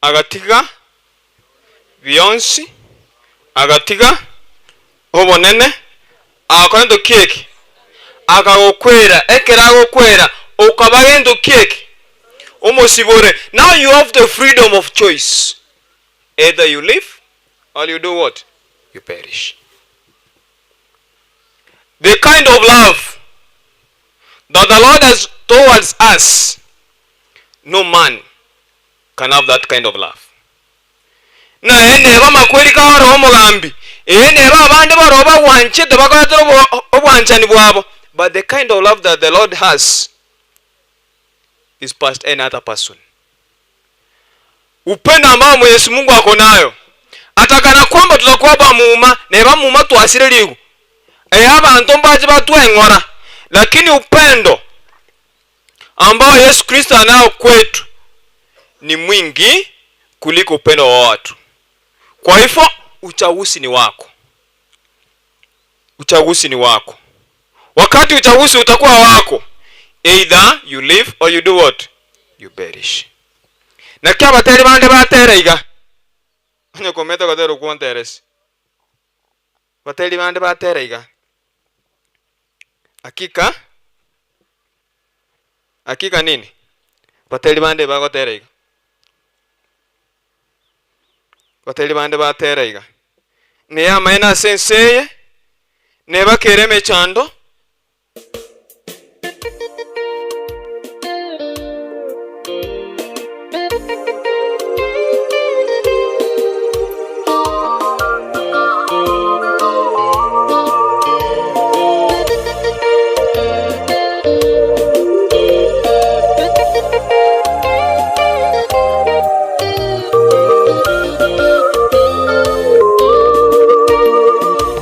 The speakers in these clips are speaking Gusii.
Agatiga bionsi, agatiga obonene, agakora gento ki eke? Akagokwera. Ekero agokwera, okaba gento ki eke? Omosibore. Now you have the freedom of choice, either you live or you do what? You perish. The kind of love that the Lord has towards us, no man can have that kind of love. Naye neba amakweri karoo omogambi, ee neba abande baroo bagwanchete bakoretera obo obwanchani bwabo, but the kind of love that the Lord has is past any other person. Upendo ambao Mwenyezi Mungu ako nayo atakana kwamba tutakuwa bamuma neba muma twasire rigu ee abanto mbache batweng'ora lakini upendo ambao Yesu Kristo anao kwetu ni mwingi kuliko upendo wa watu. Kwa hivyo uchaguzi ni wako, uchaguzi ni wako. Wakati uchaguzi utakuwa wako, either you live or you do what? You perish. Naki abateri bande batera iga, onye komete gotera okwo nteresi, abateri bande batera iga, Hakika, hakika nini? Bateri bande bagotera iga. Bateri bande batera iga. Neyamaene ase ense eye, nebakere emechando.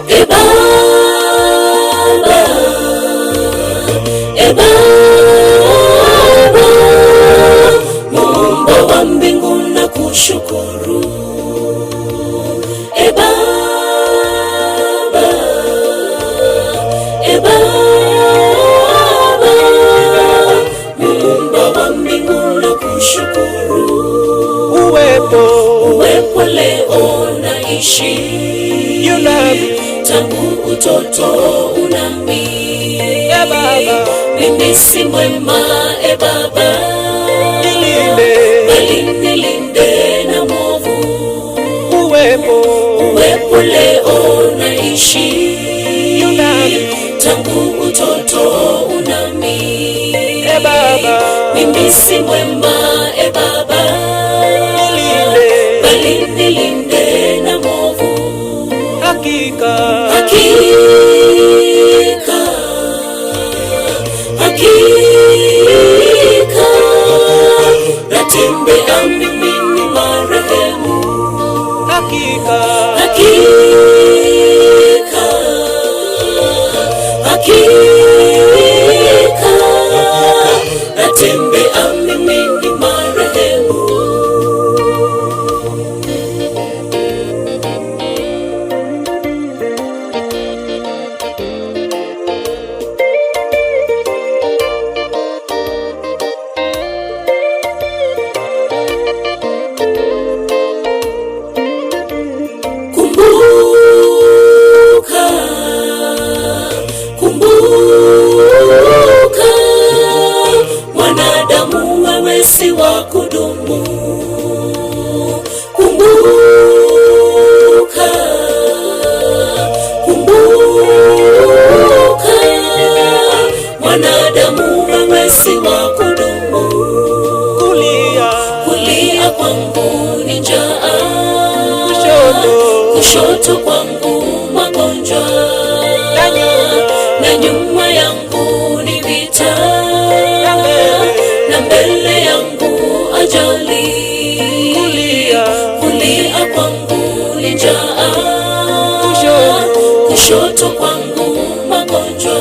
E Baba, e Baba, Muumba wa mbingu na kushukuru. E Baba, e Baba, Muumba wa mbingu na kushukuru. Uwepo Uwepo leo naishi tangu utoto unami E Baba. mimi si mwema e Baba, Nilinde. bali nilinde na mwovu. Uwepo Uwepo leo naishi tangu utoto unami E Baba. mimi si mwema e Baba, Nilinde. bali nilinde na mwovu. Hakika Hakika, hakika, natembea mimi ni marehemu. Hakika Hakika, hakika, natembea mimi ni marehemu. Kumbuka, kumbuka, mwanadamu wewe si wa kudumu. Kumbuka, kumbuka, mwanadamu wewe si wa kudumu. Kulia Kulia kwangu ni njaa, Kushoto. kushoto kwangu magonjwa, Na nyuma. na nyuma yangu ni vita, Na mbele. na mbele yangu ajali. Kulia. Kulia kwangu ni njaa, Kushoto. kushoto kwangu magonjwa,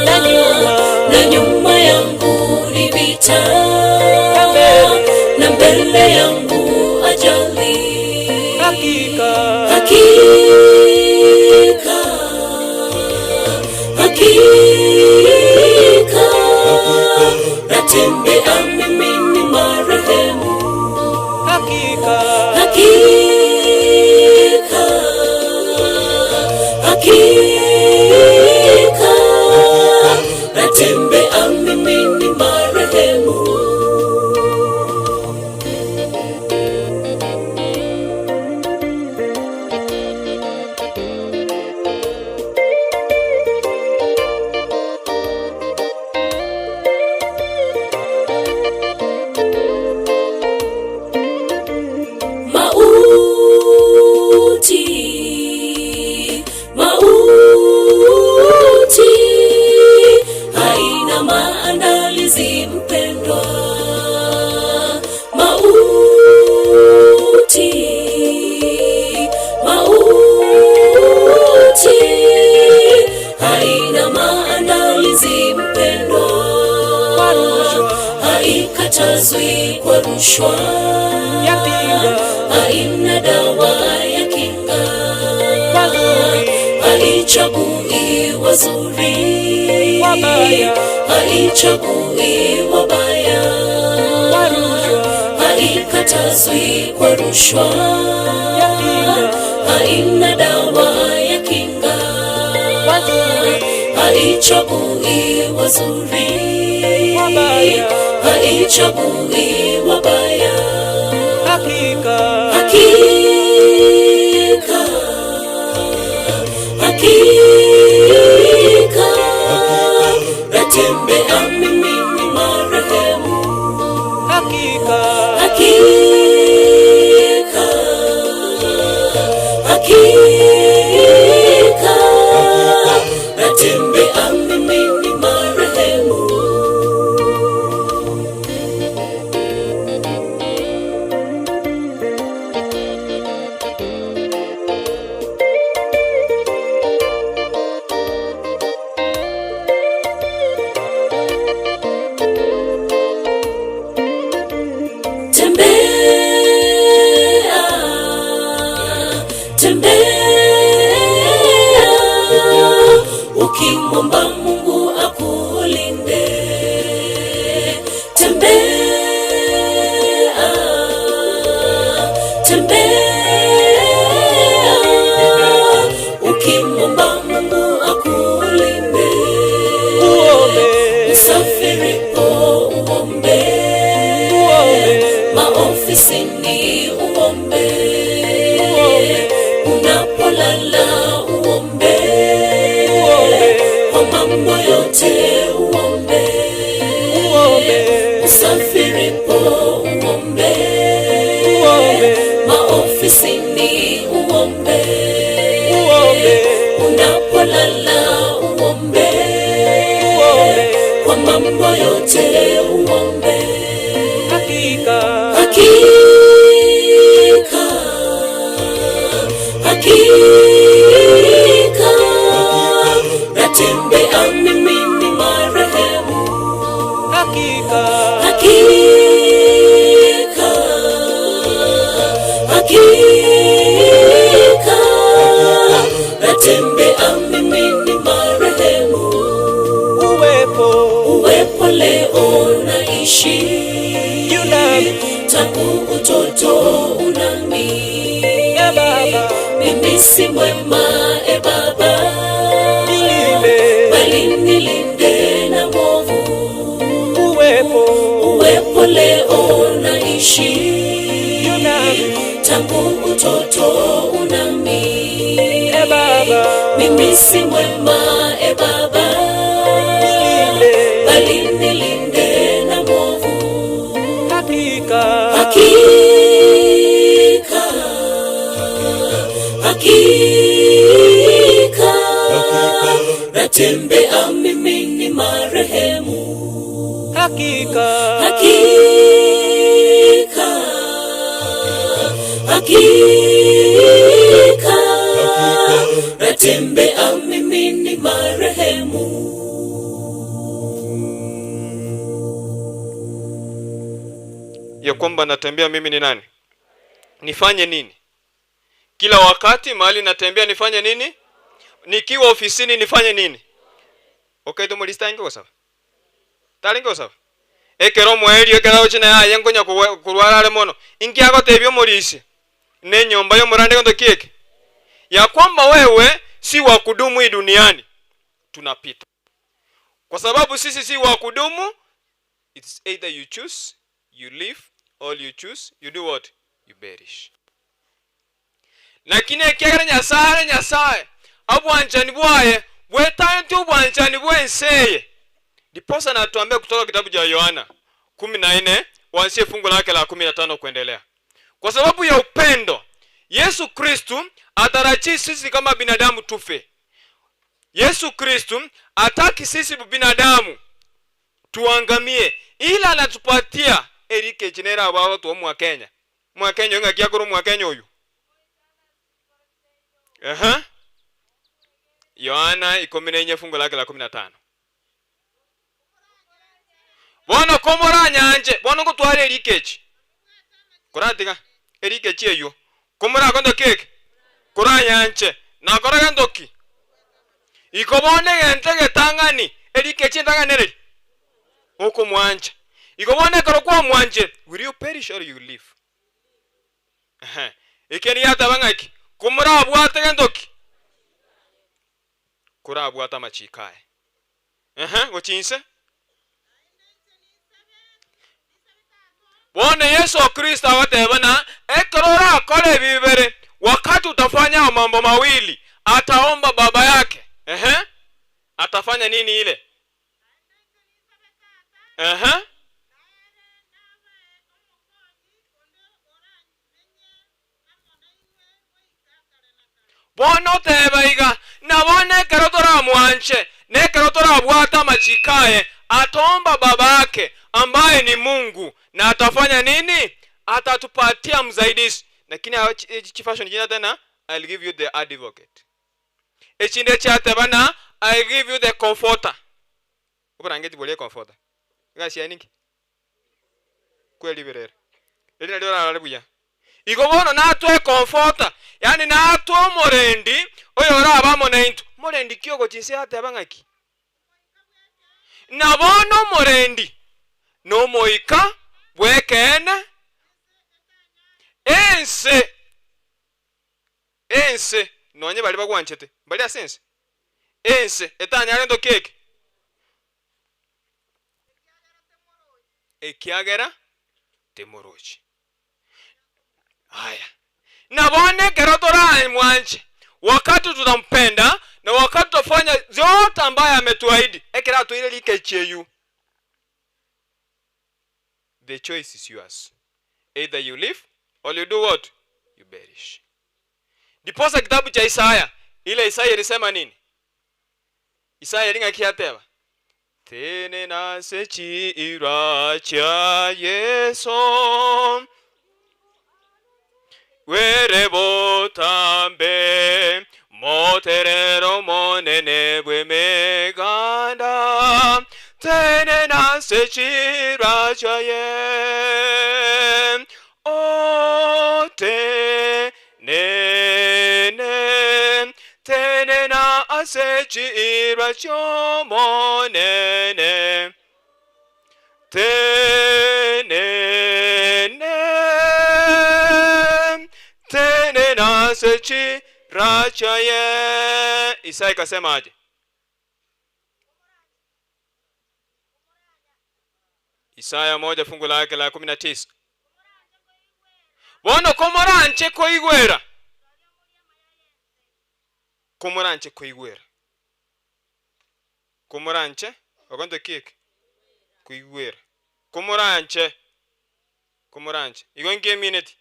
Na nyuma. na nyuma yangu ni vita, Na mbele. na mbele yangu ajali. Hakika Hakika, hakika, natembea mimi ni marehemu. Hakika. maandalizi mpendwa. Mauti, mauti haina maandalizi mpendwa, haikatazwi kwa rushwa, haina dawa ya kinga, haichagui wazuri, haichagui wabaya, haikatazwi kwa rushwa, haina dawa ya kinga, haichagui wazuri, haichagui wabaya. Hakika, Hakika, hakika, natembea mimi ni marehemu. Hakika, Hakika, hakika, natembea mimi ni marehemu. Tembea, tembea, ukimwomba Mungu akulinde. Tembea, tembea, ukimwomba Mungu akulinde. Uombe, Usafiripo uombe, Uombe. Maofisini uombe, Uombe. Unapolala uombe, Uombe. Kwa mambo yote uombe, Uombe. Usafiripo uombe, Uombe. Maofisini uombe, Uombe. Unapolala uombe, Uombe. Kwa mambo yote uombe. Hakika, Hakika, hakika, natembea mimi ni marehemu. Hakika, Hakika, hakika, natembea mimi ni marehemu. Uwepo, Uwepo leo naishi, Yunami, tangu utoto unami. E Baba, Mimi si mwema, e Baba, nilinde, bali nilinde na mwovu. Uwepo, Uwepo leo naishi, Yunami, tangu utoto unami. E Baba, Mimi si mwema, e Baba, nilinde, bali nilinde na mwovu. Hakika, Hakika, hakika, natembea mimi ni marehemu. Hakika, Hakika, hakika, natembea mimi ni marehemu. Ya kwamba natembea mimi ni nani? Nifanye nini? Kila wakati mahali natembea nifanye nini? Nikiwa ofisini nifanye nini? Okay, tumulista ingo sawa. Taringo sawa. Ekero mweri ekero china yaye ngonya kurwara are mono. Inki agotebia omorisi? Ne nyomba y'omorande gondo kieke. Ya kwamba wewe si wa kudumu hii duniani. Tunapita. Kwa sababu sisi si wa kudumu, it's either you choose, you live, or you choose, you do what? You perish. Lakini ekiagera Nyasaye Nyasaye abwanchani bwaye bwetaye obwanchani bwenseye. Ndiposa natuambia kutoka kitabu cha Yohana 14 kuanzia fungu lake la 15 kuendelea. Kwa sababu ya upendo Yesu Kristu atarajii sisi kama binadamu tufe. Yesu Kristu ataki sisi binadamu Tuangamie ila anatupatia erikechi nere abwo agotoa omwakenya. Omwakenya oyo ng'aki akore omwakenya oywo? Ehe. Yohana ikomi na inye fungu lake la kumi na tano. Bono komoranyanche, bono ngotwara erikechi. Koratiga erikechi eywo. Komorakonde ki eke? Koranyanche. Nakora gento ki? Iko bono egento egetang'ani, erikechi entang'ani nereri? Okomwancha. Igo bono ekero kwamwanchire, will you perish or you live? Ehe. Ekieni giateba ng'aki? Komorabwate gento ki? Korabwate amachiko aye. Ehe, gochia inse. Bono Yeso Kristo agoteba na ekero orakore ebi bibere, wakati utafanya hayo mambo mawili, ataomba baba yake. Ehe, atafanya nini ile? Ehe. Bono teba iga, Na bono ekero toramwanche, na ekero torabwate amachiko aye, ataomba Babake, ambaye ni Mungu, na atafanya nini? Atatupatia msaidizi. Lakini chifashion chinde tena, I'll give you the advocate. Echinde chiateba na, I'll give you the comforter. Oborangeti boria ecomforter. Egasi yaye ninki? Kweriberera. Eri nario orarare buya. Igo bono natwe ecomforter, yaani natwe omorendi oyorabe amo naintwe. Morendi ki ogochia inse yateba ng'aki? Na bono omorendi nomoika bw'ekeene, ense, ense, nonye baria bagwanchete, mbari ase ense, ense etanyare ntoki eke, ekiagera timorochi. Aya, na bono ekero toramwanche, wakati tutampenda na wakati tutafanya yote ambayo ametuahidi, ekero atoire rikechi eyio, the choice is yours, either you live or you do what? You perish. Ndiposa kitabu cha Isaya, ile Isaya ilisema nini? Isaya eri ng'aki yateba? Tenena ase chiira chia Yeso, Bwere botambe, moterere Omonene bw'emeganda, Tenena ase chiira chiaye, O tenene, tenena ase chiira chi'Omonene. Tenene, tenena ase chiira chiaye. Isaya ikasema aje? Isaya moja fungu lake la 19. Bono komoranche koigwera, komoranche koigwera, komoranche ogonto ki eke? Koigwera. Komoranche, komoranche. Igo nkemineti?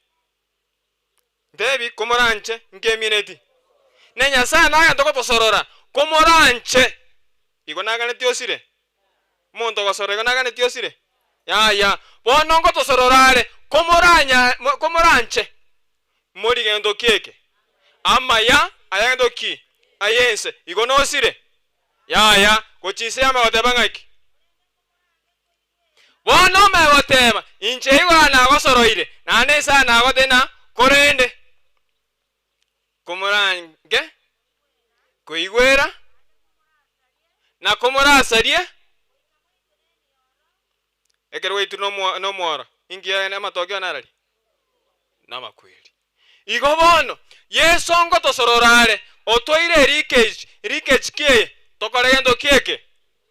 Ntebi komoranche nkemineti? Ne Nyasaye nagento gotosorora, komoranche. Igo naganeti osire? Omonto ogosorora igo naganetie osire? Yaya. Bono ngotosorora are, komoranya komoranche mori gento ki eke? Amaya aya gento ki? Ay'ense. Igo nosire? Yaya. Gochia inse y'amagoteba ng'aki? Bono omegoteba, Inche igo aa nagosoroire, naende inse aa nagotena, korende komorange koigwera na komorasarie ekero gwaitire nomworo, inki amatoke one ararie? Namakweri. Igo bono, Yeso ngotosorora are, otoire erikechi, rikechi ki eye? Tokore gento ki eke?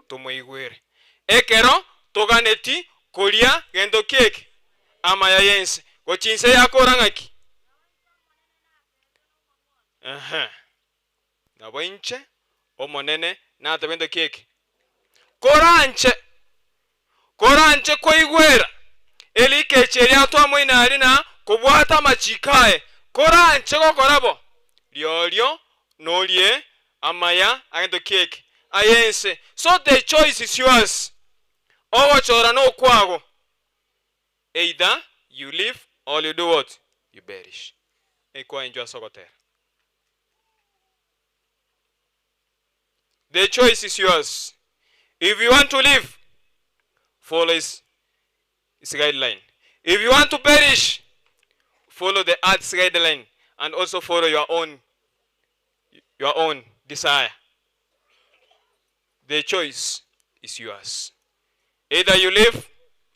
Tomoigwere. Ekero toganeti koria gento ki eke? Amaya y'ense. Gochia inse yakora ng'aki? Ehe. Nabo inche Omonene natebe gento ki eke? Koranche, koranche koigwera erikechi eria twamoina aria na kobwata amachiko aye, koranche gokora bo, riorio norie amaya agento ki eke? Ay'ense. So the choice is yours. Ogochora nokwago, either you live or you do what? You perish. Ekwa inchwe ase ogotera. The choice is yours. If you want to live, follow his, his guideline. If you want to perish, follow the earth's guideline and also follow your own your own desire. The choice is yours. Either you live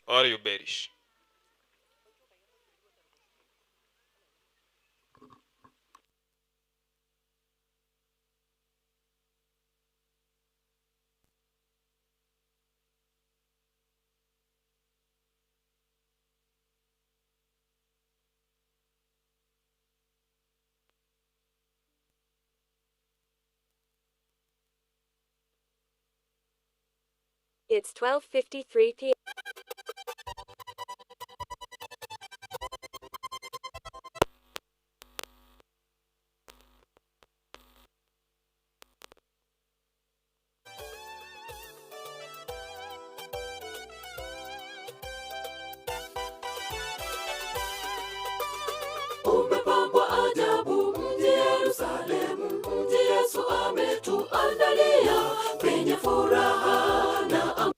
or you perish. It's 12:53 p.m. Umepambwa ajabu mji Yerusalemu, mji Yesu ametuandalia penye furaha na amani.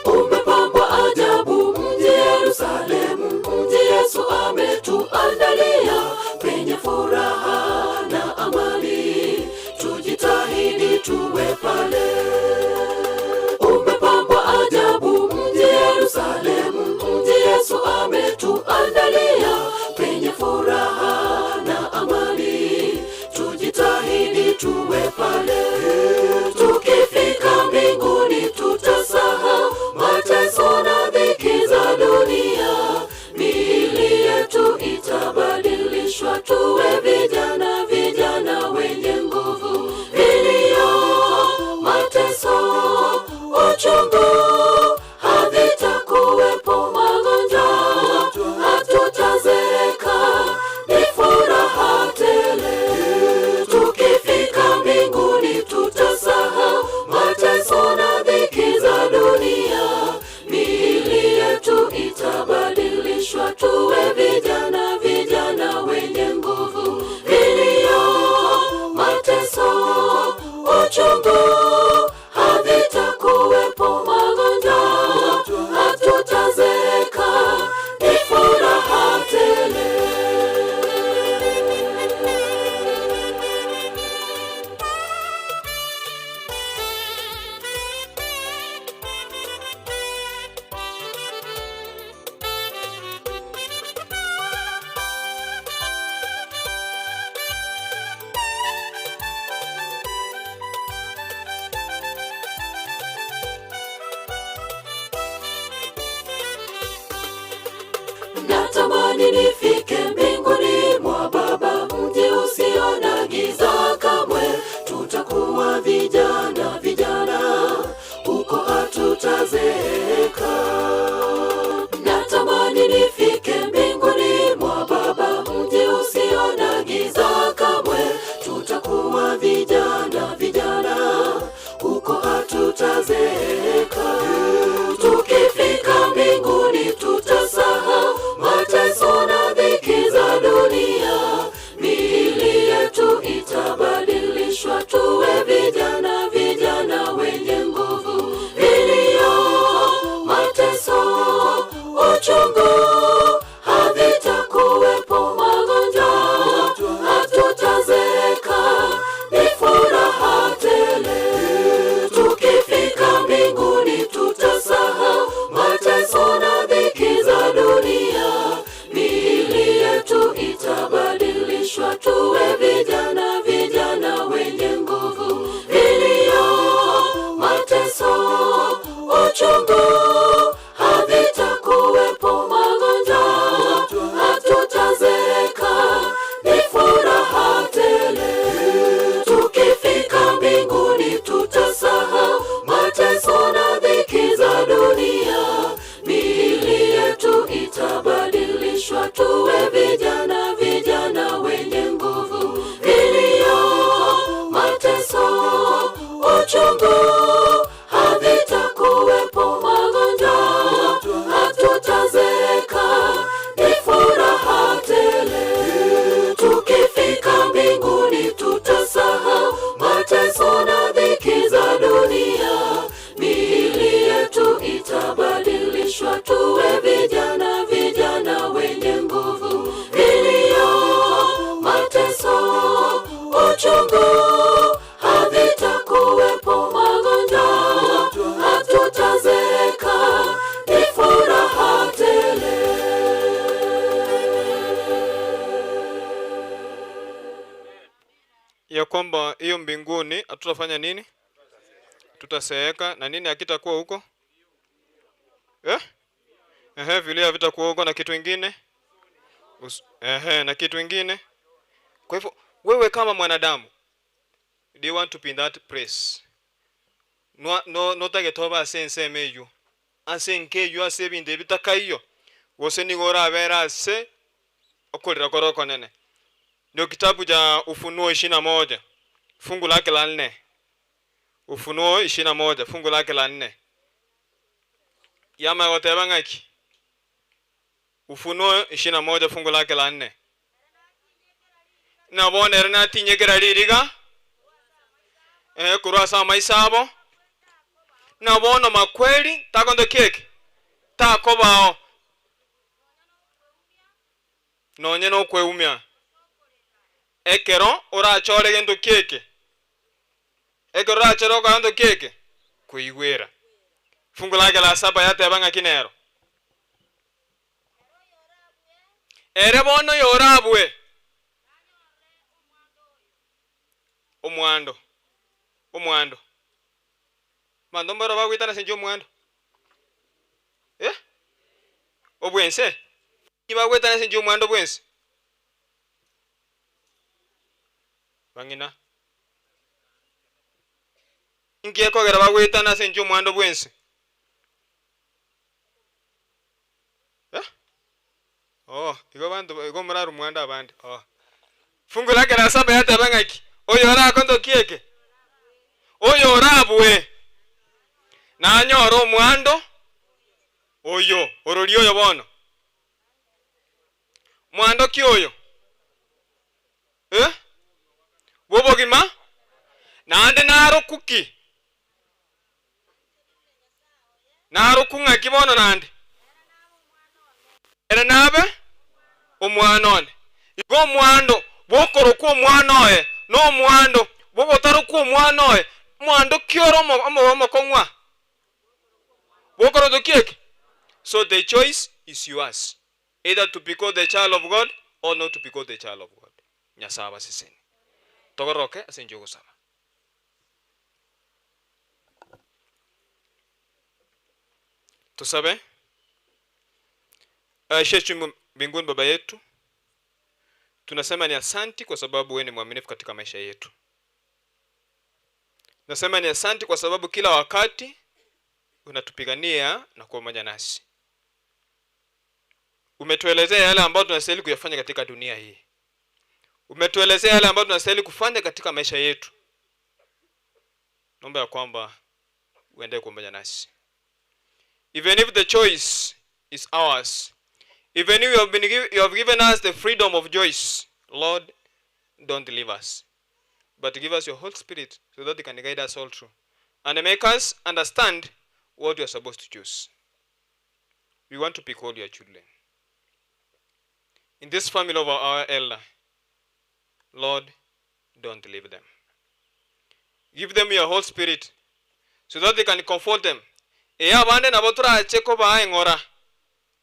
Umepambwa ajabu mji Yerusalemu, mji Yesu ametuandalia penye furaha na amani, tujitahidi tuwe pale. Umepambwa ajabu mji Yerusalemu, mji Yesu ametuandalia penye furaha na amani, tujitahidi tuwe pale. Tukifika mbinguni tutasahau mateso na dhiki za dunia, miili yetu itabadilishwa. itabadilishwa tuwe vijana, vijana wenye nguvu. Vilio, mateso, uchungu havitakuwepo, magonjwa hatutazeeka, ni furaha tele. Tukifika mbinguni tutasahau mateso na dhiki za dunia, miili yetu itabadilishwa tuwe vijana, vijana wenye nguvu. Vilio, mateso, uchungu havitakuwepo, magonjwa hatutazeeka, ni furaha tele. Ya kwamba hiyo mbinguni hatutafanya nini? Tutaseeka na nini hakitakuwa huko? Eh? Ehe, vilio havitakuwa huko na kitu ingine? Ehe, na kitu ingine? Kwa hivyo wewe kama mwanadamu, do you want to be in that place? No no notagete obe ase ensemo eywo, ase enka eywo ase ebinto ebi bitakaiyo, gose nigo orabere ase okorera kore okonene. Ndio kitabu cha Ufunuo 21 fungu lake la nne. Ufunuo 21 fungu lake la nne. Yama goteba ng'aki? Ufunuo 21 fungu lake la nne. Na bono ere natinyekera ririga eh, korwa ase amaiso abo, na bono makweri takonto ki eke takobao nonye nokweumia ekero orachore gento ki eke ekero orachore gokora gento ki eke koigwera. Fungu lake la saba yateba ng'aki nero Ere bono oyorabue omwando, omwando. Abanto mbaro bagoitana ase enchera y'omwando? Eh? Obwense? Inki bagoetana ase enchera y'omwando bwense? Bang'ina. Inki ekogera bagoetana ase enchera y'omwando bwense? Eh? Oh, igo abanto igo morarwe omwando abande. Oh. Fungu lake la saba yateba ng'aki? Oyo orakonto ki eke? Oyo orabue nanyore omwando oyo, ororia oyo bono. Mwando ki oyo? Eh? Bw'obogima naende narokwu ki? Narokwu ng'aki bono naende? Ere nabe omwana one. Igo omwando bw'okorokwa omwana oye, na omwando bw'ogotarokwa omwana oye, mwando ki ore omokong'u aa? Bw'okorokwa ki eke? So the choice is yours, either to be called the child of God or not to be called the child of God. Nyasae abasesenie. Togoroke ase enchera y'ogosaba. Tosabe. Aisha mbinguni Baba yetu, tunasema ni asanti kwa sababu wewe ni mwaminifu katika maisha yetu. Nasema ni asanti kwa sababu kila wakati unatupigania na kuwa pamoja nasi. Umetuelezea yale ambayo tunastahili kuyafanya katika dunia hii. Umetuelezea yale ambayo tunastahili kufanya katika maisha yetu. Naomba ya kwamba uendelee kuwa pamoja nasi. Even if the choice is ours, even if you have given us the freedom of choice, Lord, don't leave us. But give us your Holy Spirit so that you can guide us all through and make us understand what we are supposed to choose. We want to pick all your children. In this family of our elder, Lord, don't leave them. Give them your Holy Spirit so that they can comfort them. Ee abande nabo torache kobaa eng'ora,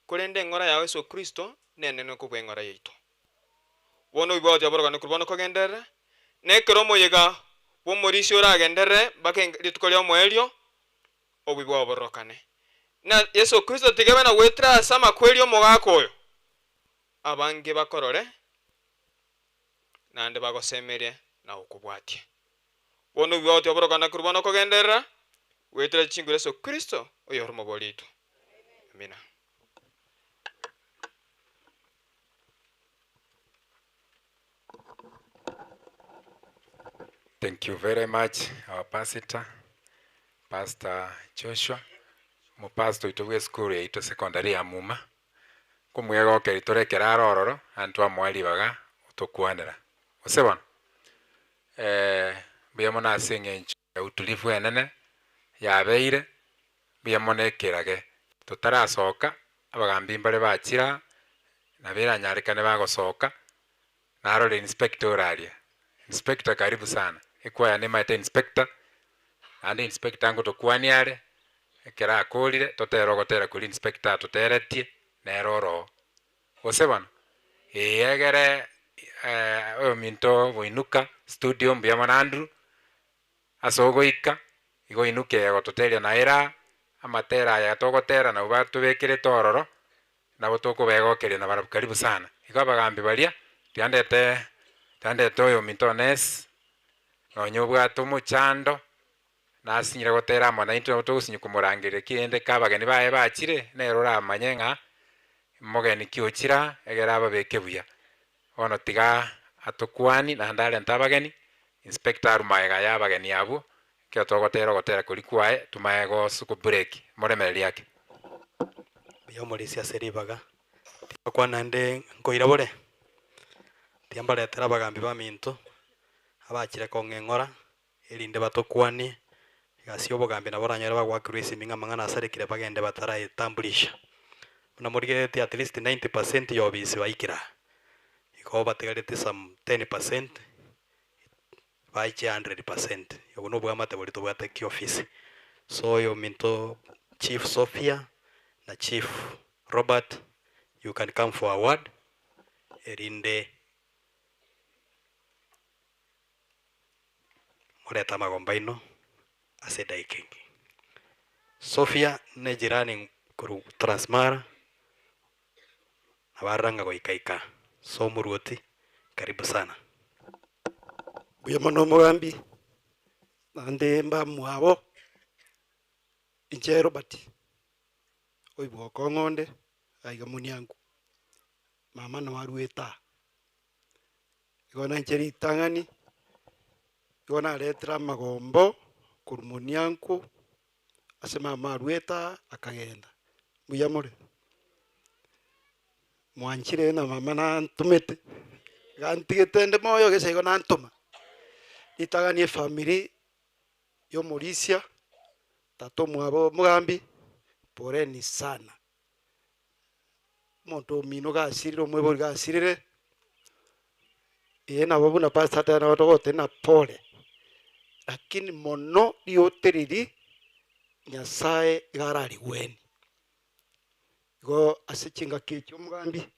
korende eng'ora yao Yeso Kristo nenene kobua eng'ora yaito. Bono oibwe gochia borokane korwa bono kogenderera, na ekero omoyega bw'omorisia oragenderere mpaka rituko ri'omoerio, obobe bwao bororokane. Na Yeso Kristo tiga abe na goetera ase amakweri 'omogaka oyo, abange bakorore, naende bagosemerie na gokobwatia. Bono obobe bwao tibororokana korwa bono kogenderera, goetera chinguru Yeso Kristo, oyore omobori oito. Amina. Thank you very much our pastor, Pastor Joshua, omopastor oito bw'esukuru yaito secondary ya Muma. Nkomwegokeria tore ekero are ororo, naende twamoa ribaga gotokwanera. Gose bono? Mbuya mono ase eng'encho ya utulivu enene yabeire, mbuya mono ekerage. Totarasoka, abagambi mbare bachire aa, nabo eranyarekane bagosoka, Narore inspector ore aria. Inspector karibu sana. Ekwaya nemaete inspector, naende inspector ngotokwania are, ekero akorire totere ogotera koria inspector atoteretie, nere oroo. Gose bono? Eeh egere oyominto boinuka studio mbuya mono Andrew, ase ogoika, igo oinuke gototeria naye aa, amatera aya togotera nabwo batobekerete ororo, Nabo tokobegokeria na barabwo karibu sana. Igo abagambi baria, tiandete tiandete oyominto Onesi, nonya obwate omochando, nasinyire gotera amo naintwe nabo togosinywa komorangeria ki rende ka abageni baye bachire, nere oramanye ng'a mogeni ki ochire aa, egere ababeke buya. Bono tiga atokwanie naende arente abageni, inspector arwe magega ya abageni abwo, Ekero togotera ogotera koria kwaye, tomaye gosu ko break, moremererie ake. Mbuya omorisia ase ribaga, timbakwana naende nkoira bore, tiambaretera abagambi baminto, abachire kong'eng'ora, erinde batokwanie, egasi ya obogambi nabo oranyore bagoakerwa esimi ng'a amang'ana asarekire bagende bataraetambulisha. Buna morigereretie at least 90 percent ya obisi baikire aa, igo batigareti some 10 percent. Baiche hundred percent. Obwo nobwamate boria tobwate kiofisi. So oyo ominto Chief Sophia na Chief Robert you can come for award erinde morete amagombo aino ase edaika enke. Sophia ne jirani korwa Transmara Nabarora ng'a goika ika. So omoruoti, karibu sana. Mbuya mono omogambi, naende mbamwabo, inche Robert, oibwa okong'onde, aiga moniangu, mama noo arwete aa. Igo nainche ritang'ani, igo naretire amagombo korwa monianku, ase mama arwete aa akagenda, mbuya more? Mwanchire na mama nantomete, iga antigete nde moyo gese igo nantoma, ritang'ani efamiri ya omorisia, tata omwabo omogambi, poleni sana. Omonto omino gasirire omoibori gasirire, eye nabo buna pastor ateba nabo togotenena pole, lakini mono riote riria Nyasaye iga ararigwenie. Igo ase chingaki echi omogambi,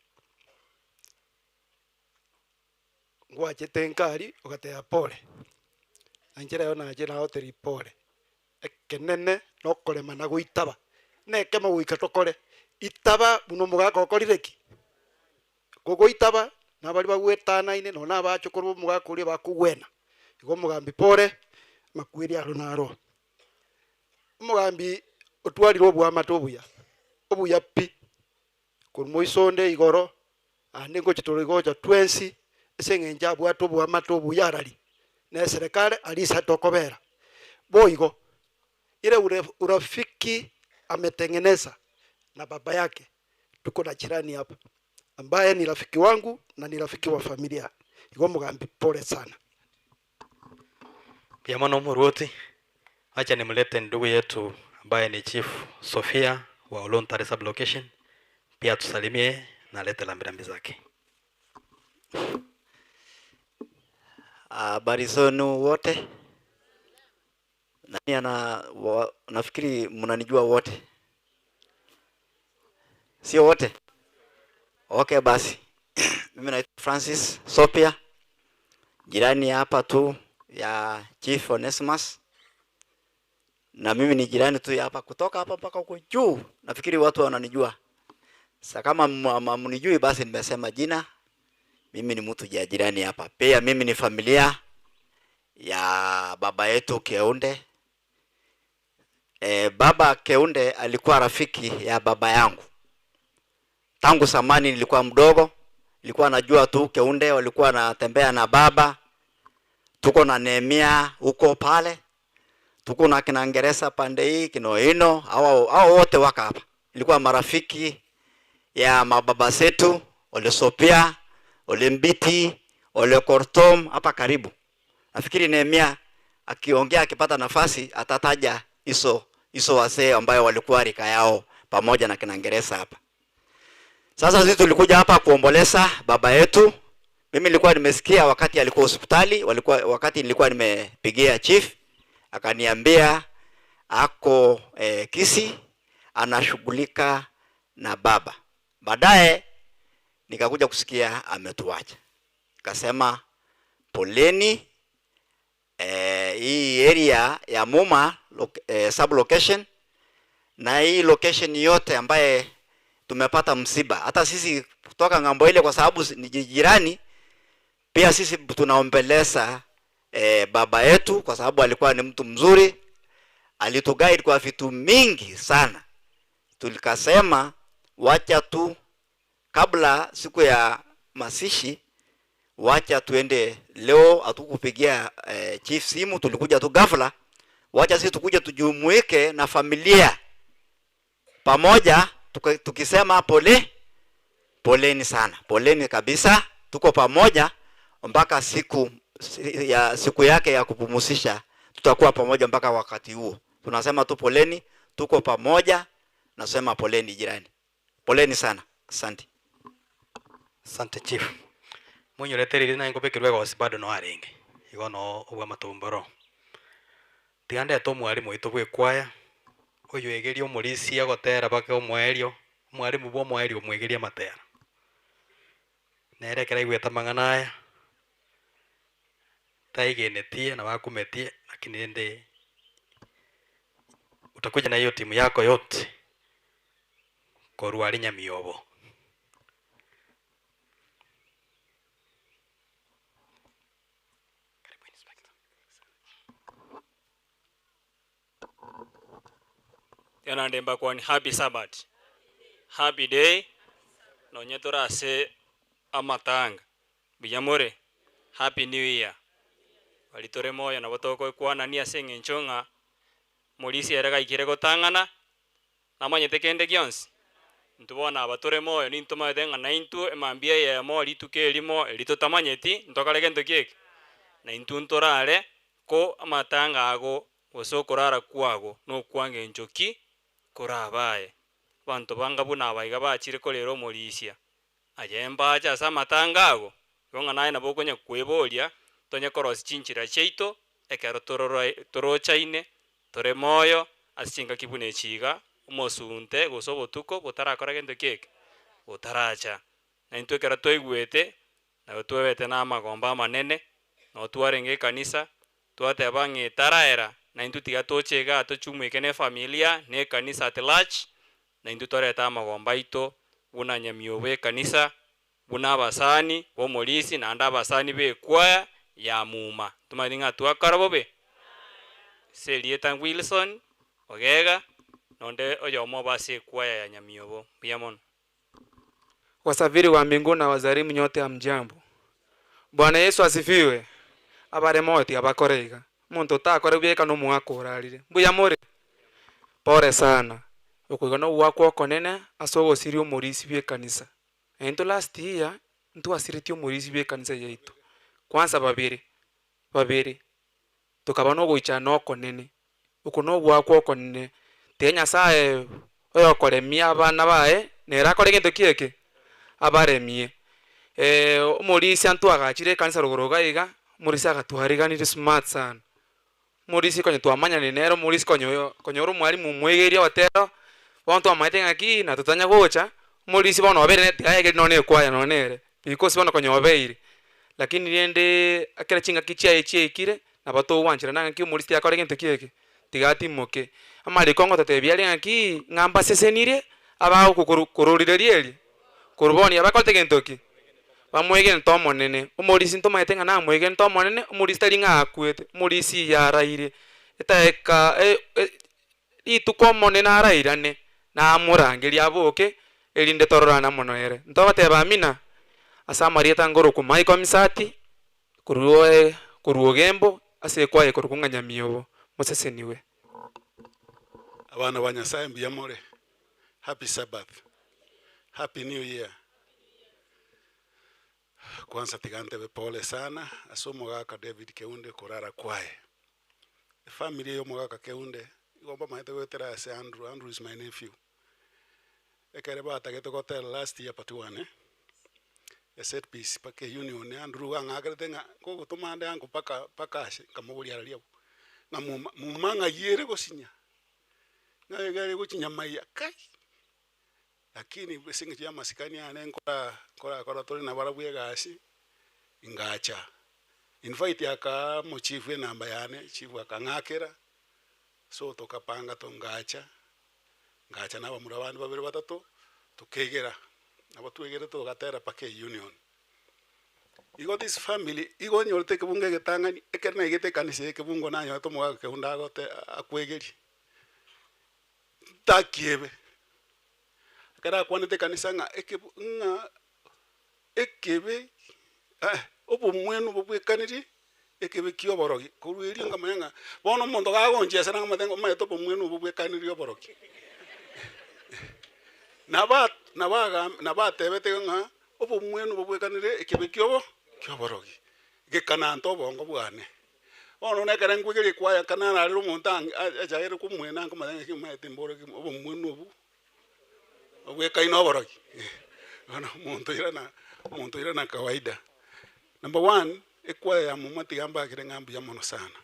ngwachete nka aria ogateba pole, na inche rero nache nagotebi pole. Ekenene nokorema na goitaba, nekemo goika tokore, itaba buna omogaka okorire ki? Kogoitaba, nabaria bagwetanaine nonya na abachokoro b'omogaka oria bakogwena. Igo omogambi pore, amakweri aro naro. Omogambi otwarire oboamate obuya, obuya pi, korwa moiso onde igoro, naende ngocha tore gocha twensi, ase eng'encho abwate oboamate obuya arari, na eserekari aria ase tokobera. Boigo, ile ure urafiki ametengeneza na baba yake, tuko na jirani hapa ambaye ni rafiki wangu na ni rafiki wa familia, igo omogambi pole sana. Mbuya mono omorwoti, acha nimlete ndugu yetu ambaye ni Chief Sophia wa Olontare sub location pia atusalimie na alete rambirambi zake. Habari zenu wote. Nani ana wa, nafikiri mnanijua wote, sio wote? Okay, basi mimi naitwa Francis Sopia, jirani hapa tu ya Chief Onesimus, na mimi ni jirani tu ya hapa kutoka hapa mpaka huko juu. Nafikiri watu wananijua. Sasa kama mnijui, basi nimesema jina. Mimi ni mtu ya jirani hapa. Pia mimi ni familia ya baba yetu Keunde. E, baba Keunde alikuwa rafiki ya baba yangu tangu zamani. Nilikuwa mdogo, nilikuwa najua tu Keunde walikuwa wanatembea na baba. Tuko na Nehemia huko pale, tuko na kina Ngeresa pande hii, kina Oino, hao wote waka hapa. Ilikuwa marafiki ya mababa zetu Ole Sopia, Ole Mbiti, Ole Kortom hapa karibu. Nafikiri Nehemia akiongea akipata nafasi atataja hizo wazee ambayo walikuwa rika yao pamoja na kina Ngeresa hapa. Sasa sisi tulikuja hapa kuomboleza baba yetu. Mimi nilikuwa nimesikia wakati alikuwa hospitali, wakati nilikuwa nimepigia chief akaniambia ako Kisii anashughulika na baba. Baadaye nikakuja kusikia ametuacha. Nikasema poleni, hii area ya Muma sub location na hii location yote ambaye tumepata msiba. Hata sisi kutoka ng'ambo ile kwa sababu ni jirani, pia sisi tunaombeleza baba yetu kwa sababu alikuwa ni mtu mzuri, alituguide kwa vitu mingi sana. Tulikasema wacha tu kabla siku ya mazishi, wacha tuende leo. Hatukupigia chief simu, tulikuja tu ghafla. Wacha sisi tukuje tujumuike na familia pamoja, tukisema pole, poleni sana, poleni kabisa, tuko pamoja mpaka siku yake ya kupumzisha, tutakuwa pamoja mpaka wakati huo. Tunasema tu poleni, tuko pamoja. Nasema poleni jirani, poleni sana, asante. Asante chief. Munyoreterire na ngobekirwe gosi bado no arenge igo no obwa matumboro tigandete omwarimu oito bwekwaya oyo egeria omorisi agotera baka omwerio omwarimu bwa omwerio omwegeria amatera nere ekero aigwete amang'ana aya taigenetie na bakumetie, lakini ende utakuja na hiyo timu yako yote korwa ari Nyamiobo. Yana ndemba kwa ni happy Sabbath. Happy day. Nonye torase amatanga. Biyamore. Happy New Year. Walitore moyo na botoko kwana ni ase ng'encho ng'a morisi erega ikire gotang'ana namanyete kende gionsi. Ntubona abatore moyo nintomaete ng'a naintwe emambia eyemo rituko erimo eri totamanyeti ntokare gento kieke. Na intwe ntorare ko amatanga ago gose okorara kwago nokwa ng'encho ki korabaye. Abanto banga buna abaiga bachire korera omorisia. Aye mbache ase amatanga ago, igo ng'a naye nabo okonya kweboria, tonye korosia chinchera chiaito, ekero torochaine, tore moyo, ase chingaki buna echi iga, omosunte gose obotuko botarakora gento kieke, botaracha. Na intwe ekero twaigwete, nabo twebete na amagomba amanene, nabo twarenge ekanisa, twateba ng'a etaraera, na intwe tiga toche iga tochumuike na efamilia, na ekanisa at large, na intwe torete amagomba aito, buna Nyamiobo ekanisa, buna abasani bomorisi, naende abasani bekwaya ya muma. Tumanyete ng'a twakora bobe. Serieta Wilson Ogega, nonde oyomo base ekwaya ya Nyamiobo. Mbuya mono. Wasafiri wa mbinguni na wazalimu nyote hamjambo. Bwana Yesu asifiwe. Abare moti abakorega. Muntu takore byeka no mwako orarire. Mbuya more. Pole sana. Okoiga no gwakwa okonene ase ogosiria omorisi bw'ekanisa. Ento last year ntwasiritie omorisi bw'ekanisa yaito. Kwanza babere. Babere. Tukaba no goichana okonene. Oko no gwakwa okonene. Te Nyasaye oyokoremia abana baye nere akore gento kieke abaremie. Omorisi antwagachire ekanisa rogoro iga, omorisi agatwariganire smart sana. Omorisi konya twamanyane nere, omorisi konyora omwalimu omwegeria otero, bono twamaete ng'aki na totanya gocha, omorisi bono obere tigaegeri nonye ekwaya nonye nere, because bono konya obeire. Lakini rende ekero ching'aki chiaye chiaikire, nabo togwancherana ng'aki omorisi tiakore gento kieke, tigatimoke. Amariko ngototebia aria ng'aki, ng'a mbasesenirie, abagokororireria eria, korwa bono abakorete gento ki? Bamwegente omonene. Omorisi ntomaete ng'a namwegente omonene, omorisi tari ng'a akwete, omorisi yaraire. Etaeka rituko omonene arairane, namorangeria aboke, erinde tororane mono ere. Ntogoteba amina, ase amarieta ngoroku Michael Misati, korwa Korwa Ogembo ase ekwaya ekorokwa ng'a Nyamiobo. Mosesenigwe. Abana ba Nyasaye mbuya more? Happy Sabbath. Happy New Year. Kwanza tiga ntebe pole sana ase omogaka David Keunde korara kwaye. Efamiri eye omogaka Keunde igo mbamaete goetera ase Andrew, Andrew is my nephew. Ekere batagete gotera last year part one eh, eset piece mpaka eunion Andrew ang'akerete ng'a nkogotoma ande ango mpaka mpaka ase nkamoboria araria abwo, ng'a muma muma ng'ai ere gosinya, ng'a iga ere gochinya maiya kai, lakini ase eng'encho ya amasikani ane nkora nkorakora tore nabarabwo egasi, ngacha. In fact akaa omochifu enamba yane, chifu akang'akera, so tokapanga to ngacha. Ngacha na abamura bande babere batato, tokaegera, nabo twegerete togatera mpaka eunion. Igo this family, igo onyorete ekebungo egetang'ani, ekero naigete ekanisa eye ekebungo nanyorete omogaka keunde agote akwegerie, ntakiebe. Ekero akwanete ekanisa ng'a ekebu ng'a ekebe obomwenu bobwekanirie ekebe kia oborogi. Korwa erio nkamanya ng'a bono omonto gagonchiesa nakamotebia ng'a omanyete obomwenu obo bwekanirie oborogi. Naba nabaga nabatebete ng'a obomwenu bobwekanirie ekebe kia obo kia oborogi, gekananta obongo bwane. Bono buna ekero nkwegeria ekwaya ekero nararire omonto ange achaire komwena nkomanya ng'a omanyete mborogi obomwenu obu. Obwekaine oborogi, bono omonto oirana omonto oirana kawaida. Number one, ekwaya ya muma tiga mbakere ng'a mbuya mono sana.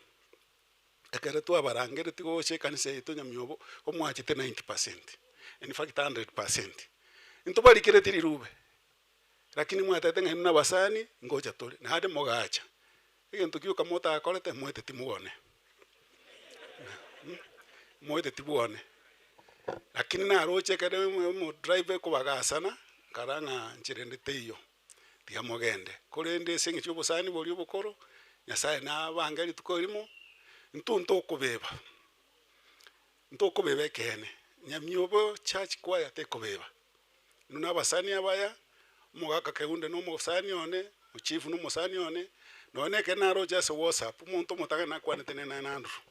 Ekero twabarangeretie gocha ekanisa yaito Nyamiobo, omwachete 90%, in fact 100%. Ntobarikereti rirube, lakini mwatebete ng'a inwe na abasani, ngocha tore, naende mogacha. Egento gioka motakorete, moete timwone, moete tibwone. Lakini naroche ekero omodriver ekobagasana, nkarora ng'a nchera ende teiyo, tiga mogende. Korende ase eng'encho ya obosani boria obokoro, Nyasaye nabange rituko erimo, intwe ntokobeba, ntokobeba ekeene, Nyamiobo church choir tekobeba. Inwe na abasani abaya, omogaka Keunde na omosani one, ochifu na omosani one, nonya na ekero naroche ase whatsapp, omonto omotang'ani nakwanete nere naye Andrew.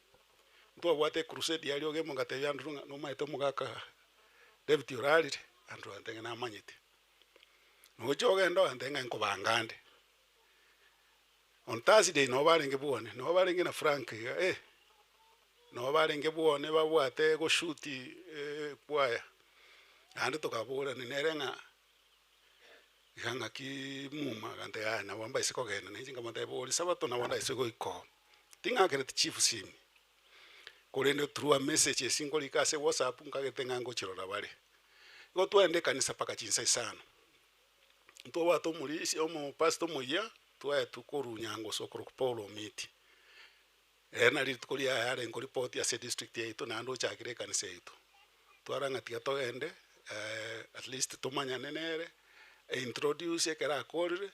Ntwabwate ecrusade aria ogemo ngatebia Andrew ng'a nomaete omogaka David orarire, Andrew agantebia ng'a namanyete. Nocha ogende ogantebia ng'a nkobanga ande. On Thursday nabo barenge bwone, nabo barenge na Frank iga eh, nabo barenge bwone babwate goshoot ekwaya, naende tokaborani nere ng'a iga ng'aki muma agantebia yaya nabo mbaise kogenda, nainche nkamotebia bori sabato nabo ndaise goika oo. Ting'akereti chief simi, korende through a message ase nkorika ase whatsapp nkagete ng'a ngochirora bare. Igo twaenda ekanisa mpaka chinsa isano. Ntobwate omorisia omopastor omoyia twaetwe korwa Nyangoso okorokwa Paul Omiti. Ere nari rituko riaye arenge koripoti ase edistrict yaito naende ochakire ekanisa yaito. Twarora ng'a tiga togende at least tomanyane nere, eintroduce ekero akorire,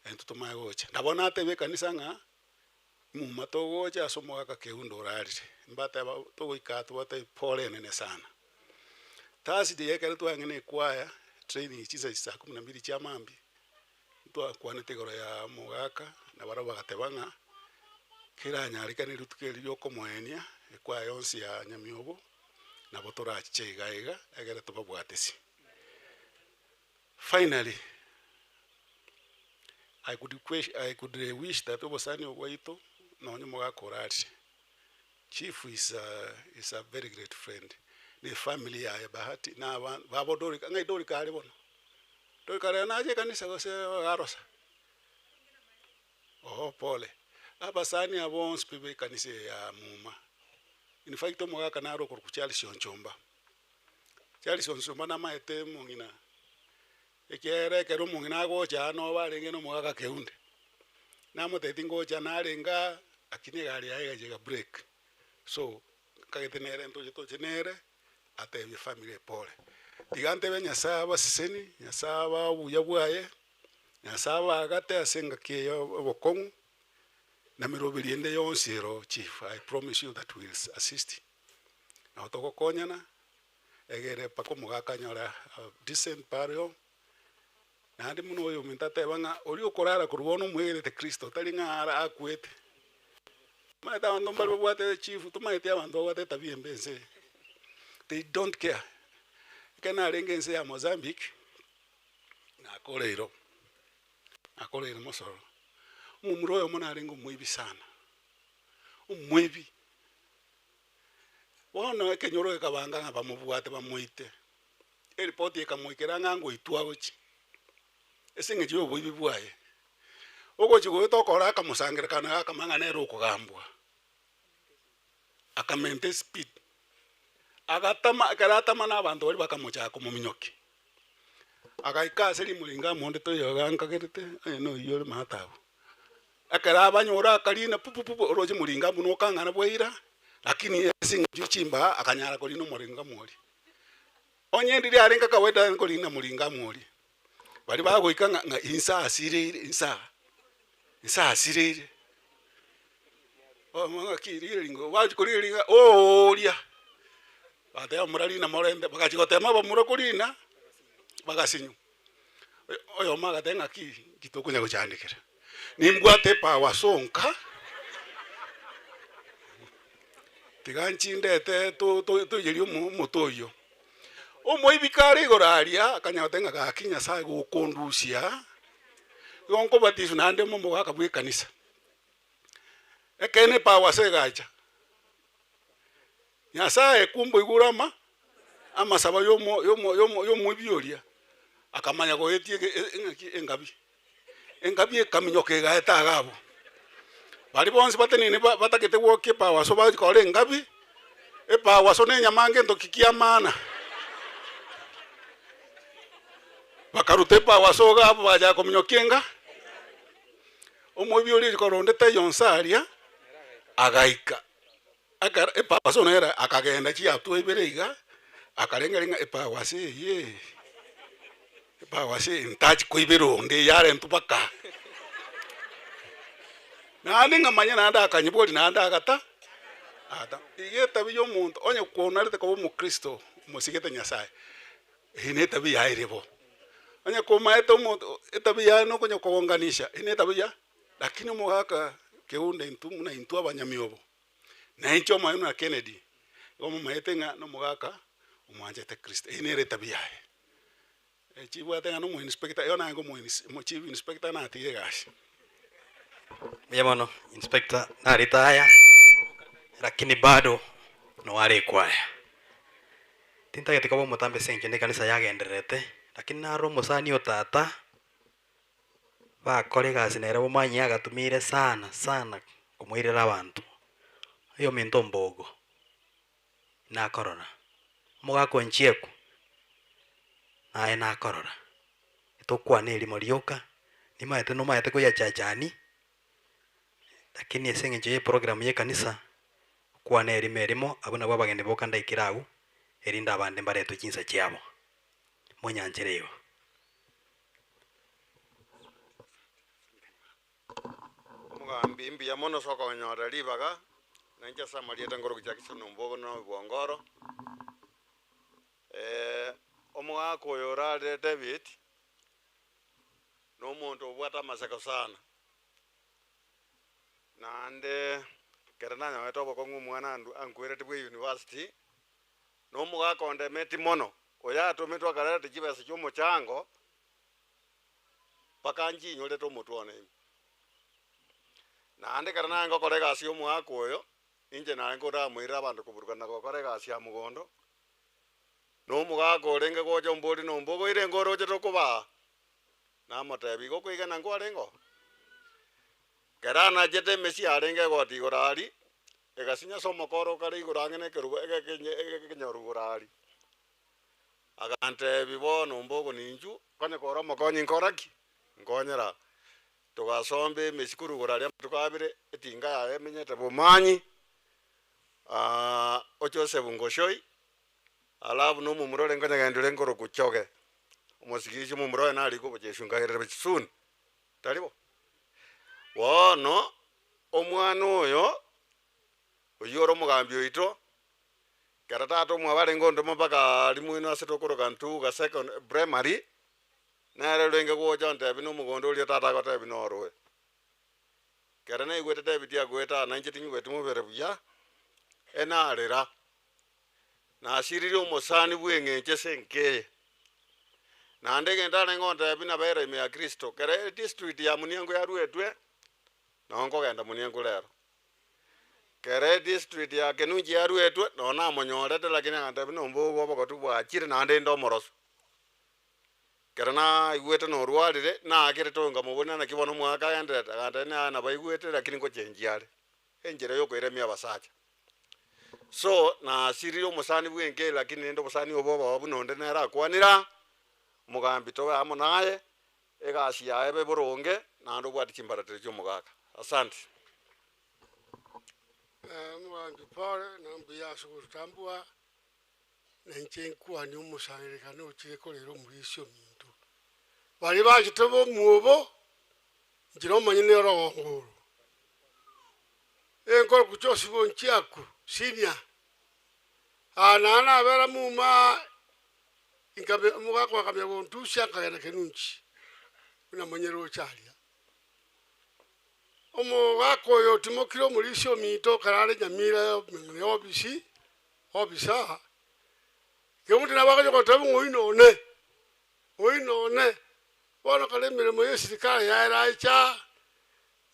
intwe tomanye gocha. Nabo natebia ekanisa ng'a muma togocha ase omogaka Keundu orarire, mbateba togoika aa tobatebie pole enene sana. Thursday ekero twang'ina ekwaya training chinsa saa kumi na mbili chia mambia, ntwakwanete igoro ya omogaka na barabwo bagateba ng'a keranyarekane rituko eri ria okomoenia ekwaya yonsi ya Nyamiobo nabo torachiche iga iga egere tobabwatesie. Finally, I could I could wish that obosani obo bwaito nonye omogaka orarire. Chief is a, is a very great friend, na efamily yaye Bahati na aba babo Dorika, ng'ai Dorika are bono? Dorika rero nache ekanisa gose arosa? Oo pole. Abasani aba bonsi pi ba ekanisa eye ya muma, in fact omogaka nare okorokwa Charles Onchomba. Charles Onchomba namaete omong'ina, ekiagera ekero omong'ina agocha aa nobo arenge na omogaka Keunde. Namotebetie ngocha narenge aa, lakini egari yaye egacha ega break, so nkagete nere ntoche toche nere, atebie efamiri eye pole. Tiga ntebe Nyasaye abaseseni, Nyasaye abae obuya bwaye, Nyasaye abaagate ase engaki eye ya obokong'u, na emeroberi ende yonsi ero chief, I promise you that will assist. Nabo togokonyana, egere mpaka omogaka anyore a decent burial. Naende buna oyominto ateba ng'a oria okorara korwa bono omwegenete Kristo, tari ng'a ara akwete. Omanyete abanto mbare babwate chifu, tomaeti abanto babwate etabia embe ense eye. They don't care. Ekero narenge ense ya Mozambique, nakoreirwe, nakoreirwe mosororo, omomura oyomo narenge omoibi sana, omoibi. Bono ekenyoro gekabanga ng'a bamobwate bamoite, eripoti ekamoikera ng'a ngoitwa agochia, ase eng'encho ya oboibi bwaye. Ogochia goeta okora akamosangererekano akamanya ng'a nere okogambwa, akamenta espeed, agatama ekero atama na abanto baria bakamochaka komominyokia, agaika ase rimoringa amonde toiyo iga nkagerete onye na oyio ore maate abwo. Ekero abanyora akarina pupupupu oroche moringa buna okang'ana bwaira, lakini ase eng'encho ye chimbaa akanyara korina omoringa moria. Onye ndiria arenge kawaida arenge korina moringa moria, baria bagoika ng'a ng'a inse asireire inse aa, inse asireire, bono ng'aki rigereria ringo bachia korigereria ng'a ooria, bateba morarina morente, bagachia gotema abamura korina, bagasinywa. Oyomo agateba ng'aki inki tokonya gochandekera, nimbwate epower ase onka, tiga nchindete to- to- toiyerie omo omote oyio. Omoibi kare igoro aria, akanya goteba ng'a gaki Nyasaye gokondusia, igo nkobatiswa naende omo omogaka bwa ekanisa. Ekeene epower ase egacha, Nyasaye kumboigure ama amasabo yomo yomo yomo yomoibi oria, akamanya goetia ege eng'aki engabi, engabi ekaminyoka egaeta iga abwo. Baria bonsi bateneine ba batagete gwokia epawaso bachi kora engabi, epawaso na enyama ngento ki kia maana. Bakaruta epawaso iga abwo bagachaka kominyokia enga, omoibi oria ochia korora onde taiyo nse aria, agaika. Ekero epawasi nere akagenda chiatua ibere iga, akarengereria ng'a epawasi eye, epawasi eye ntachi koibera onde yarentwa mpaka aa. Naende nkamanya naende akanyeboria naende agata agata. Iga etabia ya omonto onye konarete koba omokristo omosigete Nyasaye, eyio na etabia yaye ere bo. Onye komaete omonto etabia yaye nokonya kogonganisha, eyio na etabia. Lakini omogaka keunde intwe buna intwe abanyamiobo, na inche omoyio buna Kennedy, igo momaete ng'a nomogaka omwanchete Kristo. Eyio nere etabia yaye. Chibwate ng'a nomo inspector, eyo naye omo ins chief inspector natige egasi. Mbuya mono inspector naritaya lakini bado noare ekwaya. Tintagete koba omotambe ase eng'encho nekanisa yagendererete lakini naro omosani o tata. Bakora egasi nere bomanye agatumire sana sana komoirera abanto, oyominto ombogo, nakorora, omogaka onchiekwa, naye nakorora, tokwane erimo rioka, nimaete nomaete koyachachani, lakini ase eng'encho ya eprogram ya ekanisa, kwana erimo erimo, abwo nabwo abageni boka ndaikere agwo, erinde abande mbaretwe chinsa chiabo, monyanchere igo. Omogambi, mbuya mono ase okonyora ribaga, na inche ase amarieta ngorokia Jackson Ombogo na Obwongoro. Omogaka oyo orarire David, na omonto obwate amaseko sana, naende ekero nanyorete obokong'u omwana ankwerete bwa university, na omogaka ondemeti mono, oyatometwe akareta chibesa chi'omochango, mpaka nchinyorete omotwe one ime. Naende ekero narenge gokora egasi y'omwaka oyo, inche narenge koramoirera abanto koburukana na gokora egasi ya mogondo, na omogaka orenge gocha ombori na ombogo oire engo oroche tokobaa, namotebia igo okoigena nkwarenge oo. Ekero anachete emesie yarenge egoti igoro aria, egasinya ase omokoro okare igoro ang'e na ekerubo egekenye egekenyoru igoro aria. Agantebia, Bono ombogo ninchu, konya kore omokonyi nkora ki? Nkonyera. Togasomba emesi korwa igoro aria amatuko abere, etinga yaye emenyete bomanyi, o Joseph Ngoshoi, alafu na omomura ore nkonyagendia ore nkorokwa Choge, omosigisi omomura oye narikwe obocheswi nkagerera bochie soon, tari bo? Bono, omwana oyo, oyio ore omogambi oito, Ekero tata omwabo arenge ondemo mpaka aria mwino ase tokoroka Ntuga second primary. Nere orenge gocha ontebie nomogondo oria tata agotebia noroe. Ekero naigwete David agoeta na inche tinyigweti mobere buya, enarera, nasiririe omosani bw'eng'encho ase enka eye. Naende egento arenge gontebia nabere ime ya Kristo, kere edistrict ya Muniango yaruetwe, nabo nkogenda Muniango rero. Kere edistrict ya Kenunchi yaruetwe, nonye namonyorete lakini agantebia nombogo obogotu bwachire naende inde omoroso. Ekero naigwete norwarire, naakerete oyo nkamobuna naki bono omwaka agenderete, agantebia naye nabo aigwete lakini ngochenchia are, enchera ya okoiremia abasacha. So, nasirire omosani bwa enka eye lakini rende obosani obo obobe buna onde nere akwanire aa, omogambi tobe amo naye, egasi yaye ebe boronge, naende obwate chimbaratero chia omogaka. Asante. Omogambi pole na mbuya ase ogototambua. Na inche nkwanie omosangererekano ochire korera omorisia ominto. Baria bachete b'omwobo, inche nomonyene orogongo oro. Enkoroku Joseph Onchiaku Senior, aa naye nabera muma inkabe omogaka akamanya gontusia nkagenda Kenunchi, buna monyene roche aria. Omogaka oyo otimokire omorisia ominto ekero are Nyamira ya ofisi. Obisa, Kemunto nabo agocha goteba ng'a oino one, oino one, bono kare emeremo ya esirikari yaye eraicha,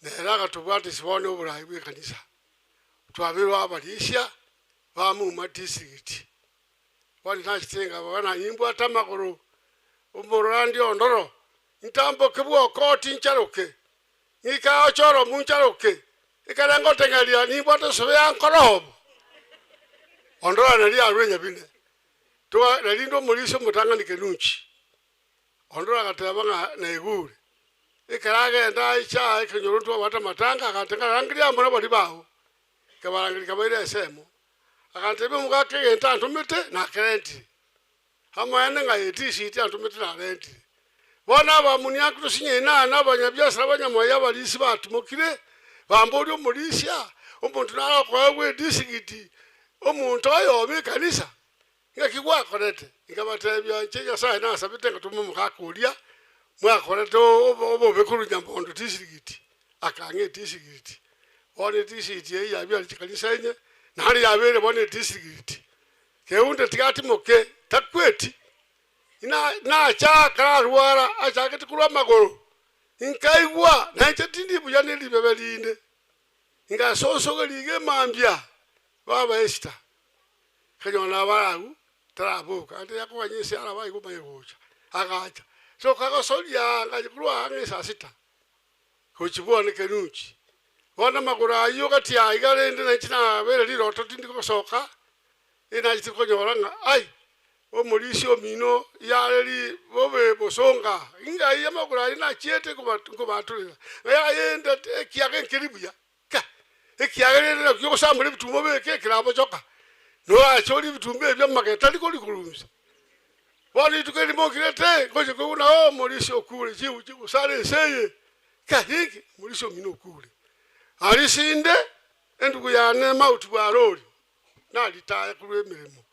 nere agatobwatisia bono oborai bwa ekanisa. Twabeirwe abarisia ba Muma district. Bono nachete nkabora ng'a nimbwate amagoro, omorandi ondoro, ntamboke bwokoti ncharoke, ng'ike aoche oromu ncharoke, Ekero ngotengeria nimbwate esobe ya nkorobo, ondore nario arure nyabine. Toa narinde omorisia omotang'ani kenunchi. Ondore agateba ng'a naigure. Ekero agenda aiche aa ekenyoro ntwabwate amatanga agantebia ng'a rangeria amo nabaria bao. Nkabarangeria nkabaira ensemo. Agantebia omogaka egento antomete nakerentire. Amaene ng'a etisiti antomete narentire. Bono abamuniaki tosinyaine na abanyabiasara abanyamoyo abarisia batimokire, bamboria omorisia, omonto nare okoegwa edisigiti, omonto oyomo ekanisa, ng'aki gwakorete? Nkabatebia, Inche Nyasae nasabete ngatoma omogaka oria mwakorete obobe korwa nyamondo distrikiti, akang'a edistrikiti. Bono edistrikiti eyio yabiare chikanisa inye, naende yabeire bono edistrikiti. Keunde tiga atimoke, takweti. Nacha kararwara achagete korwa amagoro, nkaigwa nainche tindi buya ne ribebe rinde. Ngasonsogeria iga emambia, baba Esther, nkanyora nabare agwo, taraboka, ande yakoganya ense araba aye komanya gocha, agacha. So kagosoria ngachia korwa ang'e saa sita, gochia bwane Kenunchi. Bono amagoro ayio gati aa iga rende nainche nabeire riroto tindi gosoka, Inachete konyora ng'a ai, omorisia omino yare ri bobe bosonga, ng'ai amagoro aye nachiete nkobatorera, ng'a yayende ekiage nkeri buya, ka, ekiage rende nakio ogosambora ebituma obeke ekerabochoka, norache orie ebituma ebio amagena tari kori korwa inse. Bono rituko erimo okirete, ngocha koigwa ng'a oo omorisia okure chibuchi gose are ense eye, ka inki, omorisia omino okure. Aria sinde, endugu yane mauti bwarori. Naritaya korwa emeremo.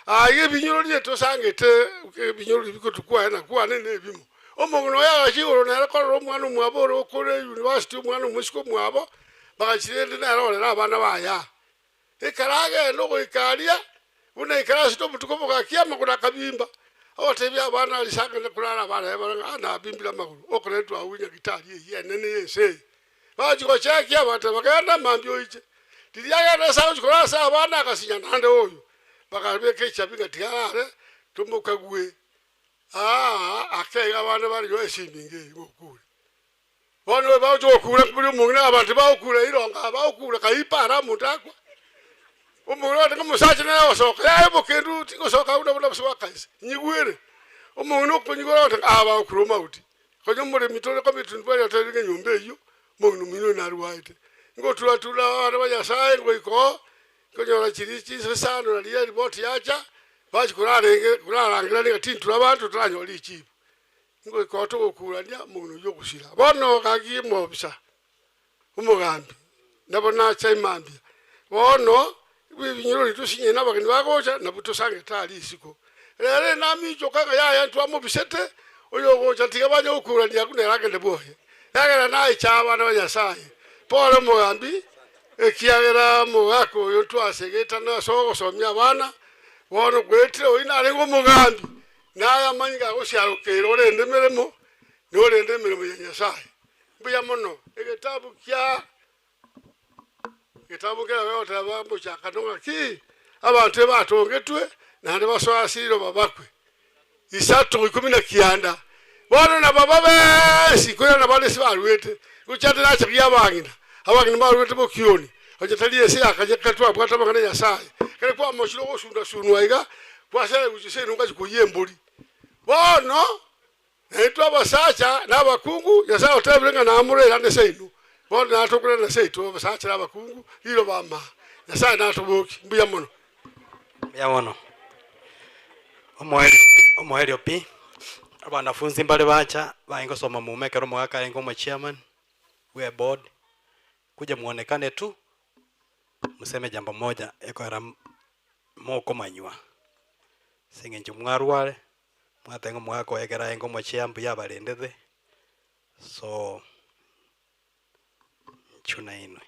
Aye ebinyororia tosangete ebinyororia bikotukwana na kwane nebimo. Omong'ina oye agachia igoro nere korora omwana omwabo ore okore university omwana omoiseke omwabo, bagachia rende nere orere abana baye aa. Ekero agenda ogoika aria, buna aikaransete obotuko bogakia amagoro akabimba, agatebia abana aria ase agende korara abana baye barore ng'a nabimbire amagoro, okoretwa agwo nyagitari eyio enene y'ense eye. Bagachia gochekia, bagateba, Genda mambia oiche. Riria agenda ase agochia korara ase abana, agasinya naende oyo. Bakabeka echabi ng'a tiga arare, tomokague. Aa, ake iga abana bare igo esiminga eye gokure. Bono oyo bagochia gokura nkoboria omong'ina abanto bagokura irongo aba bagokura kaipa ara omonto akwa. Omong'ina ogotebi omosacha nere ogosoka, yaya obokendu tingosoka abwo nabwo nabwo ase nyigwere. Omong'ina okonyigwera ogoteba aba bagokura omauti. Konya omoremi tore komiti ntware aterire ng'a enyomba eyio omong'ina omino oyo narwaete. Ngotura-tura abana ba Nyasaye ngoika oo, nkonyora chiria chinsa isano naria eripoti yacha, bachia korarenge korarangerania ng'a tintura abanto toranyore richibu. Ngoika oo togokurania omong'ina oyio ogosira. Bono gaki omobisa, omogambi, nabo nacha emambia, bono ebinyoro tosinye na abageni bagocha nabwo tosangete aria isiko. Rero naminchoka ng'a yaya ntwamobisete, Oyogocha tiga banye gokurania agwo nere agende bwoye, ekiagera naiche abana ba Nyasae. Pore omogambi, ekiagera omogaka oyo twasegetana ase ogosomia abana, bono kwetire oyio narenge omogambi, naye amanyinga agosiarokeire orende emeremo, na orende emeremo ya Nyasae. Mbuya mono. Egetabu kia Egetabu nkere gegoteba mochakano ng'aki abanto ebatongetwe naende basoe ase riroba bakwe. Isato ikomi na kianda. Bono nabo babe koirana bare ase baruete, gochia terachekia abang'ina, abang'ina mbaruete bokioni, onye tari ense yakanyeka twabwate amang'ana ya Nyasaye. Ekero kwamochire ogosunda-sundwa iga, kwasera gochia seino ngachia koyia embori. Bono Naintwe abasacha na abakungu, Nyasae otebire ng'a namorerane seino, bono natokorerane seito abasacha na abakungu, riroba ama. Nyasae natobokie. Mbuya mono. Mbuya mono. Omoerio omoerio pi, abanafunzi mbare bacha baye gosoma muma ekero omogaka arenge omochairman bwe eboard, kuja muonekane tu, moseme jambo moja ekoera mokomanywa, ase eng'encho mwarware. Mwateba ng'a omogaka oye ekero aye ngomochia mbuya abarendete, so inchuo nainwe.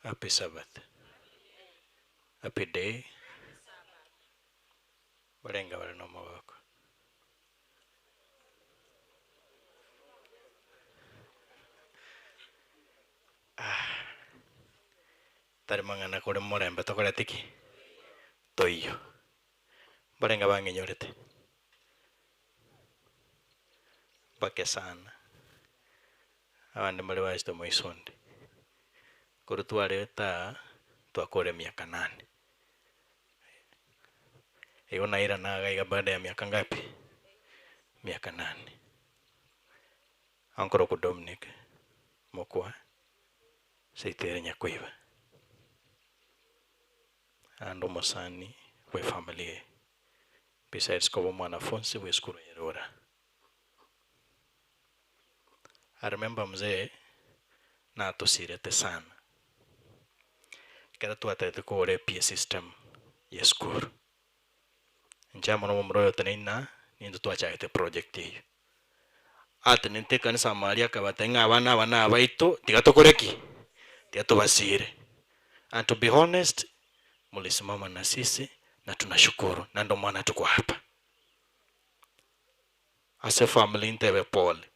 Happy Sabbath. Happy day. Barenge bare nomogoko. Tari mang'ana kore morembe tokoreti ki? Toiyo. Mbarenge bang'inyorete? Mbake sana. Abande mbare bachete moisonde. Korwa twareta aa, twakora emiaka nane. Igo nairana iga iga baada ya miaka ngapi? Miaka nane. Ankorokwa Dominic Mokua, seito ere Nyakoiba. Naende omosani bwe family eye, besides koba omwanafunsi bwe esukuru eye Rura. I remember mzee natosirete sana ekero twatagete kogora ePA system ya esukuru. Inche amo na omomura oyo oteneine aa, nintwe twachagete eproject eywo. Atenenete ekanisa amo aria akabatebia ng'a abana aba nabaito tiga tokore ki? Tiga tobasire. And to be honest, mulisimama na sisi na tunashukuru na ndo maana tuko hapa. Ase family ntebe pole.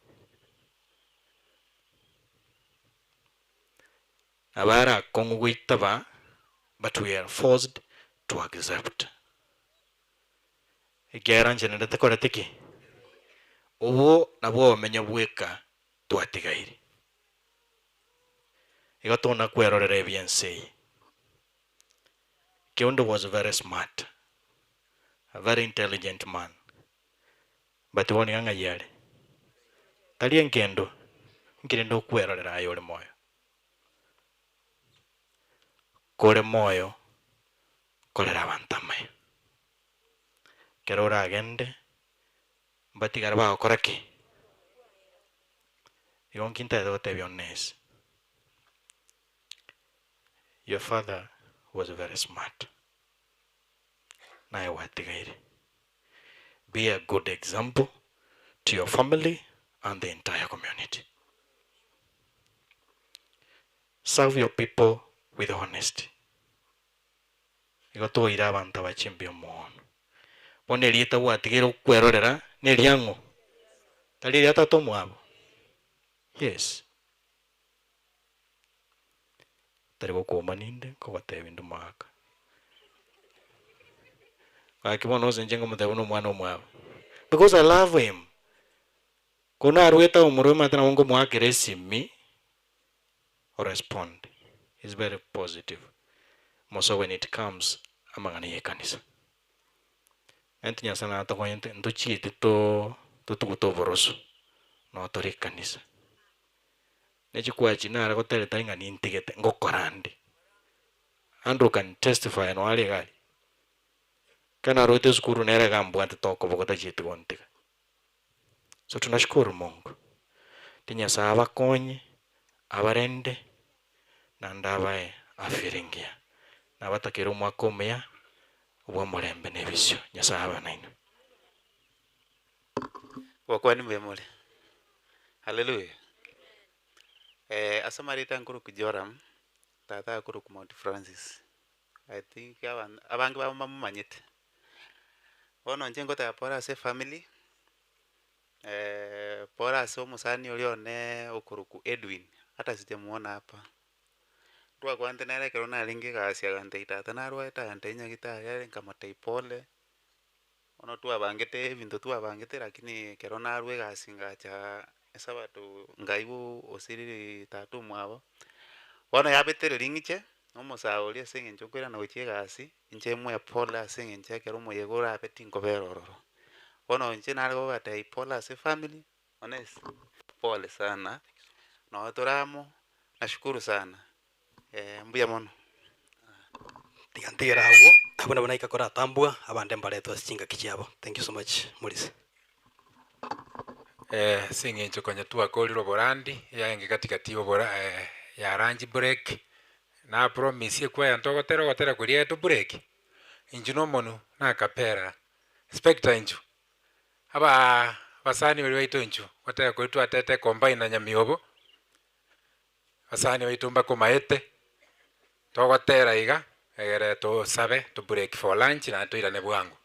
Nabo are akong'u goitaba but we are forced to accept. Ekiagera inche nende tekoreti ki? Obwo nabwo obomenyo bweka twatigaire. Igo tona kwerorera ebi'ense eye. Keundo was very smart, a very intelligent man. But bono iga ng'ai are? Tari enkendo, nki rende okwerorera aye ore moyo? Kore moyo, korera abanto amaya. Ekero oragende, mbatigare bagokora ki? Igo nki ntagete gotebia Onesi? Your father was very smart, naye gwatigaire. Be a good example to your family and the entire community. Serve your people with honesty. Igo toire abanto aba chimbi omoono. Bono erieta gwatigaire okwerorera neriang'o? Tari eria tata omwabo? Yes. Tari gokuoma ninde, nkogotebia inde omogaka. Gaki bono ase inche nkomotebia buna omwana omwabo, because I love him. Ko narwete omorwe omanyete nabo nkomoakera esimi, o respond, he's very positive, more so when it comes amang'ana ya ekanisa. Naintwe Nyasaye natokonyete ntochieti to totugute oboroso, noo tore ekanisa. Ne chikwachi nare gotera tari ng'a nintigete, ngokora nde. Andrew can testify noo are iga aria. Ekero narwete esukuru nere iga ambwatete okoboko tachieti gontiga. So tunashukuru Mungu, ti Nyasaye abakonye, abarende. Naende abae afya ere engiya. Nabatakeire omwaka omuya bw'omorembe na ebisio. Nyasae abe nainwe. Gokwania mbuya more. Haleluya. Eh, ase amarieta nkorokwa Joram, tata akorokwa Mount Francis. I think aban- abange babo mbamomanyete. Bono inche ngoteba pore ase efamily, pore ase omosani oria one okorokwa Edwin, ata sijamuona hapa. Twakwanete nere ekero narenge egasi agantebia tata narwarete agantebia nyagetari are nkamotebia pole, bono twabangete ebinto twabangete lakini ekero narwa egasi ngacha esabato nkaigwa osiriri tata omwabo, bono yabetereria ng'iche, na omosae oria ase eng'encho nkoirana gochia egasi, inche moe pole ase eng'encho ekero omoyega orabe tinkobera ororo. Bono inche nare kobatebia pole ase efamiri. Honest, pole sana, noo tore amo, nashukuru sana, mbuya mono. Tiga ntigere agwo, abwo nabo naika koratambua, abande mbaretwe ase chingaki chiabo. Thank you so much Morisi. Ase eng'encho konya twakorire oborandi, yarenge gati gati ya obora ya lunch break, na promise ekwaya ntogotera ogotera koria to break, inchu na omonu na acapella, inspector inchu, aba abasani baria baito inchu, gotera koria twatete combine na nyamiobo, abasani baito mbakomaete, togotera iga, egere tosabe to break for lunch naende toirane bwango.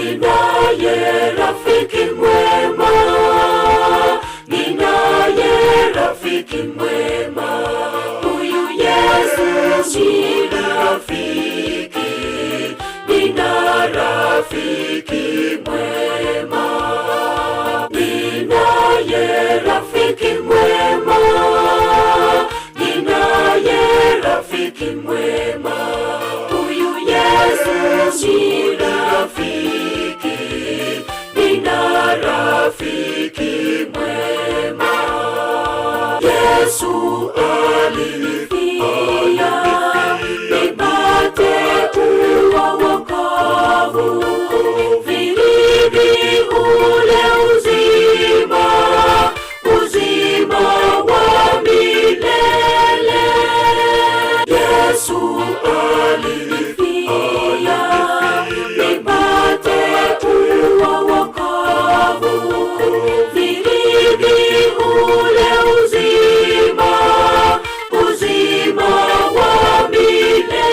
Ninaye rafiki mwema, ninaye rafiki mwema, huyu Yesu ni rafiki, nina rafiki mwema, ninaye rafiki mwema, ninaye rafiki mwema, huyu Yesu ni rafiki, nina rafiki mwema. Yesu alinifia nipate kuwa wokovu, vilivyo ule uzima, uzima wa milele. Yesu alinifia nipate kuwa wokovu, vilivyo ule uzima, uzima wa milele.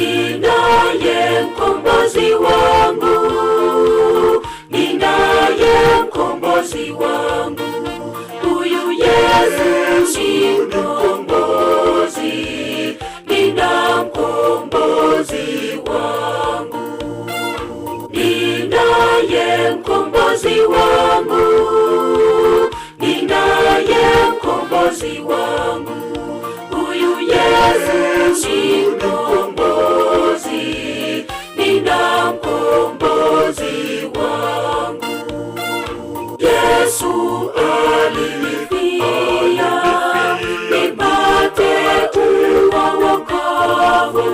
Ninaye mkombozi wangu, ninaye mkombozi wangu, Yesu ni mkombozi, nina mkombozi wangu. Ninaye mkombozi wangu, ninaye mkombozi wangu. Huyu Yesu ni mkombozi, nina mkombozi wangu. Yesu alinifia nipate kuwa wokovu,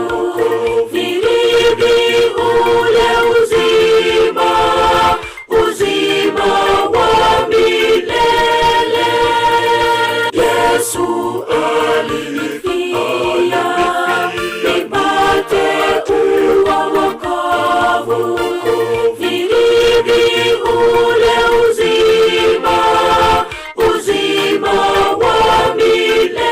nirithi ule uzima, uzima wa milele. Yesu alinifia nipate kuwa wokovu, nirithi ule uzima, uzima wa milele.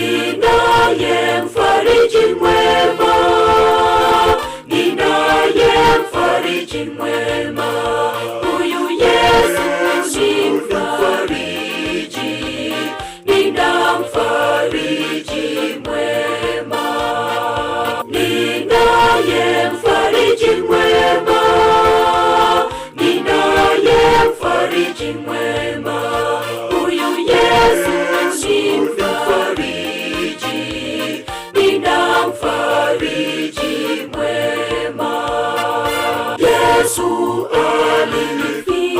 Ninaye mfariji mwema, ninaye mfariji mwema. Huyu Yesu ni mfariji, nina mfariji mwema. Ninaye mfariji mwema, ninaye mfariji mwema. Huyu Yesu ni mfariji, nina mfariji mwema. Yesu alinifia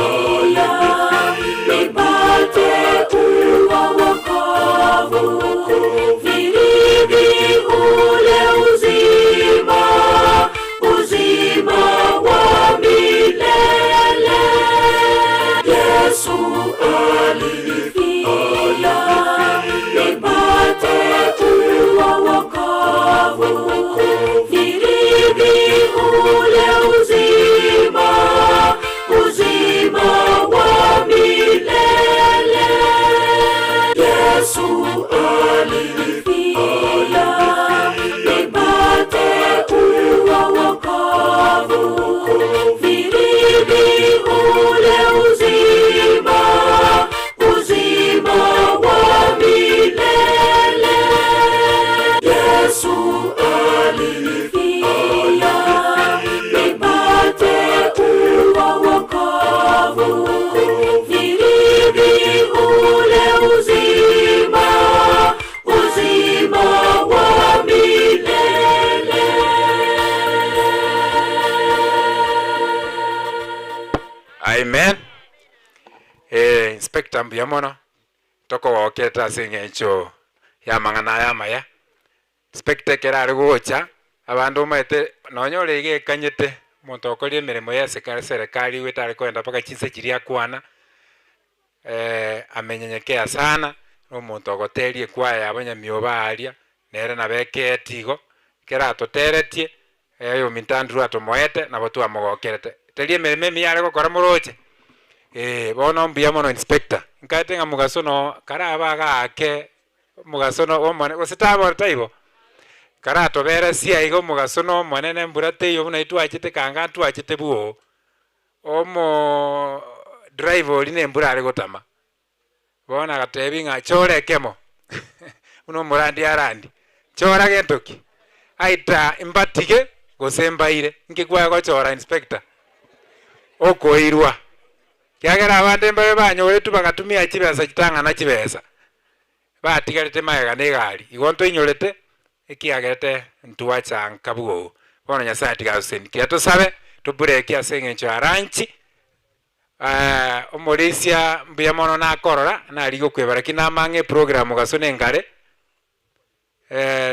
nipate kuwa wokovu, nirithi ule uzima, uzima wa milele. Yesu alinifia nipate kuwa wokovu, nirithi ule uzima, uzima wa milele. Yesu alinifia nipate kuwa wokovu, nirithi ule uzima, uzima wa milele. Yesu alinifia nipate kuwa wokovu, nirithi ule uzima, uzima wa milele. Amen. Inspector mbuya mono tokogokete ase eng'encho ya mang'ana aya amaya. Inspector ekero are gocha abanto omanyete nonya ore iga ekanyete omonto okorire emeremo ya eserikali igwete are kogenda mpaka chinse chiria akwana amenyenyekea sana na omonto ogoteria ekwaya yabo nyamioba aria nere nabo ekeeti igo ekero atoteretie oyominto Andrew atomoete nabo twamogokerete. Teri emeremo emiya are gokora moroche bono mbuya mono inspector nkaete ng'a mogaso no karaba agake omogaso no omone gose tabore taibo karatoberesia iga omogaso no omonene embura teiyo buna twachete kanga twachete bwo omo driver oria na embura are gotama bono agatebi ng'a chora ekemo buna omorandi arandi chora gento ki aita mbatige gose mbaire nki kwagochora inspector okoirwa kiagera abande mbabe banyoretwe bagatumia chibesa chitang'ana chibesa batigarete magega na egari igo ntoinyorete ekiagerete ntwachanka bwo bono Nyasaye atigaseni kiria tosabe tobureke ase eng'encho ya ranchi omorisia mbuya mono nakorora nari gokwebara ki namang'e eprogram gaso na engare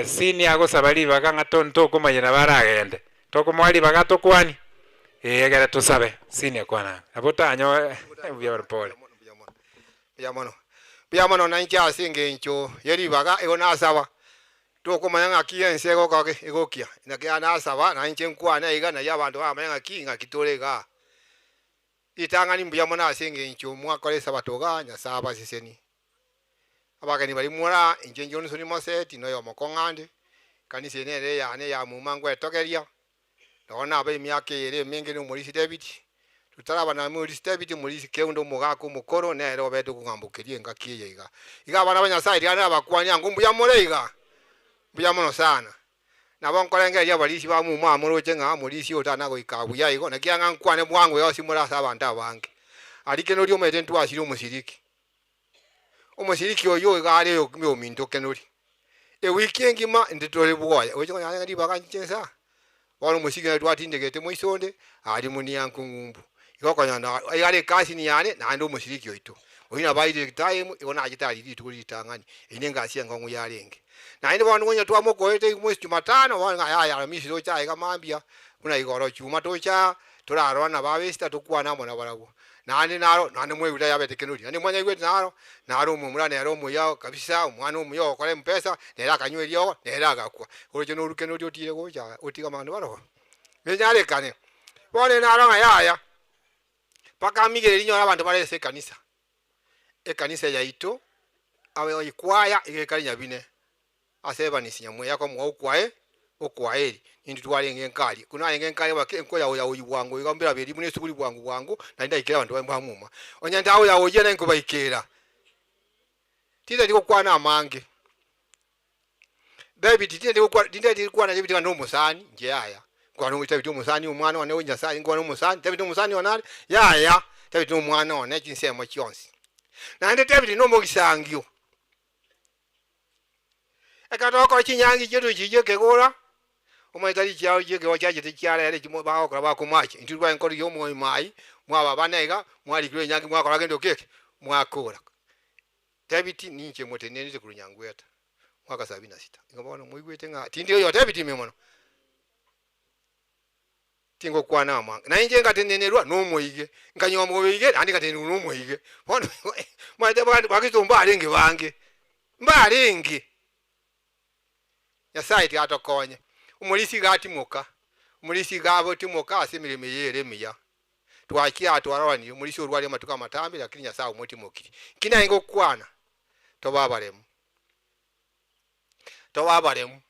sini agosaba ribaga ng'a ntokomanyana baragende tokomoa ribaga tokwani egere tosabe sini akwana nabo tanyo mbuya mono pole. Mbuya mono mbuya mono nainche ase eng'encho ya ribaga igo nasaba tokomanya ng'aki ense egoka egokia naki nasaba nainche nkwane iga naye abanto bamanya ng'aki ng'aki tore igaa. Ritang'ani mbuya mono ase engencho mwakora Esabato igaa, Nyasae abasesenie. Abageni baria mora, inche Johnson Moseti, na oyomo kong'ande, ekanisa eye nere eyane eya muma ngwetogeria, Nonya nabe emiaka eye ere emenge nomorisia David, totaraba na omorisia David, omorisia keundo omogaka omokoro, nere obete okong'ambokeria engaki eye iga. Iga abana ba Nyasaye riria nabakwanie ango mbuya more iga? Mbuya mono sana. Nabo nkorengereria abarisia ba muma moroche ng'a omorisia oyo tana goika buya igo, naki ang'a nkwane bwango iga gose more ase abanto abange. Aria kenori omanyete ntwasire omosiriki. Omosiriki oyio iga are ominto kenori. Ewiki engima intwe tore bwoye, oche konyora ng'a ribaga nchiche nsa, bono omosiriki nere twatindegete moiso onde, aria monianku ng'umbu. Igo okonyora na iga are ecousin yane naende omosiriki oito. Oyio nabo airire time, igo nachete aria rituko ritang'ani, eyio ne engasi enkong'u yarenge. Naende bono onye twamokoete mwezi jumatano, bono ng'a yaya aramisi toche aiga mambia, buna igoro chuma toche aa, torarora nabo abesita tokwane amo nabarabwo. Naende naro, naende mwaigwete ayabete kenori, naende mwanyaigwete naro, naro omomura nere omuya kabisa, omwana omuya ogokora empesa, nere akanywa eriogo, nere agakwa. Oroche noru kenori otiire gocha aa, otige amang'ana barobwo. Nenyarekane. Bono naro ng'a yaya, mpaka amigererie nyore abanto bare ase ekanisa, ekanisa yaito, abe ekwaya iga ekare nyabine. Ase ebanisi nyamweya komoa okwae okwaeri, intwe twarenge nkari. Ekero narenge nkari bake nkoyaoyaoyia bwango iga mbirabe eria buna esuguri bwango bwango, naende ndaikere abanto baye mbamuma. Onye ntaoyaoyia naye nkobaikera. Tintageti gokwana amange. David tintageti gokwana tintageti gokwana David ng'a nomosani, inche yaya. Nkwana David omosani omwana one o Nyasaye nkwane omosani, David nomosani one are? Yaya, David nomwana one chinsemo chionsi. Naende David nomogisangio. Ekero togokora chinyangi chiaito echi chi'ekegora, omanyete tari chiao chi'ekegora chiachete chiarera echi bagokora bakomacha, intwe twarenge korigia omoimai, mwaba abana iga, mwarikirwe enyangi mwakora gento ki eke? Mwakora. Tebiti ninche motenenete korwa Nyangweta, mwaka sabini na sita. Igo bono moigwete ng'a tindi oyo tebiti ime mono. Tingokwana amang'ana, na inche ngatenenerwa nomoige, nkanywa omoige, naende ngatenenerwa nomoige. Bono omanyete abande bakristo mbarenge bange, mbarenge. Nyasaye tiga atokonye. Omorisia iga atimoka, omorisia iga abotimoka ase emeremo eye ere emiya. Twachire aa twaroranire, omorisia orwarire amatuko amatambe lakini Nyasaye omotimokirie. Nki naye ngokwana? Tobe abaremu, tobe abaremu.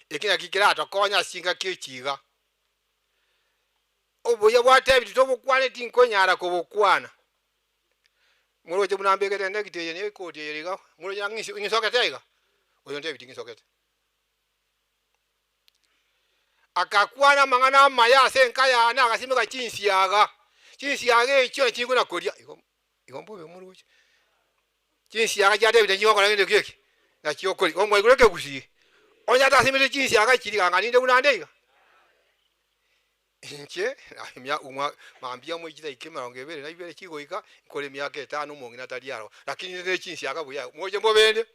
Eki nakio keratokonye ase chingaki echi iga. Obuya bwa David tobokwane tinkonyara kobokwana. Moroche buna mbegete enegiti eye na ekoti eye iga, moroche ng'isi ng'isokete iga, oyo David ng'isokete. Akakwana amang'ana amaya ase enka yane agasimeka chinsiaga, chinsiaga echio nachio chikona koria, igo igo mbobe moroche. Chinsiaga chia David nachio chigokora gento ki eke? Nachio okoria. Igo mwaigure ekegusii? Onye atasimete chinsiaga chiria ganga ninde buna ande iga. Inche emia omwa mambia omo chidaika emerongo ebere na ibere chigoika, nkore emiaka etano omong'ina tari aro, lakini inde ne chinsiaga buya, moche mobende.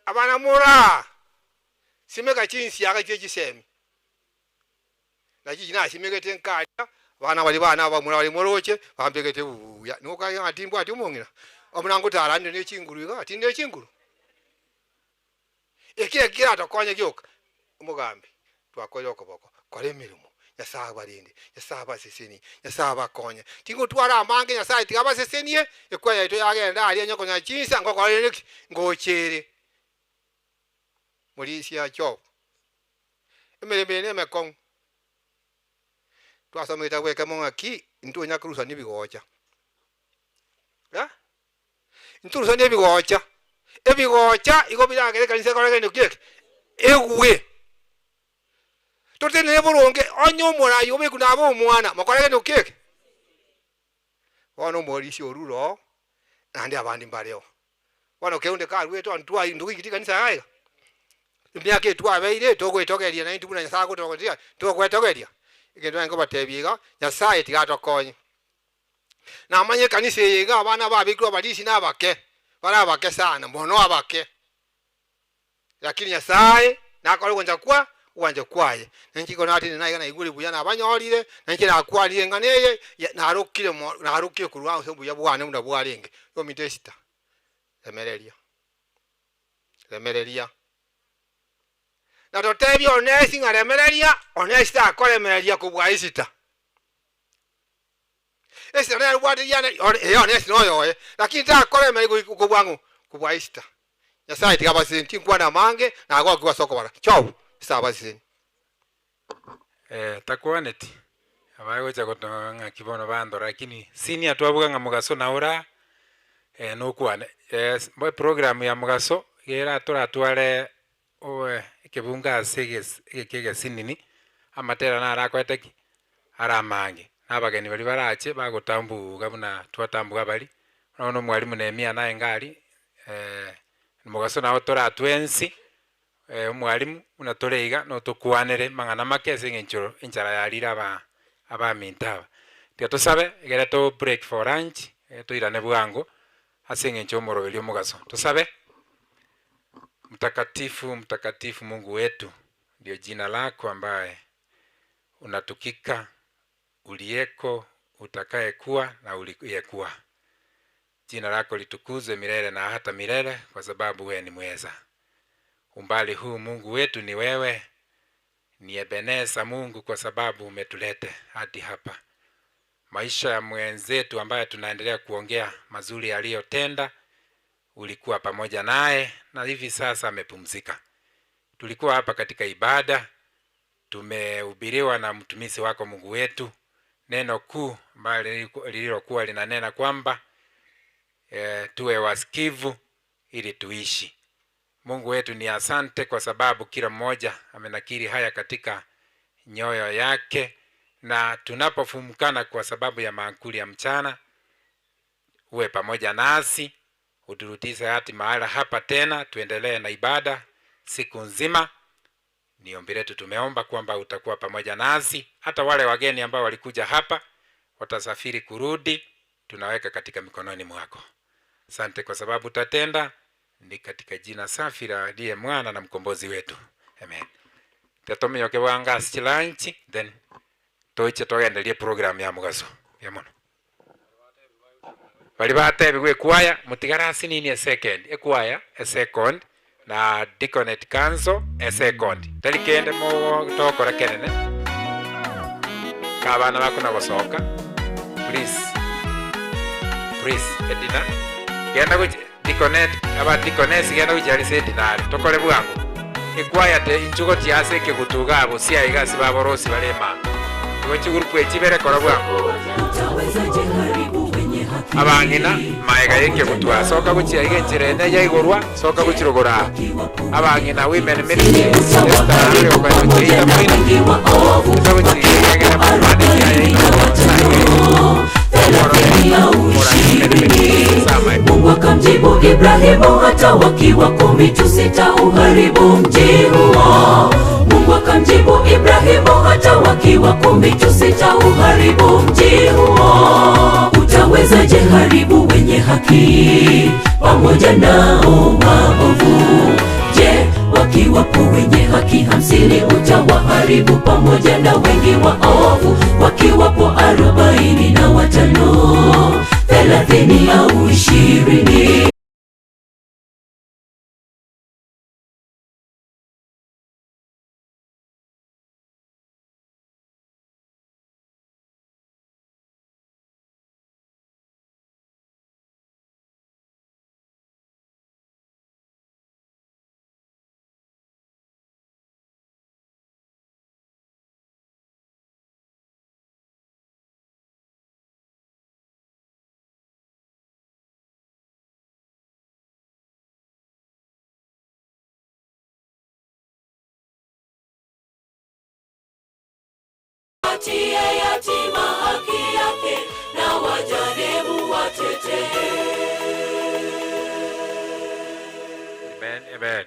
Abana moraa, simeka chinsiaga chie chisemi. Naki inche nasimegete nkaria, abana baria bane abamura baria moroche, bambegete buya. Nigo okagera ng'a timbwati omong'ina, buna ngotara nde ne chinguru igaa, tindi ne chinguru. Eki nakio keratokonye gioka, omogambi, twakoire okoboko, kora emeremo, Nyasae abarende, Nyasae abasesenie, Nyasae abakonye. Tingotwara amange Nyasae tiga abasesenie, ekwaya yaito yagenda aria onye konya chinsa ngokora rende ki? Ngocha ere. Morisia Job. Emeremo eye nemekong'u, twasoma egetabu ekemo ng'aki ntonya korusania ebigocha, eh, ntorusanie ebigocha, ebigocha igo biragere ekanisa ekore gento ki eke? Egwe. Totenene boronge onye omorai obekwe nabe omwana mokore gento ki eke? Bono omorisia orure oo, naende abande mbareo. Bono keunde karuete onde twai ntogoigetie ekanisa iga iga, emiaka eye twabeire togoetogeria naintwe buna Nyasaye agotogotia, togoetogeria. Egento naye nkobatebia iga, Nyasaye tiga atokonye. Namanye ekanisa eye iga abana babekirwe abarisia na abake, bare abake sana, mono abake. Lakini Nyasaye nakore ogwancha kwa ogwancha kwaye. Na inche igo natenena aiga naigure buya nabanyorire, na inche nakwanire eng'ana eye, ya narokire mo narokire korwa ase obuya bwane buna bwarenge. Ominto Esther, remereria, remereria. Na totebie Onesi ng'a remereria, Onesi takoremereria kobua Esita. Esita nere obwate riana ee Onesi noyoye, lakini takoremereria goika kobua ng'o? Kobua Esita. Nyasaye tiga abaseseni, tinkwana amange, nagokigwe ase okobara. Chobu, Nyasaye abaseseni. Eh, takwaneti, abagocha gotoa ng'aki bono bandora lakini senior twabuga ng'a mogaso nao ora eh, nokwane. Yes, bo eprogram ya mogaso iga era toratware oe ekebungo ase eges egeke egesinini, amatera naro akoete ki? Are amange, na abageni baria barache bagotambuga buna twatambuga baria, bono omwalimu Nehemia naye iga aria, mogaso nabo toratwe ensi. Omwalimu, buna tore iga, notokwanere mang'ana make ase eng'encho enchara yarire aba abaminto aba. Tiga tosabe egere to break for lunch, toirane bwango ase eng'encho y'omoroberio omogaso. Tosabe, Mtakatifu, mtakatifu Mungu wetu, ndio jina lako ambaye unatukika, ulieko, utakayekuwa na uliyekuwa. Jina lako litukuzwe milele na hata milele, kwa sababu wewe ni mweza. Umbali huu Mungu wetu ni wewe, ni Ebeneza Mungu, kwa sababu umetulete hadi hapa. Maisha ya mwenzetu ambaye tunaendelea kuongea mazuri aliyotenda, ulikuwa pamoja naye na hivi sasa amepumzika. Tulikuwa hapa katika ibada, tumehubiriwa na mtumishi wako Mungu wetu neno kuu ambalo lililokuwa linanena kwamba tuwe wasikivu ili tuishi. Mungu wetu ni asante kwa sababu kila mmoja amenakili haya katika nyoyo yake, na tunapofumkana kwa sababu ya maakuli ya mchana, uwe pamoja nasi, uturudishe hati mahala hapa tena, tuendelee na ibada siku nzima. Ni ombi letu, tumeomba kwamba utakuwa pamoja nasi, hata wale wageni ambao walikuja hapa watasafiri kurudi, tunaweka katika mikononi mwako. Asante kwa sababu utatenda, ni katika jina safi la aliye mwana na mkombozi wetu, amen. Tetomioke bwanga ase chilanchi then toiche togenderie program ya mogaso ya mono bari batebigwa ekwaya motigare ase nini esecond ekwaya esecond na deaconate council esecond tari kende mogo tokora kenene ka abana bakona gosoka please please edina genda gochi deaconate aba deaconess genda gochia ase edina are tokore bwango ekwaya te inchu gochia ase ekegutu iga abwo siaiga ase baborosi bare emanga igo chigroup echi ibere kora bwango Abang'ina, maega y'ekegutu aa, soka gochia iga enchera ene yaigorwa, soka gochia rogoro aa. Abang'ina, Women Ministry, Esther arure gokanyocheita moino, esa gochia iga ekiagera mobande ekiaya ino Mungu akamjibu Ibrahimu, hata wakiwa kumi tu sitauharibu mji huo. Mungu akamjibu Ibrahimu, hata wakiwa kumi tu sitauharibu mji huo. Utawezaje haribu wenye haki pamoja nao waovu? Je, wakiwapo wenye haki 50 utawaharibu pamoja na wengi waovu? Wakiwapo 45, 30 au 20. Patie yatima haki yake na wajane muwatetee. Amen, amen.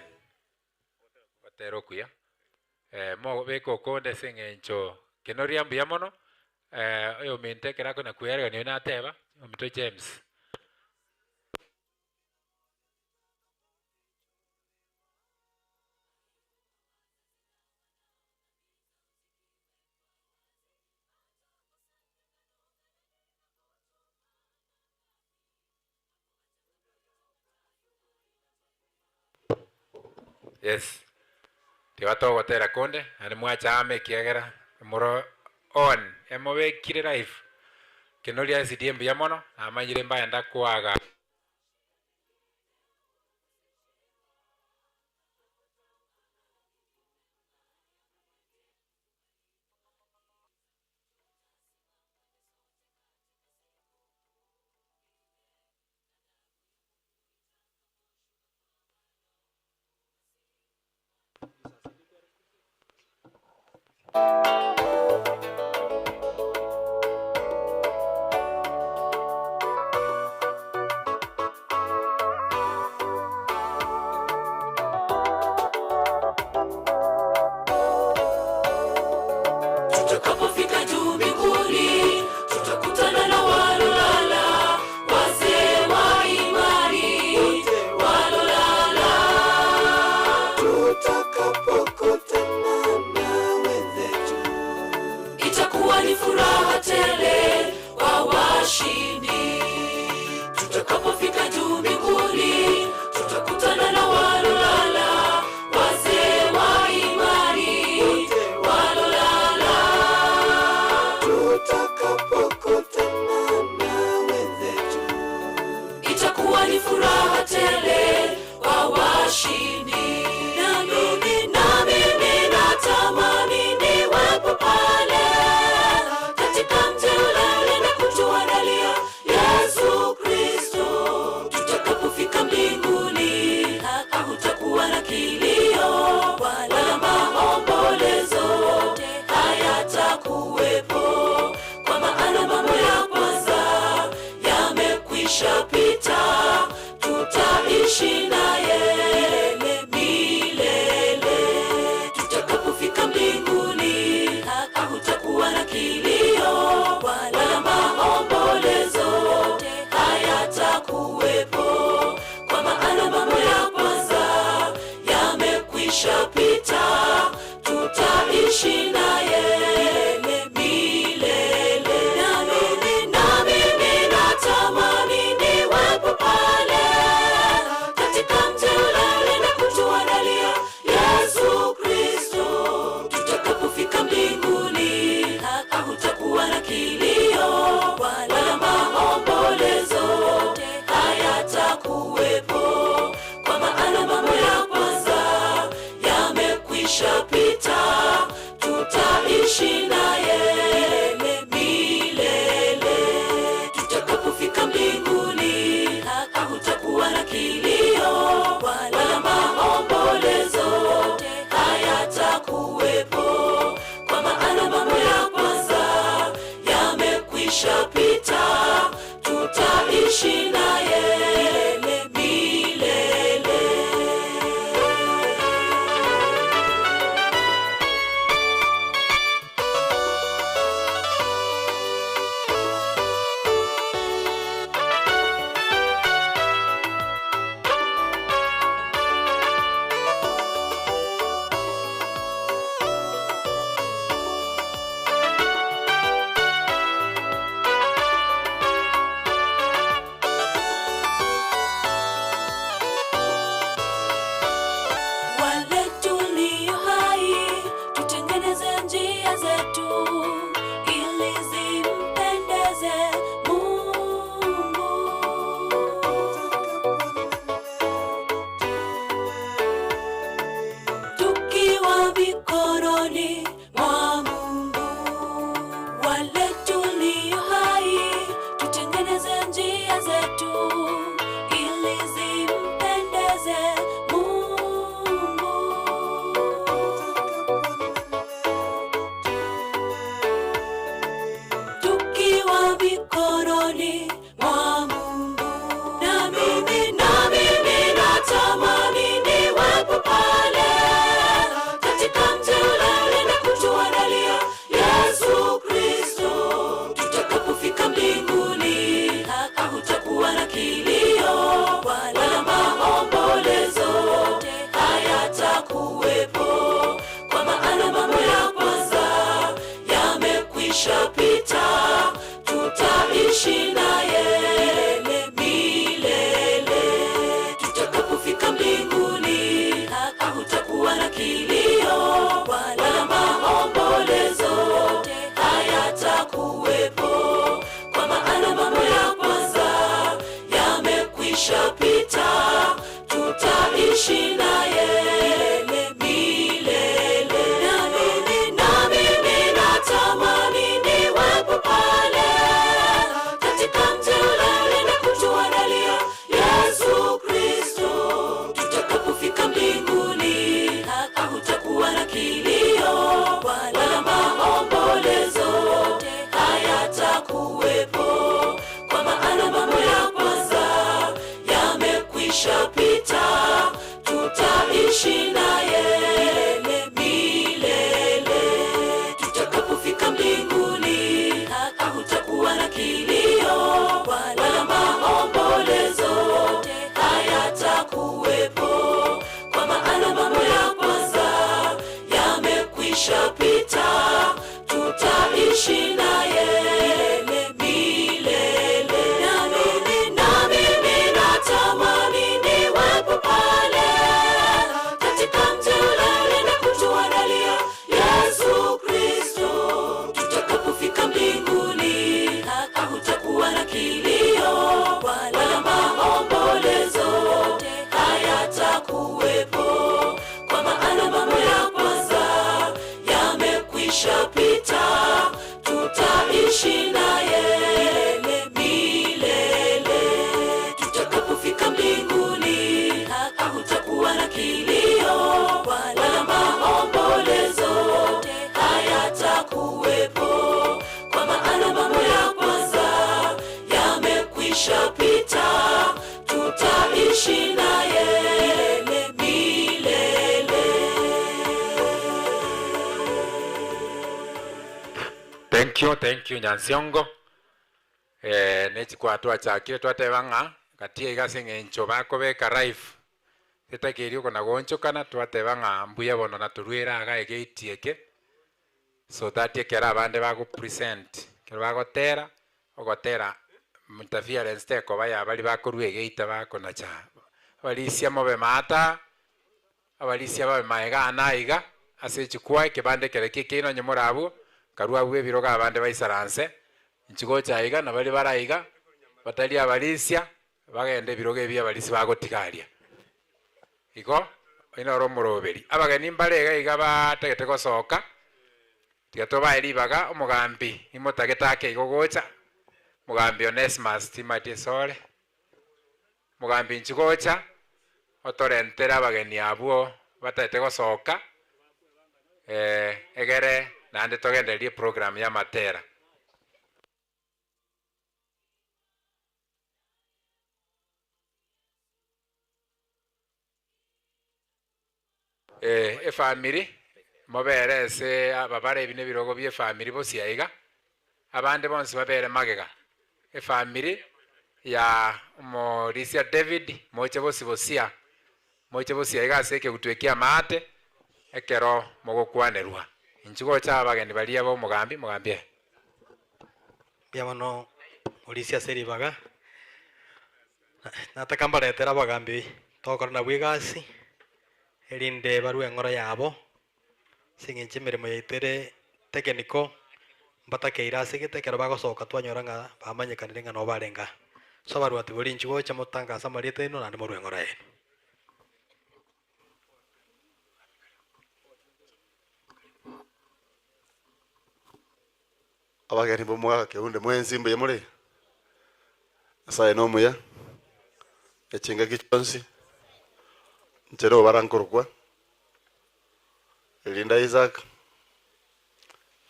Batera okuya. Mobeke okonde ase eng'encho kenoria mbuya mono, oyominto ekero akona kwearegania oyo nateba, ominto James. Yes. Tiga togotera konde, naende mwacha amo ekiagera moro on, emobekire live. Kenoria SDA mbuya mono, namanyire mbaenda koaga. Tutakapofika juu mbinguni, tutakutana na walolala, wazee wa imani walolala. Tutakapokutana na wenzetu, Itakuwa ni furaha tele kwa washindi. Tutakapofika juu mbinguni, tutakutana na walolala, wazee wa imani walolala. tutakapokutana na wenzetu, itakuwa ni furaha tele kwa washindi. Na mimi na mimi natamani niwepo pale katika mji ule na kutuandalia Yesu Kristo. Tutakapofika mbinguni hakutakuwa na kilio wala maombolezo hayatakuwepo, kwa maana mambo ya kwanza yamekwisha pita, tutaishi naye milele. Tutakapofika mbinguni hakutakuwa na kilio wala maombolezo hayatakuwepo, kwa maana mambo ya kwanza yamekwisha pita, tutaishi naye milele. Na mimi na mimi natamani niwepo pale katika mji ule na kutuandalia Yesu Kristo. Tutakapofika mbinguni hakutakuwa na kilio wala maombolezo hayatakuwepo, kwa maana mambo ya kwanza yamekwisha pita, tutaishi naye milele. Tutakapofika mbinguni hakutakuwa na kilio wala maombolezo hayatakuwepo, kwa maana mambo ya kwanza yamekwisha pita, tutaishi naye milele. Wale tulio hai tutengeneze njia zetu ili zimpendeze Mungu. Tukiwa mikononi mwa Mungu, wale tulio hai tutengeneze njia zetu ili zimpendeze Mungu. Tukiwa mikononi mwa Mungu, na mimi na mimi natamani niwepo pale katika mji ule na yamekwisha pita, tutaishi naye milele. Na mimi, na mimi natamani niwepo pale katika mji ule na kutuandalia Yesu Kristo. Tutakapofika mbinguni, hakutakuwa na kilio wala maombolezo, hayatakuwepo, kwa maana mambo ya kwanza yamekwisha pita. Tutaishi naye milele. Tutakapofika mbinguni, hakutakuwa na kilio wala maombolezo, hayatakuwepo, kwa maana mambo ya kwanza yamekwisha pita. Tutaishi naye milele. Thank you, thank you Nyansiongo. Eh, nechikwa twachakire twateba ng'a gati iga ase eng'encho bakobeka life tetakeire okona goonchokana twateba ng'a mbuya bono natorwere iga egate eke so that ekero abande bago present ekero bagotera ogotera interference tekoba ya baria bakorwa egeita bakonacha abarisia mobe maata abarisia babe maega ana iga ase echikwa ekebande ekere ki ekeino onye more abwo karwa abwo ebirogo abande baisaranse nchigocha iga na baria bara iga batari abarisia bagende ebirogo ebi abarisia bagotiga aria. Igo oino oro omoroberi. Abageni mbare iga iga batagete gosoka tiga tobae ribaga omogambi nimotagete ake igo gocha omogambi Onesmus Timothy Sore omogambi nchigocha otorentere abageni abwo batagete gosoka egere naende togendererie eprogram ya amatera. Eh, efamiri mobere ase ababare ebi nebirogo bia efamiri bosia iga abande bonsi babere magega efamiri ya omorisia David moche bosi bosia moche bosia iga ase ekegutu ekia amaate ekero mogokwanerwa inchi gocha abageni baria ba omogambi mogambi aye. Mbuya mono morisia ase ribaga, nataka mbaretere abagambi togokora nabwo egasi, erinde barue eng'oro yabo, ase eng'encho emeremo yaito ere technical, mbatakeire ase gete ekero bagosoka twanyora ng'a bamanyekanire ng'a nabo barenge aa. So abarwoti boria inchuo gocha motangase amarieta aino naende morue eng'oro yaino. Abageni b'omwaka keunde mwensi mbuya more? Nyasaye nomuya, echingaki chionsi, inche nobara nkorokwa, Erinde Isaac,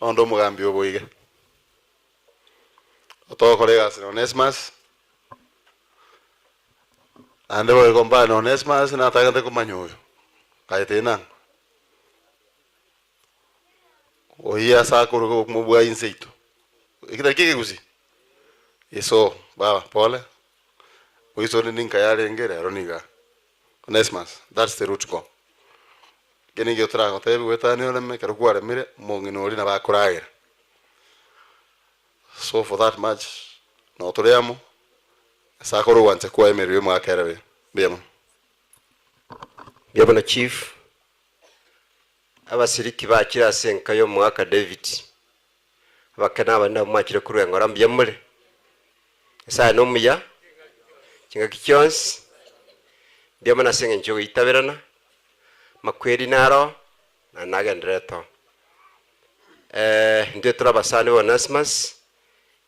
onde omogambi oboige, otogokora egasi na Onesmus, naende boigo mbane Onesmus natagete komanya oyo, aye tenang'o. Oyio ase akorwa obokima bwa inse yaito. Eki naki ekegusii? Iso, baba, pole, oiso onde ninka yarenge rero niga aa. Onesmus, that's the route go. Eke nigo toragotebi goetania oreme, ekero kwaremire, omong'ina oria nabo akoragera. So for that much, nabo tore amo, ase akore ogwancha kwaye emerero y'omogaka ere buya. Mbuya mono. Mbuya mono chief. Abasiriki bachire ase enka y'omogaka David, abake na abanene abwo mwachire korwa eng'ora mbuya more. Nyasae nomuya chingaki chionsi, mbuya mono ase eng'encho y'ogoitaberana, amakweri naro na nagendererete oo. Intwe tore abasani ba Onesimus,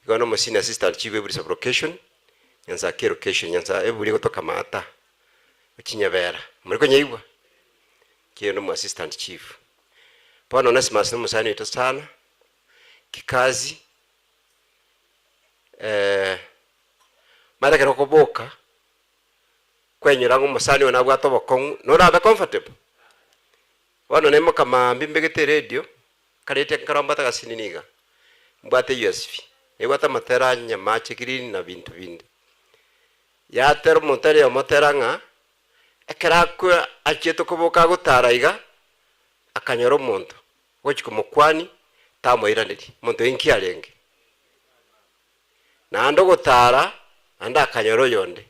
igo nomo senior assistant chief eburi sub location, Nyanza location, Nyanza eburi egotoka maata, gochinyebera, more konyaigwa? Kende omo assistant chief. Bono Onesimus nomosani oito sana, kikazi, eh, mara ekero okoboka, kwenyora ng'a omosani oyo nabwate obokong'u, norabe comfortable? Bono naimoka maambia mbegete eredio, nkareta nkero mbwate agasinini iga, mbwate USB, nebwate amatera a Nyamache Green na binto binde. Yatera omonto aria omotera ng'a, Ekero akwe achiete koboka agotara iga, akanyora omonto. Ogochia komokwania, tamoiraneria, omonto oyo inki arenge? Naende ogotara, naende akanyora oyonde.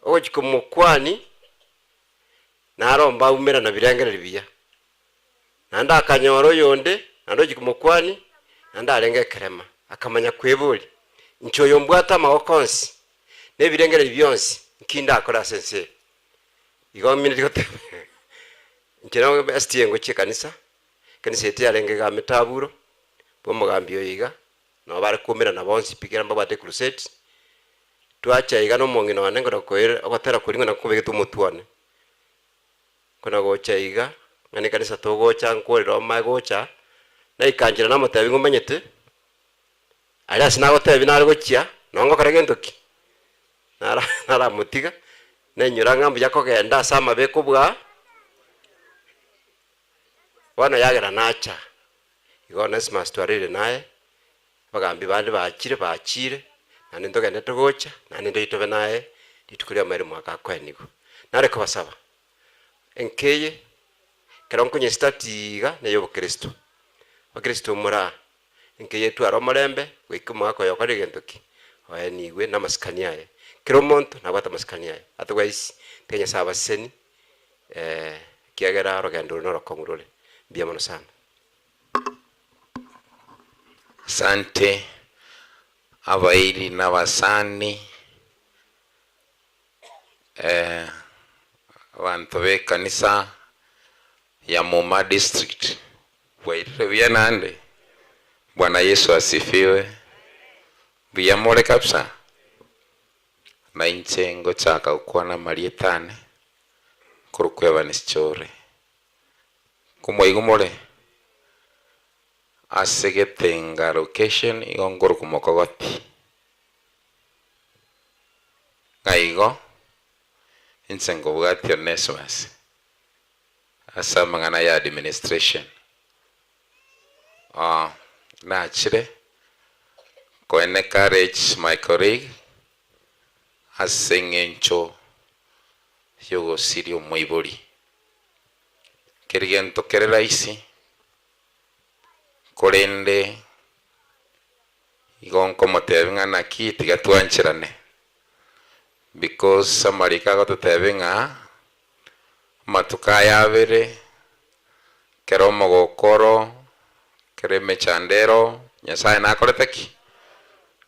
Ogochia komokwania, naro mbaumerana birengererio biya. Naende akanyora oyonde, naende ochia komokwania, naende arenge ekerema. Akamanya kweboria, Inche oyo mbwate amagoko onsi, na ebirengererio bionsi, nki ndakore ase ense eye? Igo mineti goteba, inche nabo SDA ngochia ekanisa, ekanisa eye tiyarenge iga metaburo, bwa omogambi oyo iga, nabo bare koumerana bonsi pi kera mbabwate ecrusade, twacha iga na omong'ina one nkona koira ogotera koria ng'a nakobegete omotwe one. Kona gocha iga, ng'a nekanisa togocha nkorera omae gocha, naika nchera namotebia ng'a omanyete, aria ase nagotebia nare gochia, noo ngokora gento ki? Nara naramotiga, nainyora ng'a mbuya kogenda ase amabe kobua, bono yagera nacha. Igo Onesimus twarire naye, abagambi bande bachire bachire, naende ntogenderete gocha, naende ntoitobe naye rituko ri'amaene omwaka akoenigwa. Nare kobasaba, enkeye, ekero nkonyesitati iga neye obokristo, abakristo moraa, enkeye etware omorembe goika omwaka oyo okorire gento ki? Oenigwe na amasikani aye. Kera omonto nabwate amasikani aye, otherwise tiga Nyasaye abaseseni ekiagera orogendo oro norokong'u rore. Mbuya mono sana. Asante abairi na abasani, abanto b'ekanisa ya Muma District, bwairire buya naende? Bwana Yesu asifiwe. Mbuya more kabisa? Na inche ngochaka gokwana amarieta ane, nkorokwa Evans Chore. Nkomoigwa more? Ase getenga location igo nkorokwa Mokogoti. Ng'a igo, inche nkobwatia Onesmus ase amang'ana ya administration. Nachire ko encourage my colleague ase eng'encho yogosiria omoibori. Keri gento kere rahisi, korende igo nkomotebia ng'a naki tiga twancherane, because amariko agototebia ng'a amatuko aya abere, kera omogoko oro, kera emechando ero, Nyasaye nakorete ki?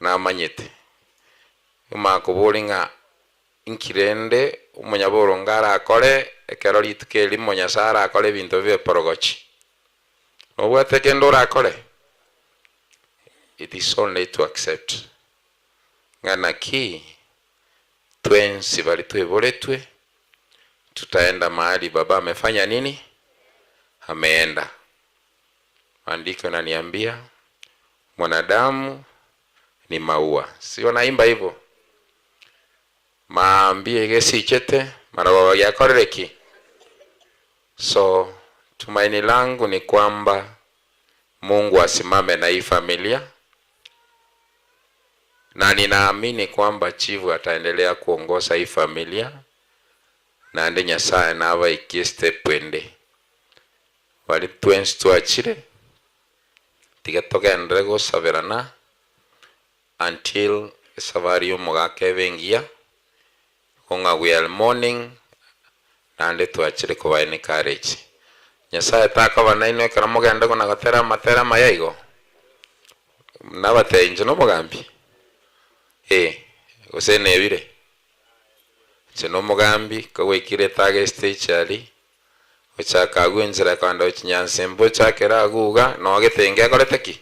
Namanyete. Omanye koboria ng'a Inki rende omonyaboronge arakore ekero rituko erimo Nyasae arakore ebinto bibe porogochi? Nobwate kende orakore? It is only to accept ng'a naki twensi baria tweboretwe tutaenda mahali baba amefanya nini? Ameenda. Maandiko inaniambia mwanadamu ni maua. Si wanaimba hivyo? Maambia egesichete marogoba giakorire ki? So tumaini langu ni kwamba Mungu asimame na hii familia na ninaamini kwamba chifu ataendelea kuongoza hii familia naende Nyasaye nabaikie step ende. Baria twensi twachire Tiga togenderere gosaberana until esafari y'omogaka ebe engiya, igo ng'a we are mourning naende twachire koba encourage. Nyasaye takoba nainwe ekero mogende kona gotera amatera amaya igo? Nabatebia inche nomogambi? Eh, gose nebire? Inche nomogambi, kogwaikire etaga estage aria, Gochaka agwo enchera kogenda gochia Nyansembe ochakere agwo iga, noo getenge ekorete ki?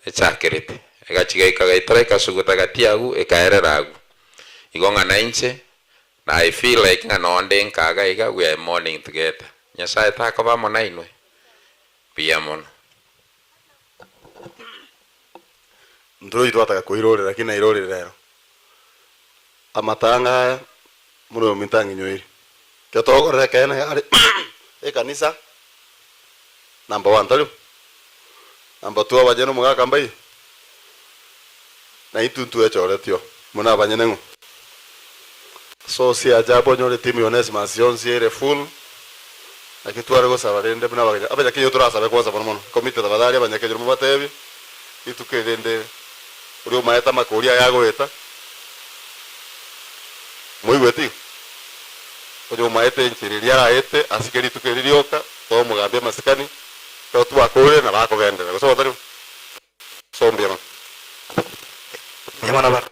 Echakerete. Egachia gaika gaitora ekasuguta gati agwo ekaerera agwo. Igo ng'a nainche, na I feel like ng'a noo nde nka iga iga we are mourning together. Nyasaye takoba amo nainwe? Mbuya mono. Ntorochi twataka koirorera lakini nairorire rero. Amatanga aya buna oyominto ang'inyoire. Ekero togokorera ekeene are ekanisa number one tari bo? Number two abanyene omogaka mbaye? Na intwe ntwechoretio buna abanyene ng'o? So si ajabu onyore etimu ya Onesmus yonsi ere full. Naki tware gosaba rende buna abageni, abanyakenyoro torasabe kwansa mono mono, ekomiti tafadhali abanyakenyoro mobatebie, rituko eri rende oria omaete amakori aya agoeta, moigwete igo? Onye omaete enchera eria araete asike rituko eri rioka, tomogambie amasikani, ekero twakorire nabo akogenderera, gose batari bo? So mbuya mono. Mbuya mono ba.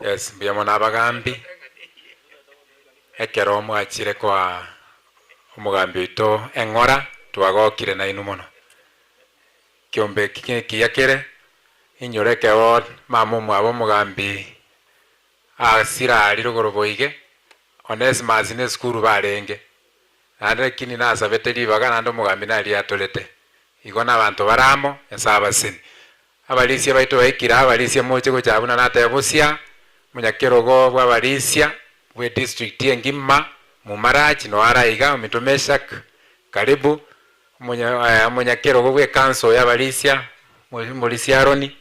Yes, mbuya mono abagambi, ekero mwachire koa omogambi oito eng'ora, twagokire nainwe mono. Ekiombe eki nekiya kere, inyore ekero mama omwabo omogambi asire aria rogoro boige, Onesmus ne esukuru barenge, naende lakini nasabete ribaga naende omogambi naria atorete. Igo nabanto bare amo, Nyasae abaseni. Abarisia baito baikire aa, abarisia moche gocha buna nateba bosia, omonyakerogo bw'abarisia bwe district engima, Mumarachi noyo are aiga, ominto Meshack, karibu, Omonyakerogo bw'ekanso y'abarisia, Omorisia Aroni,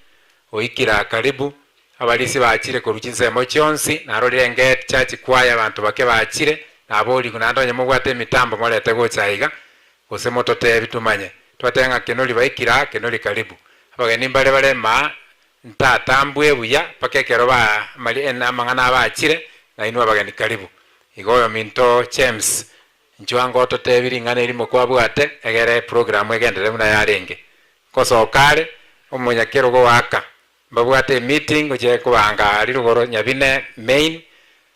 oikire aa karibu, abarisia bachire korwa chinsemo chionsi, narorire enget church choir abanto bake bachire, naborigwe naende onye mobwate emitambo morete gocha aiga, gose mototebi tomanye. Twateba ng'a Kenori baikire aa, Kenori karibu. Abageni mbare bare maa, ntatambwe buya mpaka ekero ba amang'ana aba achire, nainwe abageni karibu. Igo oyominto James Inchuo ango ototebi ring'ana erimo kwabwate, egere eprogramu egenderere buna yarenge. Ngosoka are, omonyakerogo goaka, mbabwate emeeting gochia kobanga aria rogoro Nyabine main,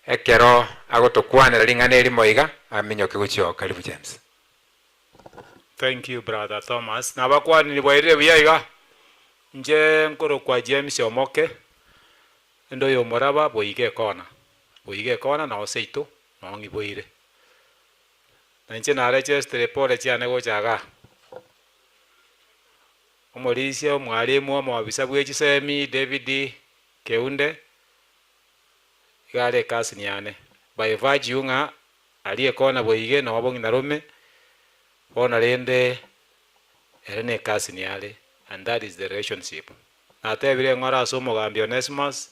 ekero agotokwanera ring'ana erimo iga, aminyoke gochia oo. Karibu James. Thank you brother Thomas. Nabakwaniri bwairire buya iga? Inche nkorokwa James Omoke, inde oyomoraba boiga ekona, boiga ekona noo seito noo ng'iboire. Na inche narechesetere pore chiane gocha igaa. Omorisia, omwalimu, omobisa bwe chisemi, David Keunde, iga are ecousin yane. By virtue ng'a aria ekona boige noo bong'ina rome, bono rende ere ne ecousin are and that is the relationship. Natebire eng'ora ase omogambi Onesimus,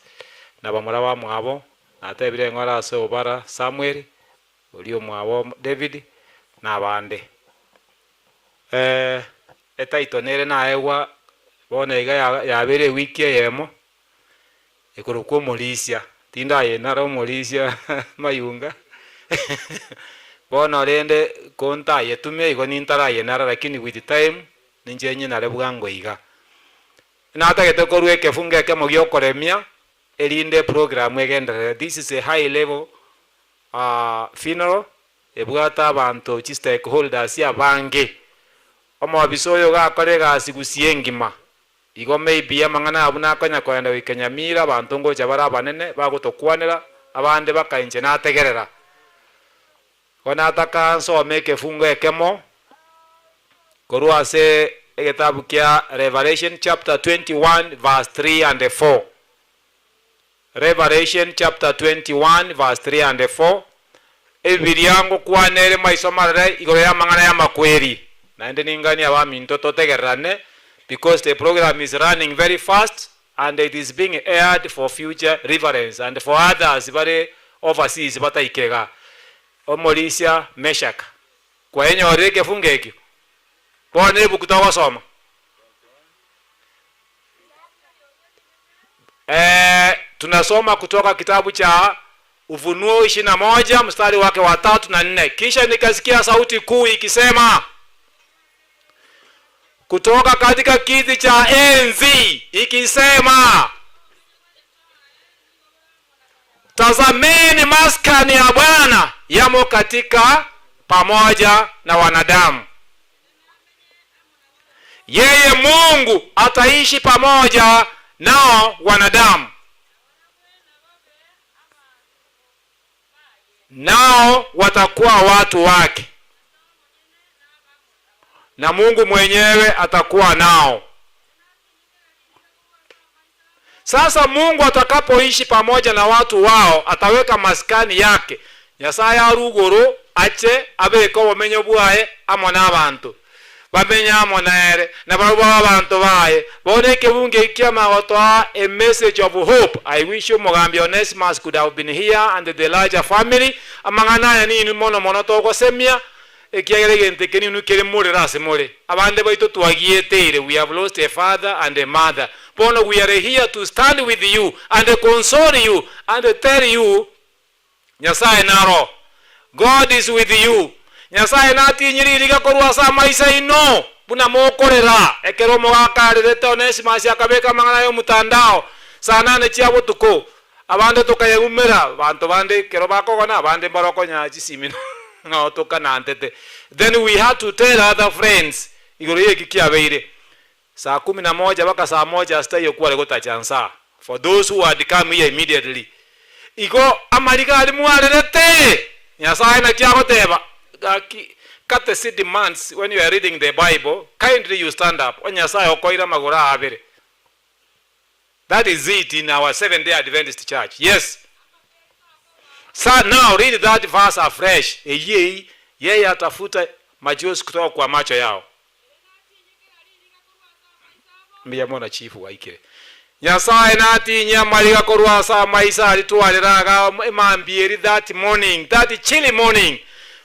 na bamura bamwabo, natebire eng'ora ase Obara Samuel, oria omwabo David, na abande. Etitle nere naegwa bono iga yabeire ewiki eyemo, ekorokwa omorisia, tindayenara omorisia mayunga, bono rende ko ntayetumia igo nintarayenara lakini with time, Ninche nyenare bwango iga. Natagete korua ekefungo ekemo giokoremia erinde eprogram egenderere. This is a high level funeral ebwate abanto chi stakeholders abange. Omobisa oyo gakora egasi gusii engima. Igo maybe amang'ana aya buna akonya koenda goika Nyamira abanto ngocha bare abanene bagotokwanera abande baka inche nategerera. Igo nataka nsome ekefungo ekemo korwa ase egetabu kia Revelation chapter 21 verse 3 and 4. Revelation chapter 21 verse 3 and 4, Ebibilia ngokwana ere maiso marore igoro y'amang'ana y'amakweri. Naende ninganie abaminto totegererane because the program is running very fast and it is being aired for future reference and for others bare overseas bataike igaa. Omorisia Meshak, kwaenyorire ekefungo ekio? Bono ebuku togosoma. Eh, tunasoma kutoka kitabu cha Ufunuo 21 mstari wake wa tatu na nne. Kisha nikasikia sauti kuu ikisema kutoka katika kiti cha enzi ikisema, Tazameni, maskani ya Bwana yamo katika pamoja na wanadamu. Yeye Mungu ataishi pamoja nao wanadamu, nao watakuwa watu wake, na Mungu mwenyewe atakuwa nao. Sasa Mungu atakapoishi pamoja na watu wao ataweka maskani yake, Nyasaye arwe igoro ache abeke obomenyo bwaye amo nabanto, bamenye amo nere, na barabwo babe abanto baye. Bono ekebungo eki kiamanya gotoa a message of hope. I wish omogambi Onesimus could have been here and the larger family. Amang'ana aya ninwe mono mono togosemia, Ekiagera egento eke ninwe kere morero ase more. Abande baito twagieteire, we have lost a father and a mother. Bono we are here to stand with you and console you and tell you Nyasae naro. God is with you. Nyasae natinye ririga korwa ase amaiso aino, buna mokorera. Ekero omogaka arerete Onesimus akabeka amang'ana ay'omotandao saa nane chia botuko. Abande tokayeumera, abanto bande ekero bakogona, abande mbare okonyora chisimi nao tokanantete. Then we had to tell other friends igoro y'eki kiabeire. Saa kumi na moja mpaka saa moja ase taiyo kware gotacha nsaa for those who had come here immediately. Igo amariga aria mwarerete, Nyasaye naki agoteba, gaki courtesy demands when you are reading the bible, kindly you stand up, onye Nyasaye okoire amagoro aa abere. That is it in our Seventh Day Adventist Church. Yes. Sa now read that verse afresh. Eyio eyi, yeye atafuta machozi kutoka kwa macho yao. Mbuya mono chief gwaikire. Nyasaye natinyie amariga korwa ase amaiso aria twarera iga emambia eri that morning, that chilly morning.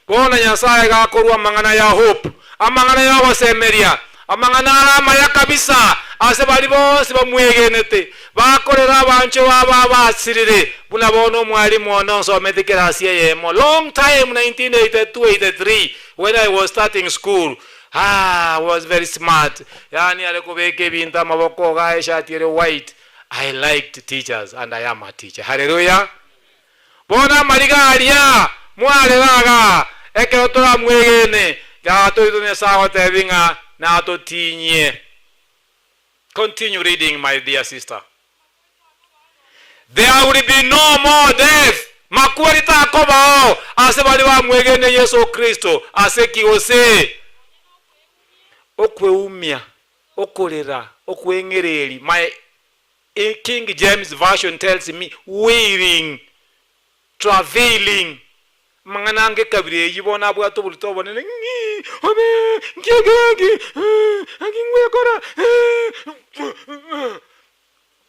Bono Nyasaye gakorwa amang'ana ya hope, amang'ana y'ogosemeria, amang'ana are amaya kabisa ase baria bonsi bamwegenete, bakorera abanchwa babo abasirire, buna bono omwalimu one onsometi kerasi eyemo long time 1982 83 when I was starting school ah was very smart yaani are kobeka ebinto amaboko igaa eshati ere white I liked teachers and I am a teacher hallelujah. Bono amariga aria mwarera igaa, ekero toramwegene, Tata oito Nyasae agotebi ng'a natotinyie. Continue reading my dear sister. There will be no more death, makweri takobao ase baria bamwegenire Yeso Kristo. Ase ki gose? Okweumia, okorera, okweng'ereri, my King James Version tells me wailing, travailing, amang'ana ange ekabira eyio bono abwate oborito obonene ng'i obe nki eke eki naki ngwekora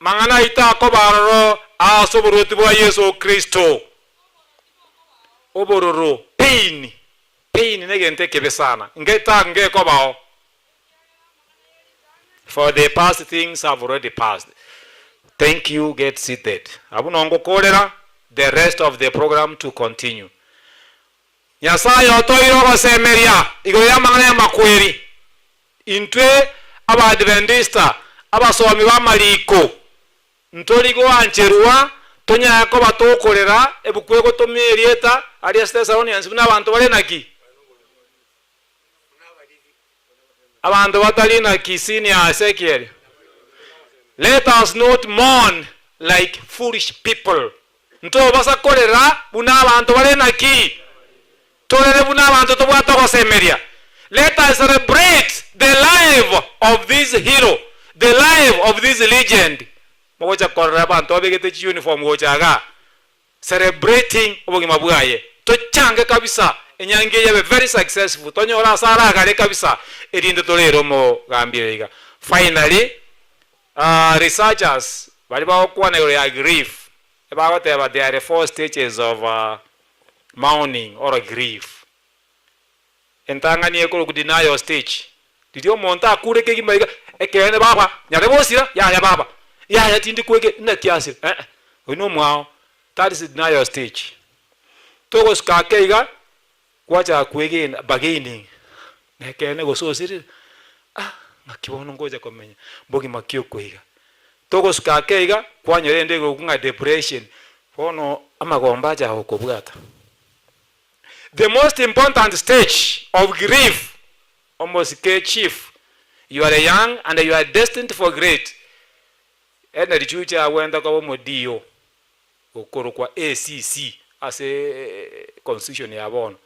mang'ana aito akoba aroro ase oborwoti bwa Yeso Kristo. Obororo, pain, pain negento ekebe sana, ngetakngekobao. For the past things have already passed. Thank you, get seated. Abwo nongokorera the rest of the program to continue. Nyasaye otoire ogosemeria igoro y'amang'ana y'amakweri. Intwe Abaadventista, abasomi b'amariko, ntori goancherwa tonyare koba tokorera ebuku egotomia erieta aria ase Thessalonians buna abanto bare naki? Abanto batari na kisini ya Ezekiel. Let us not mourn like foolish people. Ntobasa korera buna abanto bare naki? Torere buna abanto tobwate ogosemeria. Let us celebrate the life of this hero, the life of this legend. Mogocha korora abanto babegete chiuniform gocha igaa. Celebrating obogima bwaye. Tochange kabisa enyangi eye ebe very successful tonyore ase aragare kabisa erinde torere omogambi oyo iga. Finally researchers baria bagokwana igoro ya grief ebagoteba there are four stages of mourning or grief. Entang'ani ekorokwa denial stage, riria omonto akure kegima iga, ekeene baba, nyare gosira, yaya baba, yaya tindi kwege, naki asire, eh, oyio na omwao, that is denial stage. Togosuka ake iga, gwachaka kwegena, bargaining, nekeene gose osirire, ah, ng'aki bono ngocha komenya, mbogima ki okoiga. Togosuka ake iga, kwanyora ende egokwa ng'a depression, bono amagomba achaka gokobwata. The most important stage of grief omosike chief you are young and you are destined for great ene richuche agwente koba omo DO okorokwa ACC ase constitution ya bono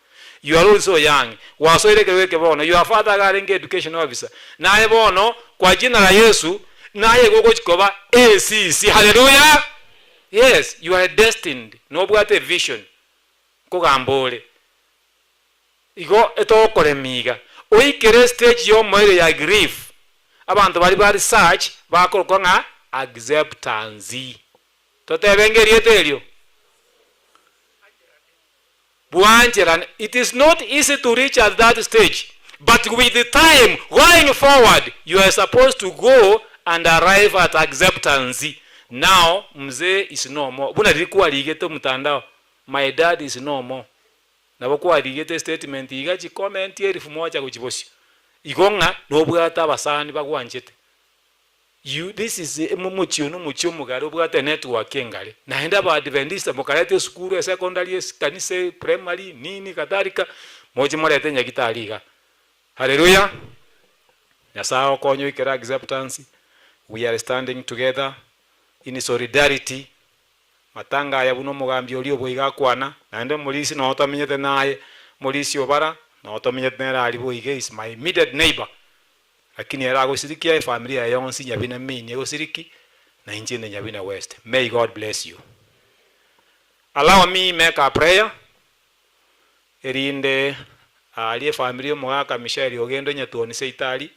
you are also young gwasoire ekerogo eke bono your father iga arenge education officer naye bono kwa jina la Yesu Naye igo ogochi koba esisi. Haleluya! Yes, you are destined. Nobwate evision. Nkogamba ore. Igo etogokoremia iga. Oikere estage yomoerio ya grief. Abanto baria ba research bakorokwa ng'a acceptance. Totebe ng'a erieta erio? Bwancherane. It is not easy to reach at that stage but with time going forward you are supposed to go and arrive at acceptance. Now mzee is no more. Buna riria kwarigete omotandao my dad is no more. Nabo kwarigete statement iga chi comment elfu moja gochia bosio. Igo ng'a nobwate abasani bagwanchete. You this is omochie one omochie omogare obwate enetwork engare. Naende abaadventista mokareta esukuru esecondary ekanisa eprimary nini kadhalika moche morete nyagitari igaa. Haleluya! Nyasaye agokonye oikere acceptance, we are standing together in solidarity, matanga aya buna omogambi oria oboigo akwana, naende omorisia noo tomenyete naye, omorisia obara noo tomenyete nere aria boigo is my immediate neighbor. Lakini ere agosirikia efamiri yaye yonsi Nyabina Main egosiriki na inche inde Nyabina West. May God bless you. Allow me make a prayer erinde aria efamiri yomogaka Michelle ogende Nyatuoni seito aria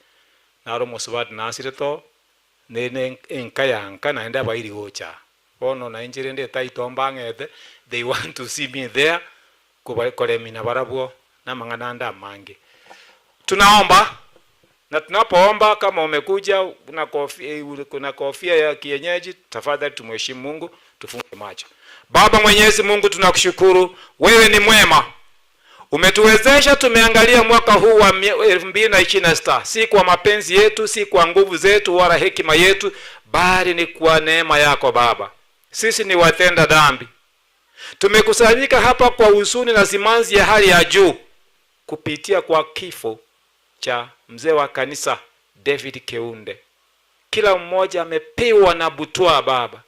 naro omosubati nasire to nere enka ya nka naende abairi gocha aa. Bono nainche rende etaito mbang'ete they want to see me there koremi nabarabwo namang'ana ande amange. Tunaomba na tunapoomba kama umekuja na kofia, na kofia ya kienyeji tafadhali tumheshimu Mungu tufunge macho. Baba Mwenyezi Mungu tunakushukuru, wewe ni mwema. Umetuwezesha tumeangalia mwaka huu wa 2026, si kwa mapenzi yetu, si kwa nguvu zetu wala hekima yetu, bali ni kwa neema yako Baba. Sisi ni watenda dhambi. Tumekusanyika hapa kwa huzuni na simanzi ya hali ya juu kupitia kwa kifo cha mzee wa kanisa David Keunde. Kila mmoja amepiwa na butwaa Baba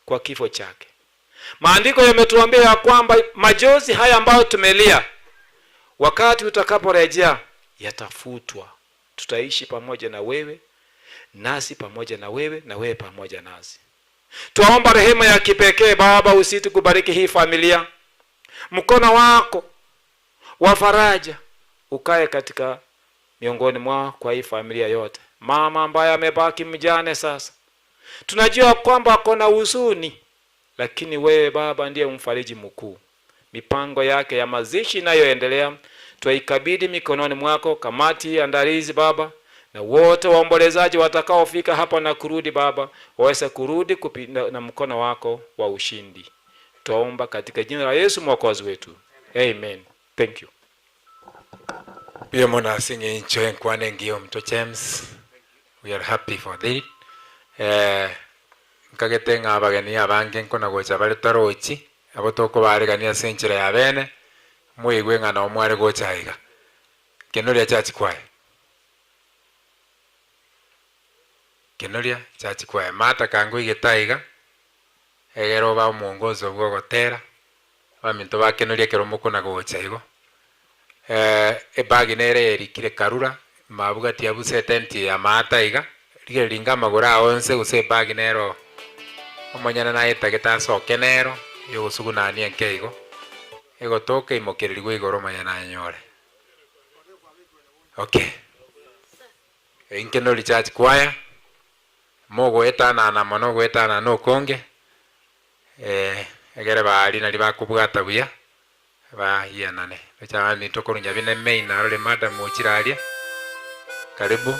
kwa kifo chake. Maandiko yametuambia ya kwamba majozi haya ambayo tumelia, wakati utakaporejea yatafutwa. Tutaishi pamoja na wewe, nasi pamoja na wewe, na wewe pamoja nasi. Twaomba rehema ya kipekee Baba, usiti kubariki hii familia, mkono wako wa faraja ukae katika miongoni mwao kwa hii familia yote. Mama ambaye amebaki mjane sasa, tunajua kwamba ako na huzuni, lakini wewe Baba ndiye mfariji mkuu. Mipango yake ya mazishi inayoendelea twaikabidhi mikononi mwako, kamati andalizi Baba, na wote waombolezaji watakaofika hapa na kurudi Baba, waweze kurudi na, na mkono wako wa ushindi. Twaomba katika jina la Yesu mwokozi wetu, amen. Thank you. Mbuya mono ase eng'encho enkwana engiya ominto James, we are happy for thee. Eh, nkagete ng'a abageni abange nkona gocha bare torochi, abo tokobaarigania ase enchera ya bene, moigwe ng'a nao mware gocha aiga. Kenoria church choir. Kenoria church choir. Martha kangoigete aiga, egere obe omongozo bwa ogotera, abaminto ba Kenoria ekero mokona gocha igo. Ebag nere erikire Karura, mabwati abuse etent ya Martha iga, rigereria ringa amagoro ao onse gose ebag nero omonyene nayetagete asoke nero, yogosugunania enke igo, egotoka eimokererigwe igoro omonyene ayenyore. Okay. Inche nori church choir, mogoetanana mono ogoetanana okonge, egere baria naria bakobwata buya, bayianane. Roche abaminto korwa Nyabina Main narore madam ochire aria, karibu,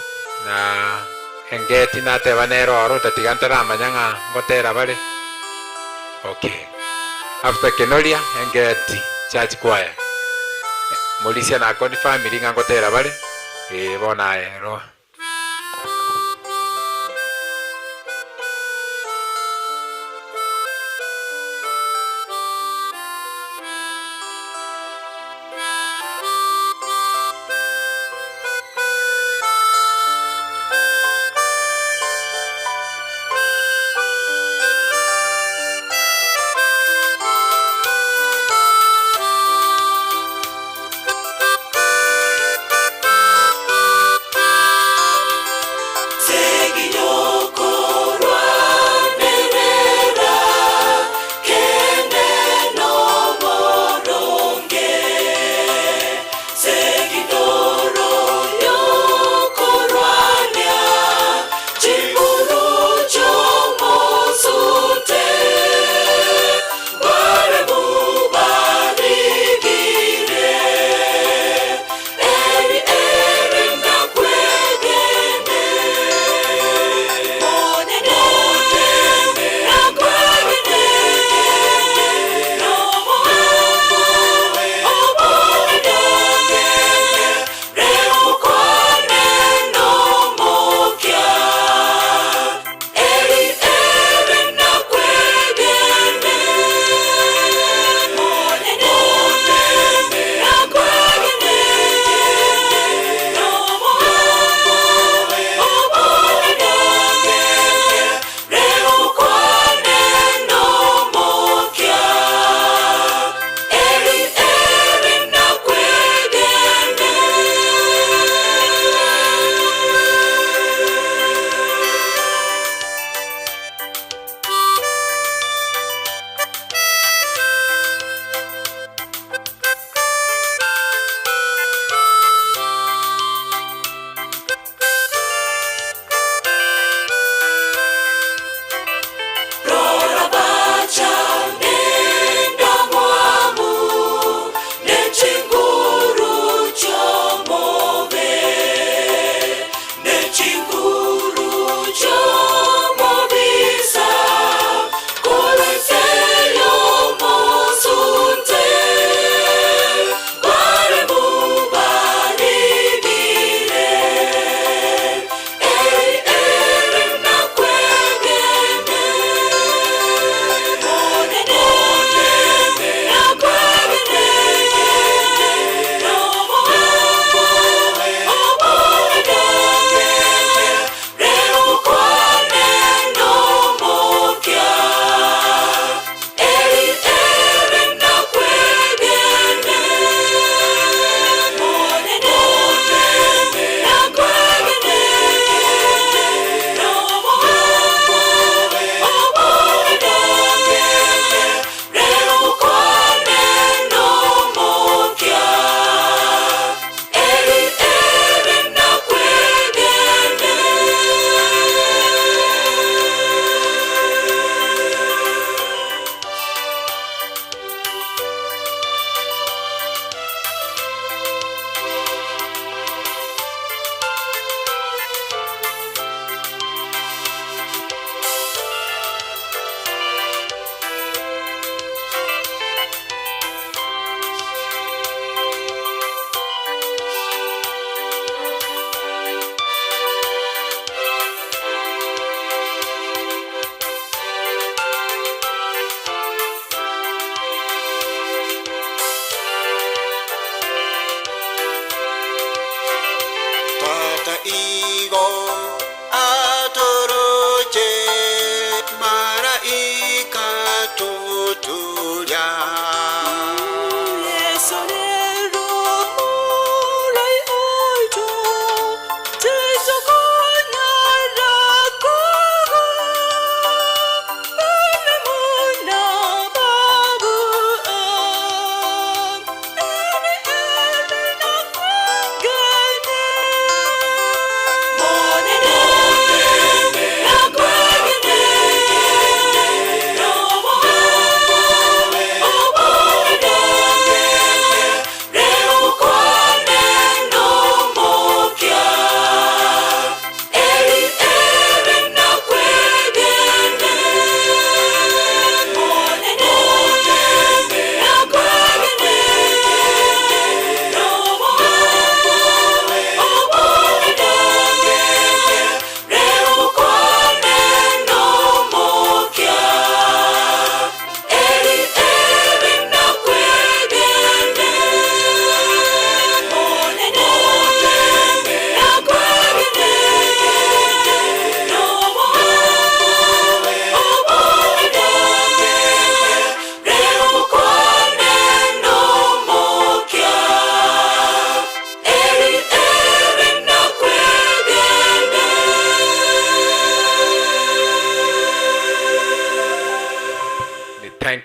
na engeti nateba nere oro otatiga ntaramanya ng'a ngotera bare, okay. After Kenoria, engeti church choir, Morisia nakoni family ng'a ngotera bare, eh bono aye roa.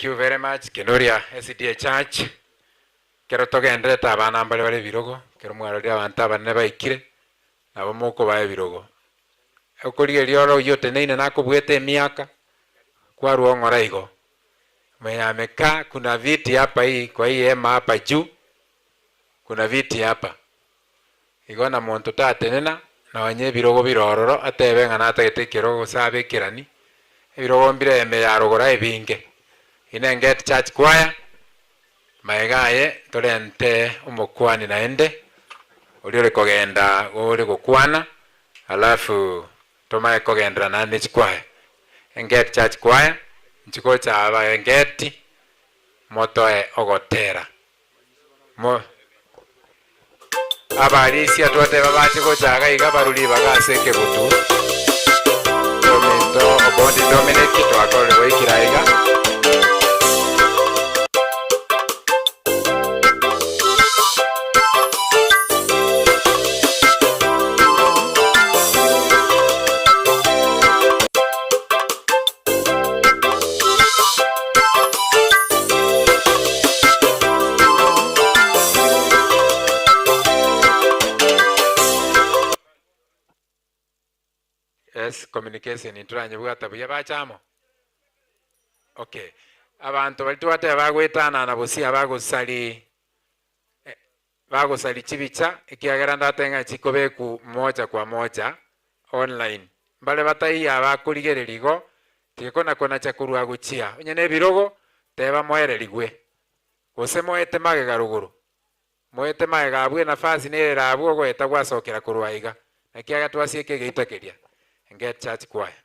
you very much Kenoria SDA Church. Kero togenderete abana mbare bare ebirogo, kero mwarorire abanto abanene baikire, nabo mokobaa ebirogo. Okorigereria ore oyio oteneine nakobuete emiaka, kwarua ong'ora igo. Mwenye amekaa kuna viti hapa hii kwa hii hema hapa juu, kuna viti hapa. Igo na monto tatenena nonye ebirogo bire ororo atebe ng'a natagete ekerogo gose abe ekerani, ebirogo mbire ime ya rogoro ebinge. Inenget church choir, magega aye torente omokuani naende, oria ore kogenda ore gokwana, alafu tomanye kogenderera naende ne chikwaya. Enget church choir, nchigocha aba engeti, motoe ogotera. Mo. Abarisia twateba bache gocha iga iga barwe ribaga ase ekegutu. Ominto Obondi Dominic twakorire goikera iga. Yes, communication ntoranyebwata buya bacha amo? Okay. Abanto baria twateba bagoetanana bosia bagosari eh, bagosari chibicha ekiagera ndatebe ng'a chikobeku moja kwa moja online. Mbare bataiyo abakorigereria igo, tigekona konacha korwa gochia onye na ebirogo, teba moererigwe, gose moete magega rogoro, moete magega abwo enafasi nere ere abwo ogoeta gwasokera korwa aiga. Naki aga twasieka egeita keria. Engate Church Choir.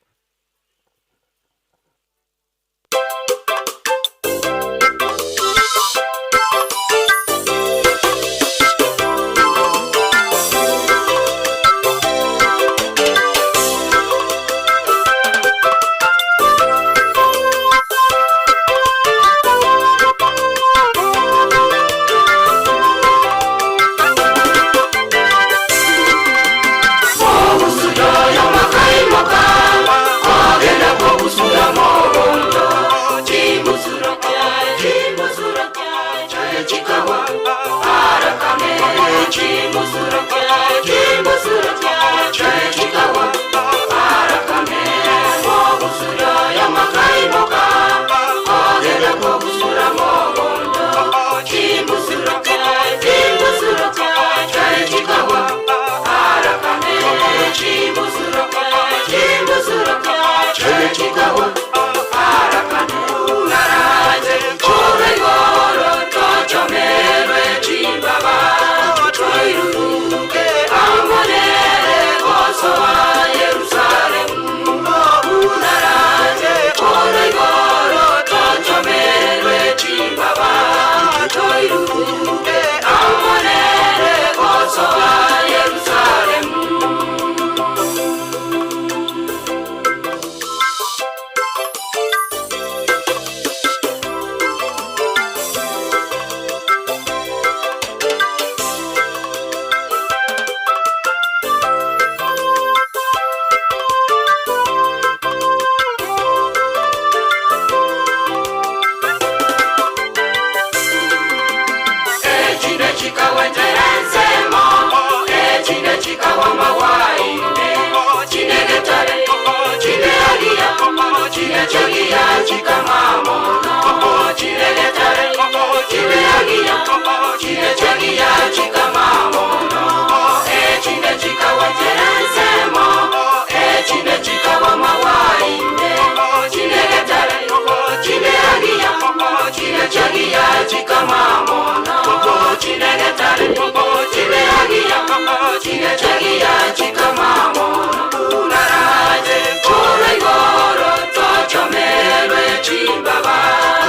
Chimbaba.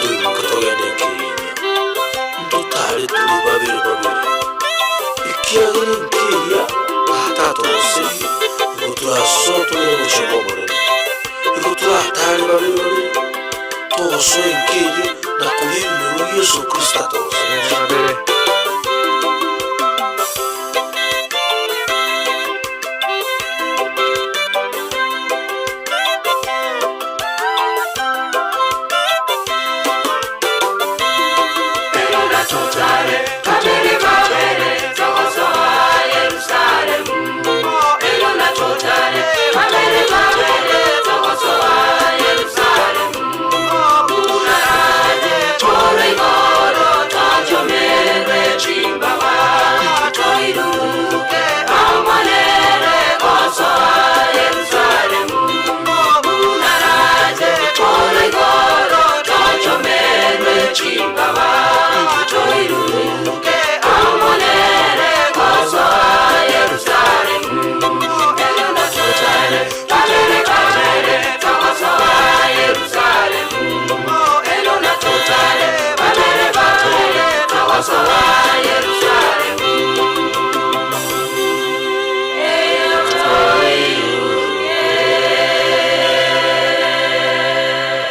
Toiroke togende nkeyinya, ntotare tore babere babere, ekiagera enkeria Tata atoroserie, igo torasoe togende gochia bw'Omonene. Igo toratare babere babere, togosoa enkeria na koria ebinyoro Yeso Kristo atoroserie.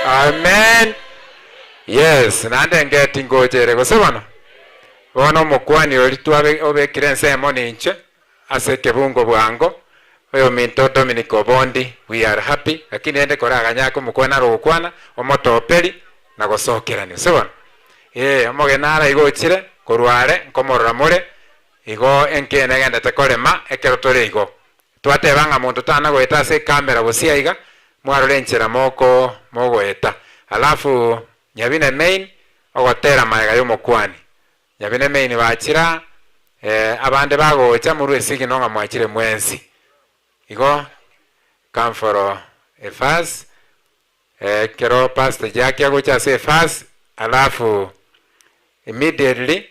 Amen. Yes, naende ngeti ngochere gose bono. Bono omokuani oria twabe obekire ensemo ninche ase ekebungo bwango, oyominto Dominic Obondi, we are happy, lakini rende koraganyake omokwana are ogokwana, omotoperi na gosokerania, gose bono? Ee, omogeni ara igo ochire korwa are, nkomorora more, igo enka eye negendete korema ekero tore igo. Twateba ng'a monto tana goeta ase ecamera gose aiga, mwarora enchera moko mogoeta. Alafu Nyabine main ogotera maega yomokuani. Nyabine main bachire aa, eh, abande bagocha morue esignal ng'a mwachire mwensi. Igo come for a verse, ekero Pastor Jackie agocha ase everse, alafu immediately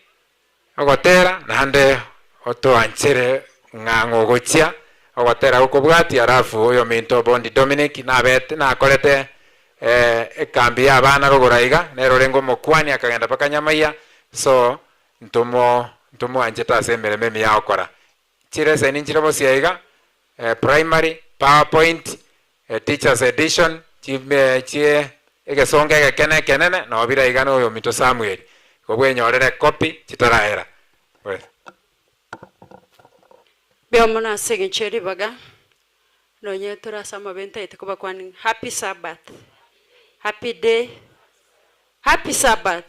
Ogotera naende otoanchere ng'a ng'ogochia ogotera gokobwatia alafu oyominto Bondi Dominic nabete nakorete ekambi ya abana rogoro aiga nere orenge omokuani akagenda mpaka Nyamaiya so ntomo ntomwanchete ase emeremo emiya agokora. Chireseni nchire bosio aiga primary, powerpoint, teachers edition, chie egesongo egekene ekenene nabo bire aiga na oyominto Samuel. Igo bwenyorere ecopy chitaraera. Mbuya mono ase eng'encho ye ribaga, nonye tore ase amabe ntagete kobakwania ng'a happy sabbath, happy day, happy sabbath,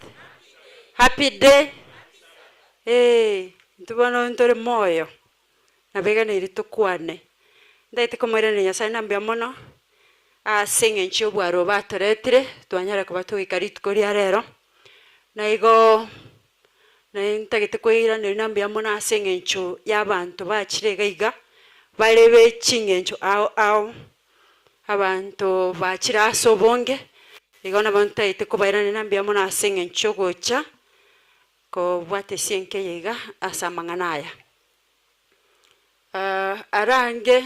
happy day, eeh, intwe bono ntore moyo, Nabeganeiri tokwane. Ntagete komoiraneria Nyasae na mbuya mono ase eng'encho y'obwaro obo atoretire twanyara koba togoika rituko ria rero. Na igo naye ntagete koiraneria na mbuya mono ase eng'encho y'abanto bachire iga iga, bare be ching'encho ao ao, abanto bachire ase obonge, igo nabo ntagete kobairaneria na mbuya mono ase eng'encho y'ogocha Kobwata esienke eye iga ase amang'ana aya. Arange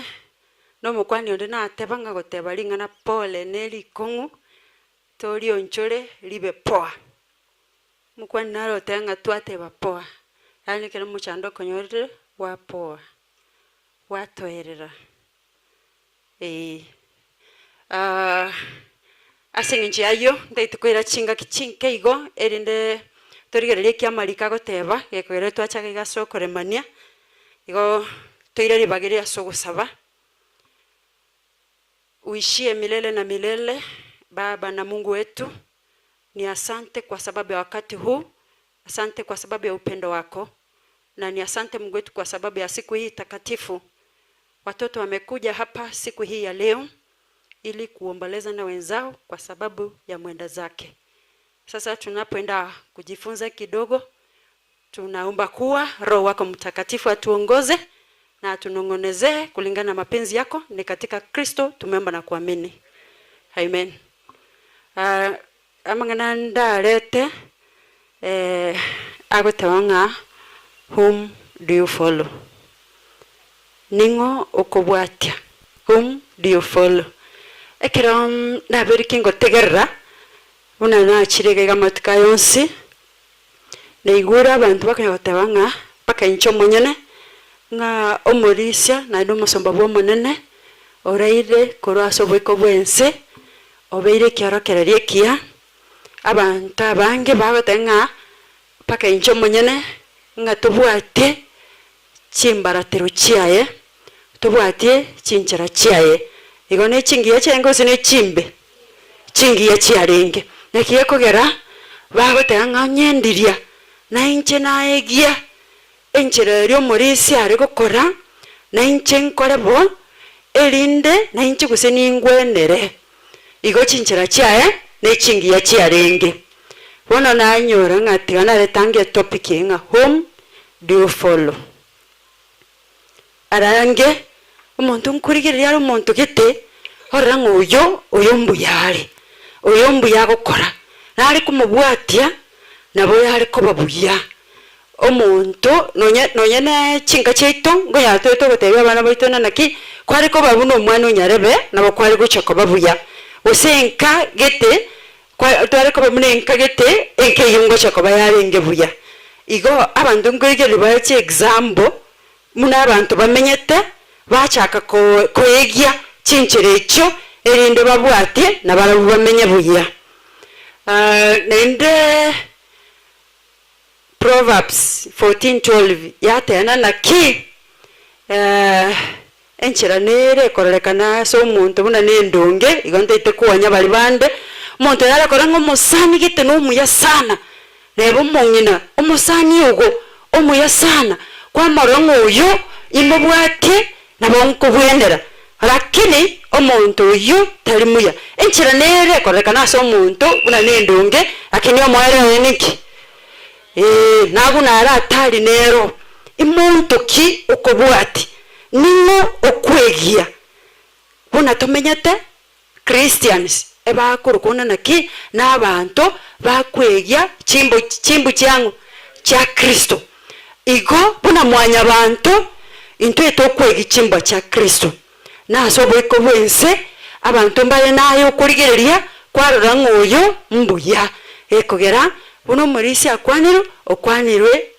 nomokwani onde nateba ng'a goteba ring'ana pole ne rikong'u, torionchore ribe poa. Omokwani nare oteba ng'a twateba poa, yaani ekero omochando okonyorire gwapoa, gwatoerera. Eeh. Ase eng'encho y'ayio, ntagete koira chingaki chinke igo, erinde torigererie eki amariko agoteba, gekogera twachaka iga ase okoremania, igo toire ribaga erio ase ogosaba. Uishie milele na milele, Baba na Mungu wetu, ni asante kwa sababu ya wakati huu, asante kwa sababu ya upendo wako, na ni asante Mungu wetu kwa sababu ya siku hii takatifu. Watoto wamekuja hapa siku hii ya leo ili kuomboleza na wenzao kwa sababu ya mwenda zake. Sasa tunapoenda kujifunza kidogo, tunaomba kuwa Roho wako Mtakatifu atuongoze na atunong'onezee kulingana na mapenzi yako. Ni katika Kristo tumeomba na kuamini, amen. Uh, amang'ana ndarete eh, agoteba ng'a whom do you follow? Ning'o okobwatia? Whom do you follow? Ekero nabeire kingotegerera, Buna nachire iga iga amatuko aya onsi, naigure abanto bakanya goteba ng'a mpaka inche omonyene, ng'a omorisia naende omosomba bw'Omonene oraire korwa ase oboiko bw'ense, obeire ekiorokererio ekiya, abanto abange bagoteba ng'a mpaka inche omonyene ng'a tobwate chimbaratero chiaye, tobwatie chinchera chiaye. Igo ne chingiya chiarenge gose ne chimbe? Chingiya chiarenge. Naki gekogera bagoteba ng'a onye ndiria nainche naegia enchera eria omorisia are gokora, nainche nkore bo, erinde nainche gose ningwenere. Igo chinchera chiaye ne chingiya chiarenge. Bono nanyora ng'a tiga naretange etopic eye ng'a whom do you follow? Arange omonto nkorigereria are omonto gete, orore ng'a oyo, oyo mbuya are, oyo mbuya agokora, nare komobwatia nabo yare koba buya. Omonto nonye nonye ne chinka chiaito, nkonyara tore togotebia abana baito ng'a naki, kware koba buna omwana onyarebe, nabo kware gochia koba buya. Gose enka gete, kwa tware koba buna enka gete, enka eyio ngochia koba yarenge buya. Igo abanto nkorigereria bare chiexample, buna abanto bamenyete, bachaka ko koegia chinchera echio, erinde babwatie nabarabwo bamenye buya. Naende. Proverbs 14:12 yatena naki enchera nere ekororekana ase omonto buna nendonge, igo ntaete konya baria bande, omonto oyo arakore ng'a omosani gete nomuya sana, neba omong'ina, omosani ogo omuya sana, kwamorora ng'a oyo imobwatie nabo nkobwenera, rakini omonto oyio tari muya. Enchera nere ekororekana ase omonto buna nendonge, lakini omoerio oye ninki? Ee, nabwo nare atari nero. Imonto ki okobwati? Ning'o okwegia? Buna tomenyete Christians ebakorokwa buna naki? Nabanto bakwegia chimbu chimbu chiang'o? Chia Kristo. Igo buna mwanyabanto intwe tokwegia chimbwa chia Kristo. Nase oboiko bw'ense abanto mbare naye okorigereria kwarora ng'a oyo mbuya. Gekogera buna omorisia akwanirwe, okwanirwe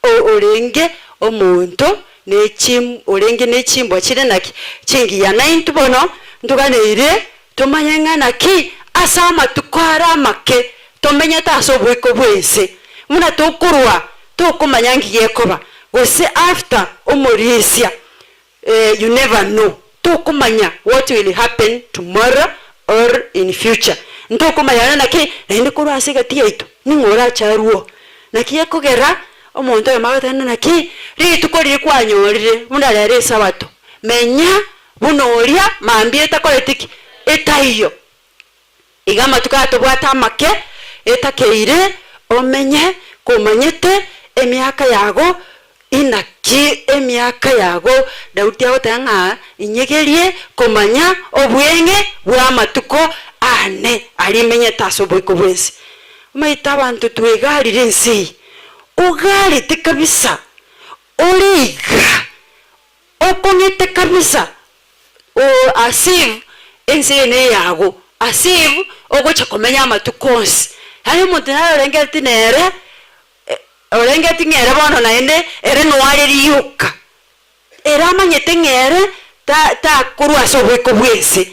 orenge omonto ne chim orenge ne chimbwa chire naki? Chingiya. Naintwe bono ntoganeire tomanye ng'a naki ase amatuko are amake tomenyete ase oboiko bw'ense, buna tokorwa tokomanya nki gekoba, gose after omorisia you never know, tokomanya what will happen tomorrow or in future, ntokomanya nonya naki naende korwa ase egati yaito ning'o orache arwe oo. Naki gekogera omonto oyomo agoteba ng'a naki rituko riria kwanyorire buna rero esabato, menya buna oria mambia etakoreti ki? Etaiyo. Iga amatuko aya tobwate amake, etakeire omenye komanyete emiaka yago inaki emiaka yago. Daudi agoteba ng'a inyegerie komanya obweng'e bw'amatuko aane aria imenyete ase oboiko bw'ense. Omanyete abanto twegarire ense eye, ogarete kabisa, ore iga, okong'ete kabisa, as if ense eye neyago, as if ogocha komenya amatuko onsi. Yaani omonto nare orengereti nere, orengereti ng'a ere bono naende ere noare rioka. Ere amanyete ng'a ere ta takorwa ase oboiko bw'ense,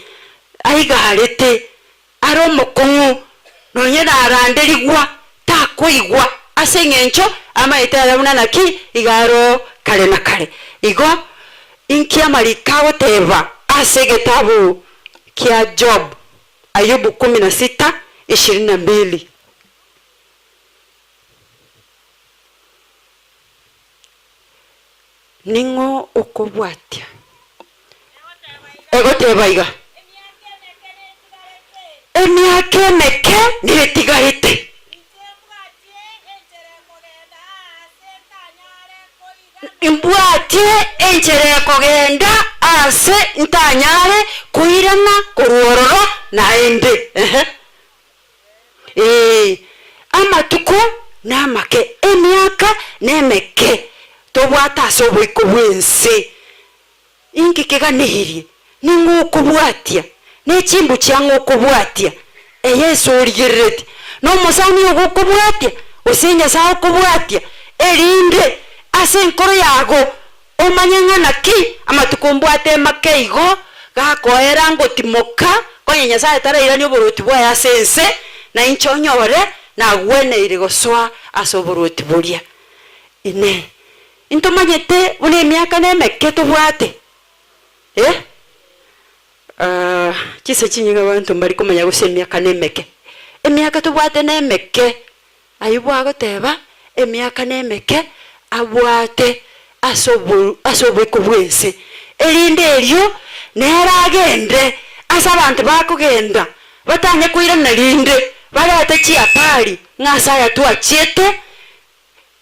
aigarete, are omokong'u, nonye naranderigwa, takoigwa, ase eng'encho amanyete ere buna naki iga aroo kare na kare. Igo inki amariko agoteba ase egetabu kia Job, Ayubu kumi na sita, ishirini na mbili? Ning'o okobwatia? Egoteba iga, Emiaka emeke netigarete. Mbwatie enchera ekogenda aase ntanyare koirana korwa ororo naende. Ehe. Ee, amatuko namake, emiaka nemeke, tobwate ase oboiko bw'ense. Inki keganeirie? Ning'o okobwatia? Ne chimbu chiang'o okobwatia? Eye ase origereretie. Na omosani ogo okobwatia, gose Nyasae okobwatia, erinde ase enkoro yago omanye ng'a naki amatuko mbwate make igo gakoera ngotimoka, konya Nyasae tarairania oboruoti bwaye ase ense, na inche onyore nagweneire gosoa ase oboruoti boria. Inee! Intomanyete buna emiaka nemeke tobwate? Eh? Chinsa chinyinge abanto mbari komanya gose emiaka nemeke. Emiaka tobwate nemeke, Ayubu agoteba, emiaka nemeke abwate ase obo ase oboiko bw'ense, erinde erio nere agende ase abanto bakogenda, batanye koirana rinde, barete chiapari ng'a ase aya twachiete,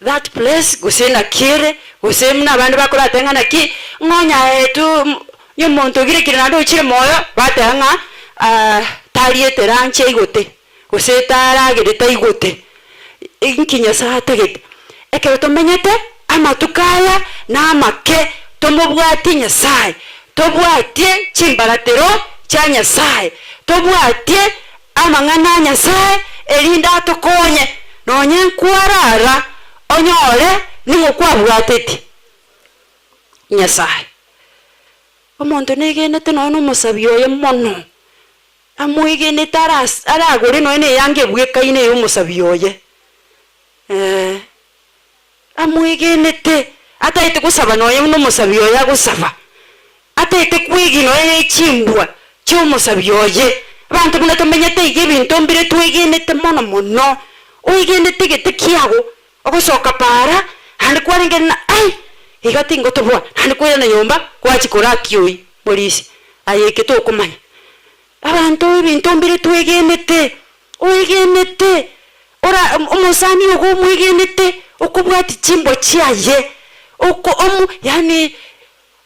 that place gose naki ere, gose buna abande bakorateba ng'a naki, ng'a onyaetwe onye omonto ogirekire naende ochire moyo, bateba ng'a tariete lunch aigote, gose taragerete aigote. Inki Nyasaye atagete? Ekero tomenyete amatuko aya na amake, tomobwatie Nyasaye, tobwatie chimbaratero chia Nyasaye, tobwatie amang'ana a Nyasae, erinde atokonye, nonye nkwarara onyore ning'o kwabwatetie Nyasae. Omonto negenete nonya na omosabi oye mono, amwegenete aras aragore nonya na eyanga ebwekaine ya omosabi oye, eh, amwegenete, ataete gosaba nonya buna omosabi oye agosaba. Ataete kwegena oye ne chimbwa chi'omosabi oye. Abanto buna tomenyete iga ebinto mbire twegenete mono mono. Oegenete egete kiago, ogosoka para, naende kwarenge ng'a ai, iga tingotoboa, naende kwairana nyomba gwachia korakia oyio morisia. Aye eke tokomanya. Abanto ebinto mbire twegenete, oegenete, ora omosani ogo omwegenete, okobwatia chimbwa chiaye, oko omo yaani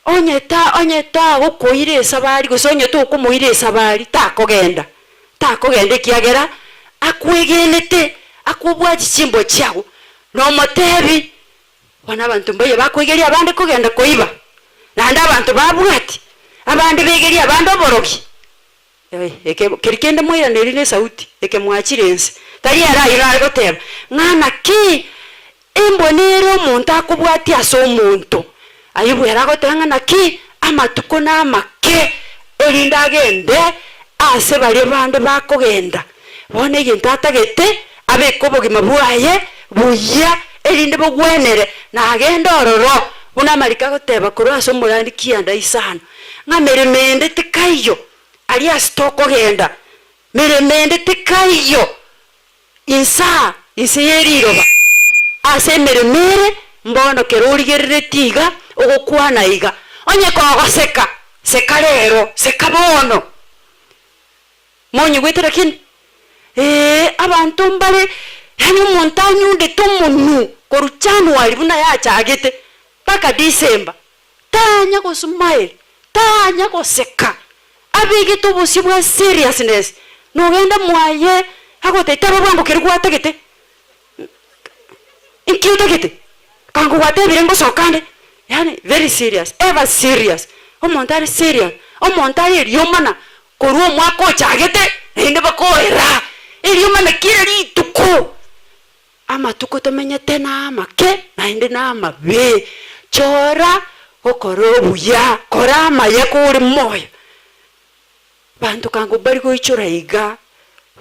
Onye ta onye tagokoira esabari, gose onye tokomoira esabari, takogenda, takogenda ekiagera akwegenete, akobwatia chimbwa chiago, nomotebi, bono abanto mbaye bakoigeria abande kogenda koiba, naende abanto babwati, abande begerie abande oborogi. Eke keria kende mwairaneria nesauti, eke mwachire inse. Tari ere ayio nare goteba, ng'a naki embwa nere omonto akobwatia ase omonto. Ayubu ere agoteba ng'a naki amatuko namake, erinde agende ase baria bande bakogenda. Bono egento atagete, abeke obogima bwaye buya, erinde bogwenere, na agende ororo, buna amariko agoteba korwa ase omorandi kianda isano. Ng'a meremo ende tikaiyo aria ase tokogenda, meremo ende tikaiyo insaa inse ye riroba. Ase emeremo ere mbono kero origereretie iga, ogokwana iga, onye kogoseka, seka rero, seka bono. Monyigwete lakini? Ee, abanto mbare, yaani omonto anyundete omonwe korwa January buna yachagete mpaka December. Tanya gosmile, tanya goseka, abegete obosio bwa seriousness, nogenda mwaye agotebia teba bwango keria gwatagete, inki otagete? Kango gwatebire ngosoka ande, yaani very serious, ever serious, omonto are serious, omonto are eriomana korwa omwaka ochagete naende bakoera, eriomana kera rituko. Amatuko tomenyete namake, naende namabe. Chora gokora obuya, kora amaya kore moyo. Banto kango mbari goichora iga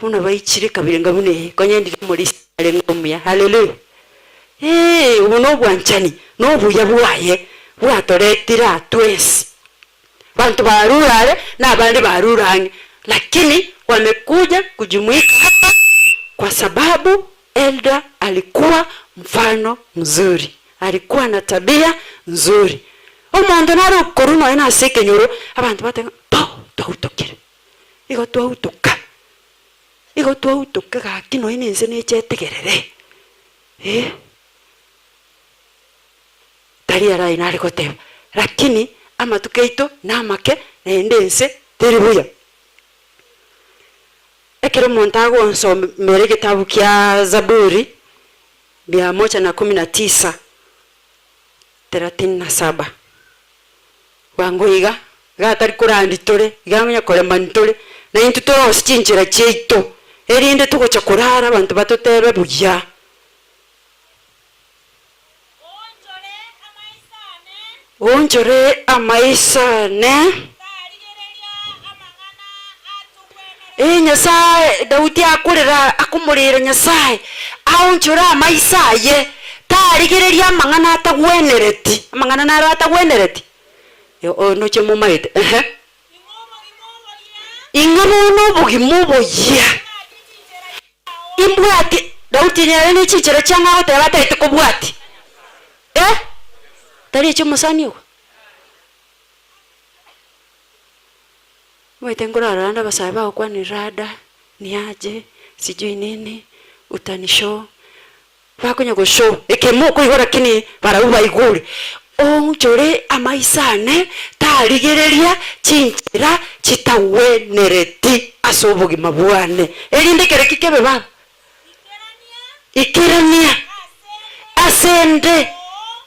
buna baichire kabere nga buna eye, konya ndire omorisia arenge omuya. Haleluya! Eeh, obo nobwanchani, na obuya bwaye bwatoretire aa twensi. Banto barure are na abande barure ang'e, lakini wamekuja kujumuika hapa kwa sababu Elder alikuwa mfano mzuri, alikuwa na tabia nzuri. Omonto nare okorwa nonya na ase ekenyoro, abanto bateba ng'a poo twautokire, igo twautoka, igo twautoka gaki nonya na ense neche etegerere eh. Tari ere aye nare goteba, lakini amatuko aito namake, naende ense teri buya. Ekero omonto agonsomera egetabu kia Zaburi mia moja na kumi na tisa thelathini na saba, bwango iga, iga atari korandi tore, iga onye koremani tore, na intwe torosie chinchera chiaito. Erinde togocha korara abanto batotebe buya. Oonchore amaiso ane. Ee Nyasae, Daudi akorera akomorera Nyasae, aonchore amaiso aye, tarigereria amang'ana atagwenereti. Amang'ana naro atagwenereti? Noche momaete, ehe. Ing'o bono obogima oboyia? Imbwati, Daudi nere ne chinchera chiang'o agoteba ataete kobwatia? Eh? Tari echi omosani ogo? Omanyete nkorara rende abasae bagokwanera rada, niaje, sijui nini, utanishow, Bakonya goshow ekemo okoigwa lakini barabwo baigure. Oonchore amaiso ane tarigereria chinchera chitagwenereti ase obogima bwane, erinde kere ki kebe baba? Ikerania ase 'nde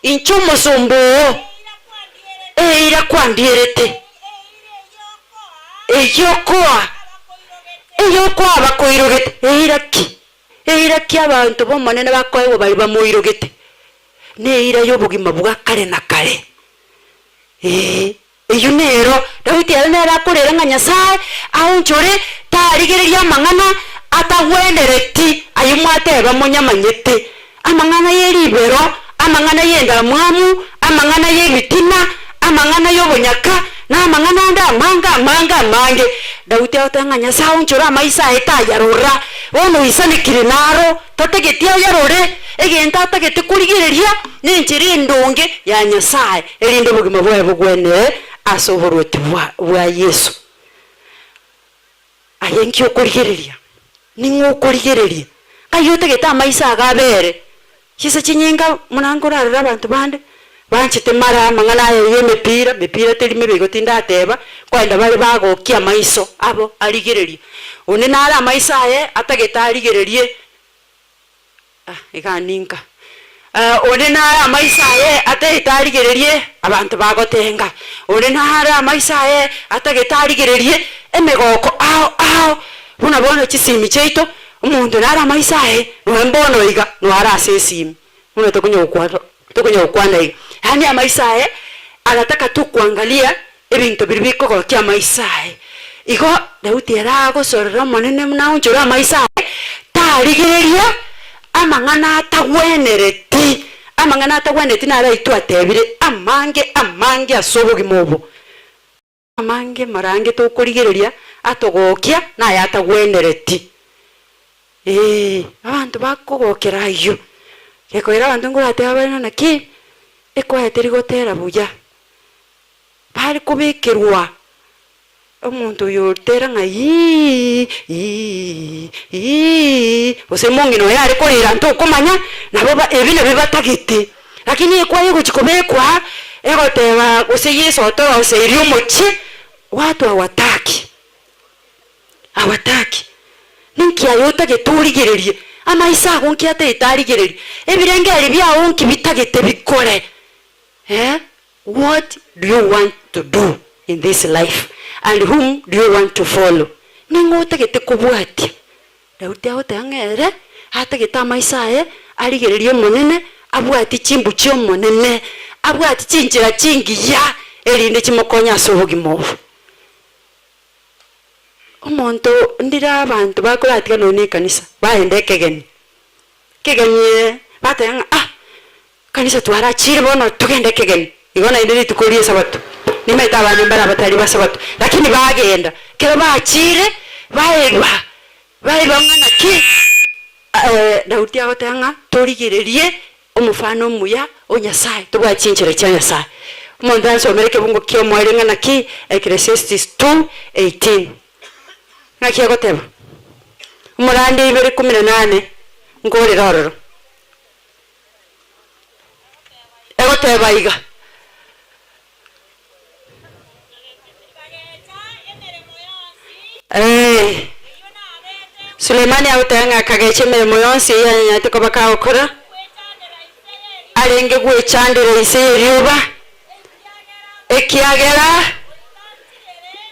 inche omosomba oo, eira kwandierete, eyio okoa, eyio okoa abakoirogete, eira ki? Eira ki abanto b'Omonene bakoegwa baria bamoirogete? Neira y'obogima bwa kare na kare. Ee, eyio nero Daudi ere nere akorera ng'a Nyasae aonchore tarigereria amang'ana atagwenereti ayio mwateba monyamanyete, amang'ana ye ribero, amang'ana y'endamwamu, amang'ana y'ebitina, amang'ana y'obonyaka, na amang'ana ande amange amange amange. Daudi agoteba ng'a Nyasae onchore amaiso aye tayarora, bono oisanekire naro, tatageti ayarore, egento atagete korigereria nenchera endonge ya Nyasae, erinde obogima bwaye bogwenere ase oboruoti bwa bwa Yeso. Aye nki okorigereria? Ning'o okorigereria? Ng'ai otagete amaiso ago abere? Chinsa chinyinga buna nkorarora abanto bande, banchete mara amang'ana aya y'emepira, mepira teri mebe igo tindateba, nkoenda bare bagokia amaiso abo arigererie. Onde nare amaiso aye atagete arigererie Ah, iga ninka. Onde nare amaiso aye atagete arigererie abanto bagotenga, onde nare amaiso aye atagete arigererie emegoko ao ao, buna bono chisimi chiaito, omonto nare amaiso aye nonya mbono iga noare ase esimi, buna tokonya gokwana tokonya gokwana iga. Yaani amaiso aye agataka tu kuangalia ebinto biria bikogokia amaiso aye. Igo Daudi ere agosorera Omonene buna aonchore amaiso aye, tarigereria amang'ana atagwenereti, amang'ana atagwenereti naro aitwe atebire amange amange ase obogima obo. Amange marange tokorigereria atogokia naye atagwenereti. Ee, abanto bakogokera ayio. Gekoira abanto nkoratebe bare ng'a naki, ekwaya teri gotera buya. Bare kobekerwa omonto oyo otera ng'a yii yii yii, gose omong'ina oyo are korera ntokomanya, nabo ba ebi nabio batagete. Lakini ekwaya egochia kobekwa aa, egoteba gose Yeso otoroseirie omochie, watu hawataki, hawataki. Ninki aye otagete origererie? Amaiso ago nki atagete arigererie? Ebirengererio biago nki bitagete bikore? Eh, what do you want to do in this life and whom do you want to follow? Ning'o otagete kobwatia? Daudi agoteba ng'a ere atagete amaiso aye arigererie Omonene, abwatie chimbu chi'Omonene, abwatie chinchera chingiya, erinde chimokonye ase obogima obo. Omonto ndire abanto bakoratiga nonya na ekanisa, baenda ekegeni, ekegeni ee, bateba ng'a ah! Kanisa twarachire bono togende ekegeni. Igo naende rituko ri'Esabato, nimaete abande mbare abatari b'Esabato, lakini bagenda. Ekero bachire, baeba, baeba ng'a naki Daudi agoteba ng'a torigererie omofano omuya o Nyasae, tobwate chinchera chia Nyasae. Omonto ansomere ekebungo ki'omoerio ng'a naki Ecclesiastes 2:18. Ng'aki agoteba? Omorandi ibere ikomi na nane, nkorera ororo. Egoteba iga. Ee. Sulemani agoteba ng'a akagecha emeremo yonsi eyio anyanyarete koba kagokora, arenge gwechandera inse y'erioba, ekiagera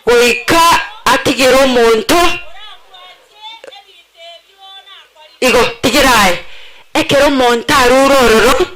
goika atigere omonto. Igo tigera aye, ekero omonto arure ororo,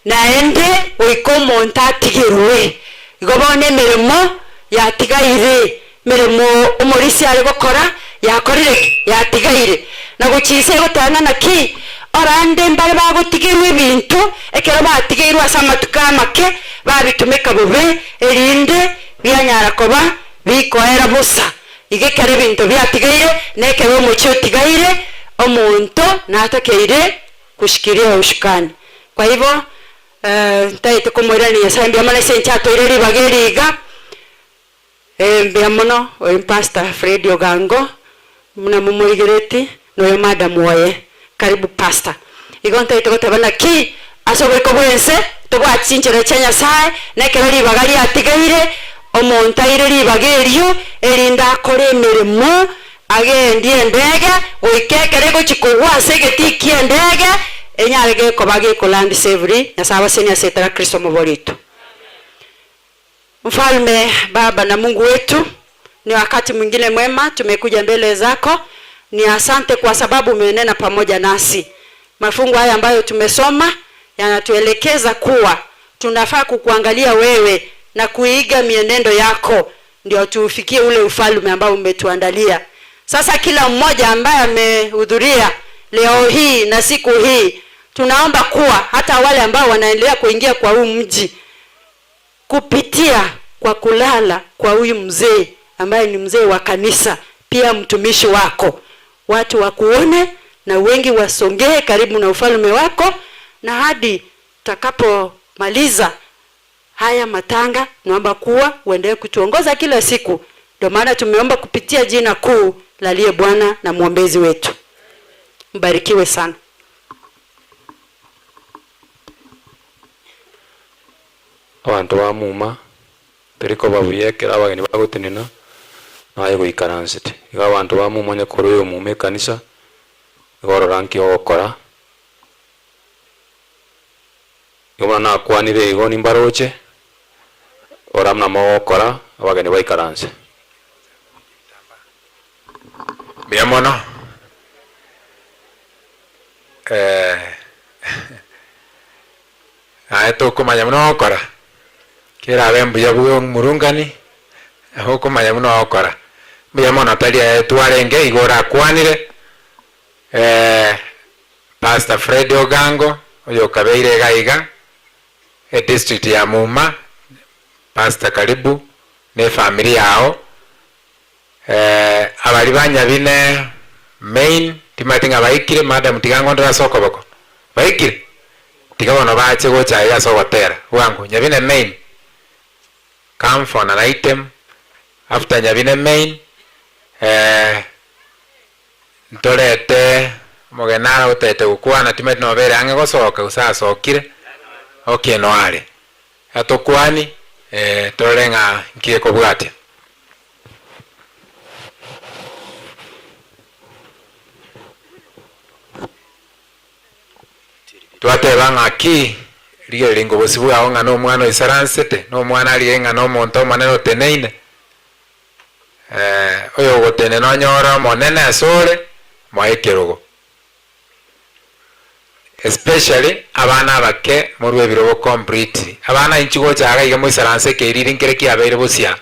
naende goika omonto atigerwe. Igo bono emeremo yatigaire, emeremo omorisia are gokora yakorire ki? Yatigaire. Na gochia inse egoteba ng'a naki orande mbare bagotigerwa ebinto ekero batigeirwe ase amatuko amake, babitumeka bobe, erinde bianyara koba bikoera bosa. Igo ekero ebinto biatigaire, na ekero omochie otigaire, omonto natakeire goshikiria oshukani. Kwa igo, ntaete komoiraneria Nyasaye mbuya mono ase enchera atoire ribaga eri iga. Mbuya mono oyo Pastor Fred Ogango, buna momorigeretie, na oyo madam oye. Karibu Pastor. Igo ntaete goteba naki ase oboiko bw'ense tobwati chinchera chia Nyasaye, na ekero ribaga riatigaire, omonto aire ribaga erio, erinde akore emeremo, agendie endege, goika ekero egochia kogwa ase egetii ki'endege, enyare gekoba gekoland safely. Nyasaye abasenie ase etara Kristo omobori oito. Mfalme, Baba na Mungu wetu, ni wakati mwingine mwema tumekuja mbele zako. Ni asante kwa sababu umenena pamoja nasi. Mafungu haya ambayo tumesoma yanatuelekeza kuwa tunafaa kukuangalia wewe na kuiga mienendo yako, ndio tuufikie ule ufalme ambao umetuandalia. Sasa kila mmoja ambaye amehudhuria leo hii na siku hii, tunaomba kuwa hata wale ambao wanaendelea kuingia kwa huu mji kupitia kwa kulala kwa huyu mzee ambaye ni mzee wa kanisa, pia mtumishi wako, watu wakuone na wengi wasongee karibu na ufalme wako, na hadi tutakapomaliza haya matanga, naomba kuwa uendelee kutuongoza kila siku. Ndio maana tumeomba kupitia jina kuu la aliye Bwana na mwombezi wetu. Mbarikiwe sana. Abanto ba muma, tori koba buya ekero abageni bagotenena, naye goikaransete. Igo abanto ba muma onye korwa oyo muma ekanisa, igo orora nki ogokora. Igo buna nakwanire igo nimbaroche, ora buna mogokora, abageni baikaranse. Mbuya mono. Eh, Aye tokomanya buna ogokora, kerabe mbuya bwe omurungani, okomanya buna ogokora. Mbuya mono tari aye twarenge igo orakwanire, Pastor Fred Ogango oyo okabeire iga iga, edistrict ya Muma, Pastor karibu na efamiri yao, abaria ba Nyabine main timanyeti ng'a baikire, madam tiga ngondore ase okoboko, baikire? Tiga bono bache gocha aiga ase ogotera bwango, Nyabine main, come for an item, after Nyabine main, ntorete omogeni nare otagete gokwana timanyeti nobere ang'e gosoka gose asokire, okay noare. Atokwani, torore ng'a nki gekobwatia. Twateba ng'a ki, rigereria ingobosi bwao ng'a nomwana oisaransete, nomwana arigererie ng'a nomonto omonene oteneine. Oyogotenena onyore omonene asore, moe ekerogo. Especially abana abake morwe ebirogo completely. Abana inchi gocha iga iga moisaranse ekeiriri nkere kiabeire bosia.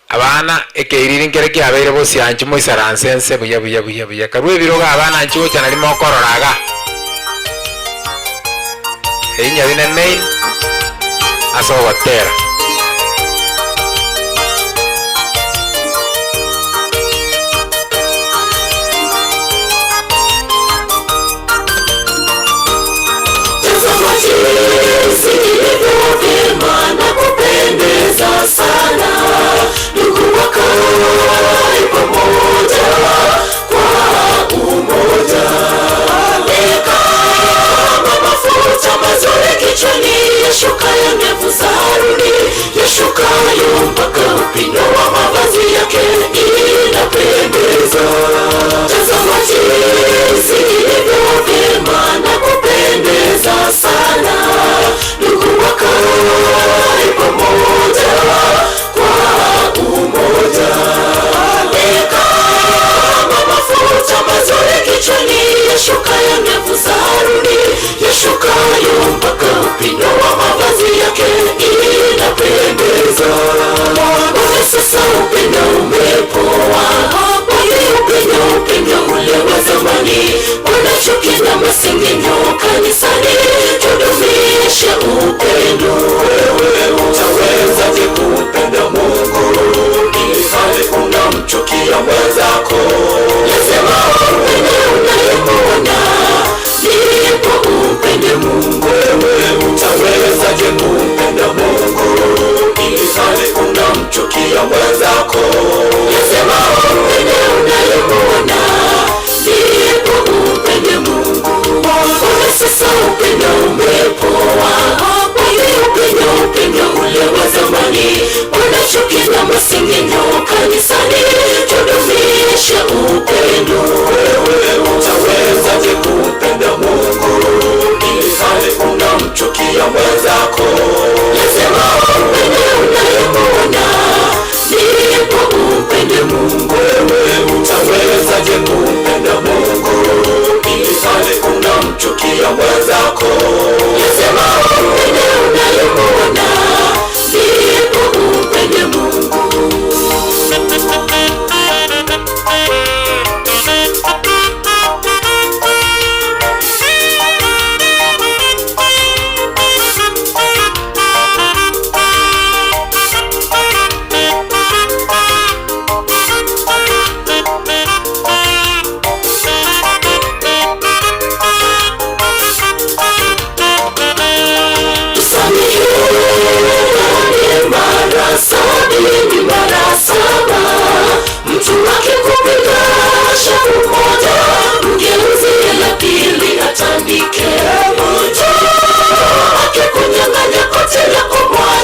Abana ekeiriri nkere kiabeire bosia inchi moisaranse nse buya buya buya buya. Karue ebirogo abana inchi gocha nari mokorora iga. Eyio Nyabine main ase ogotera. Tazama jinsi ilivyo vyema na kupendeza sana, ndugu wakae pamoja kwa umoja. Ni kama mafuta mazuri kichwani, yashukayo ndevu za Haruni.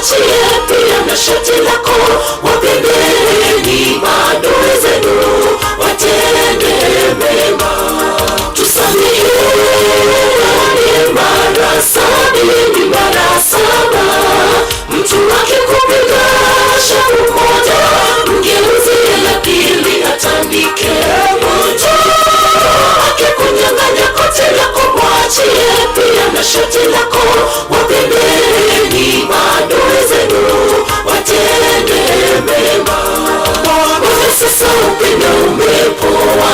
mwachie pia na shati lako. Wapendeni maadui zenu, watende mema. Tusameheane mara sabini mara saba. Mtu akikupiga shavu moja, mgeuzie la pili atandike. Mtu akikunyang'anya koti lako, mwachie pia na shati lako. Wapendeni maadui zenu, watende mema. Wewe sasa upendo umepoa,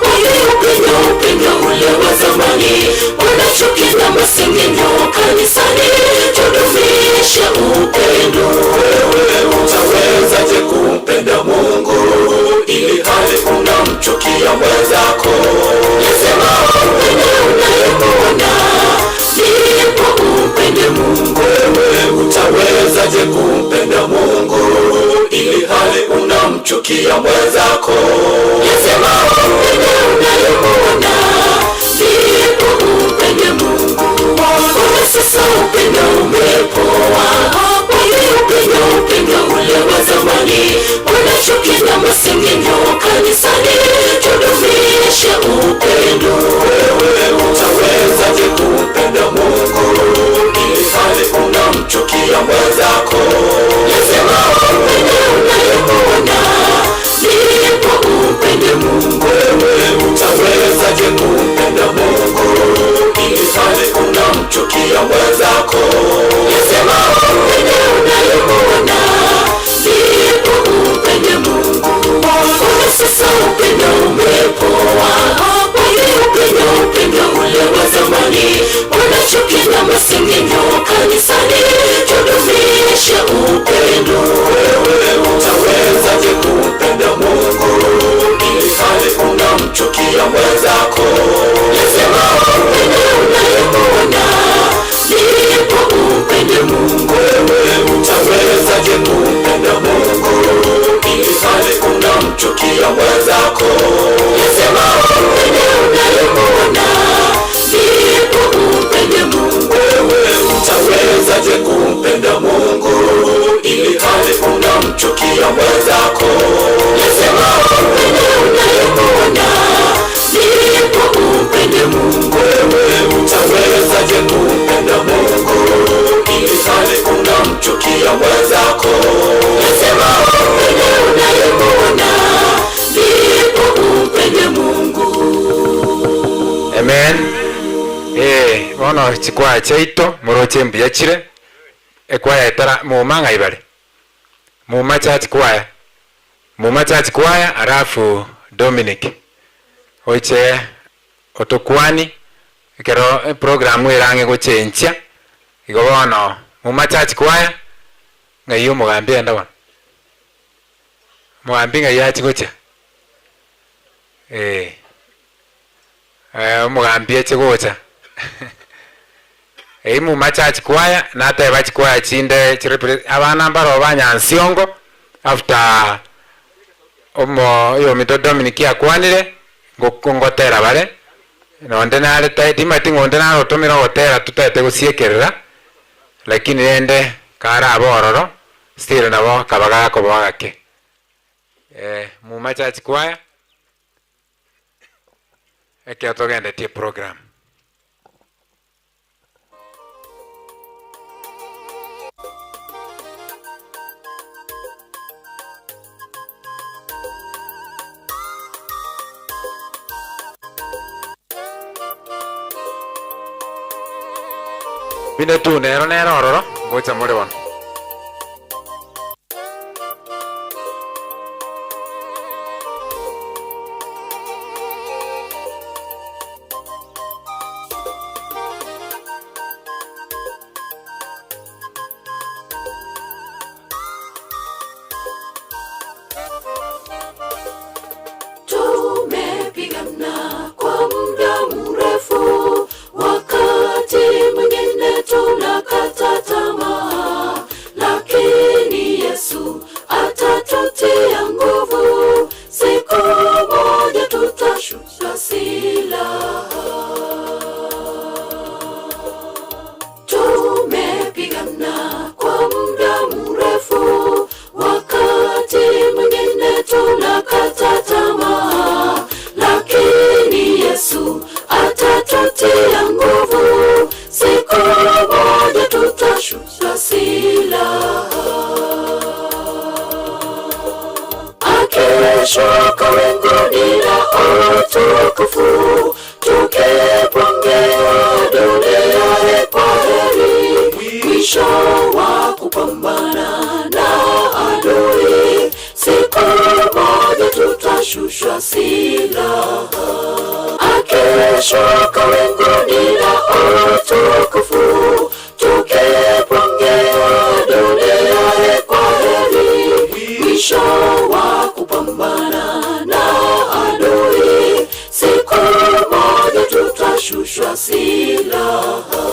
ule upendo, upendo ule wa zamani, wanachuki na masengenyo kanisani, tudumishe upendo. Wewe utawezaje kumpenda Mungu ili hali unamchukia mwenzako? Lazima upende unayemwona, ndipo umpende Mungu. Wewe utawezaje kumpenda Mungu ili hali unamchukia mwenzako? Lazima upende unayemwona, ndipo umpende Mungu. Wewe sasa upendo umepoa, ule upendo, upendo ule wa zamani, wanachuki na masengenyo kanisani, tudumishe upendo. Wewe utawezaje kumpenda Mungu ili hali unamchukia mwenzako? Lazima upende unayemwona, ndipo umpende Mungu. Wewe utawezaje kumpenda Mungu ili hali unamchukia mwenzako? Lazima upende unayemwona, ndipo umpende Mungu. Wewe sasa upendo umepoa, ule upendo, upendo ule wa zamani, wanachuki na masengenyo kanisani, tudumishe upendo. Wewe utawezaje kumpenda Mungu ili hali unamchukia mwenzako? Lazima upende unayemwona, ndipo umpende Mungu. Wewe utawezaje kumpenda Mungu ili hali unamchukia mwenzako? Lazima upende unayemwona, ndipo umpende Mungu. Wewe utawezaje kumpenda Mungu ili hali unamchukia mwenzako? Lazima upende unayemwona, ndipo umpende Mungu. Wewe utawezaje kumpenda Mungu ili hali unamchukia mwenzako? Lazima upende unayemwona, ndipo umpende Mungu. Amen. Eh, bono chikwaya chiaito moroche mbuya chire ekwaya etara muma ng'ai bare muma church choir muma church choir alafu Dominic oiche otokwani ekero eprogram erang'e gochenchia igo bono muma church choir ng'ai omogambi enda bono omogambi ng'ai achi gocha eh omogambi ache gocha Eyio muma church choir nateba chikwaya chinde chirepre abana mbaro ba Nyansiongo after omo oyominto Dominic akwanire ngoko ngotera bare nonde nare tai timanyeti ng'a onde nare otomire ogotera totaete gosiekerera lakini rende karabe ororo still nabo kaba gakoboa gake muma church choir ekero togendetie program. Binde tu nero nero ororo ngocha more bono. Tumepigana kwa muda mrefu, wakati mwingine tunakata tamaa. Akeshuka winguni na utukufu, tukipongea dunia kwa heri. Mwisho wa kupambana na adui, siku moja tutashushwa silaha.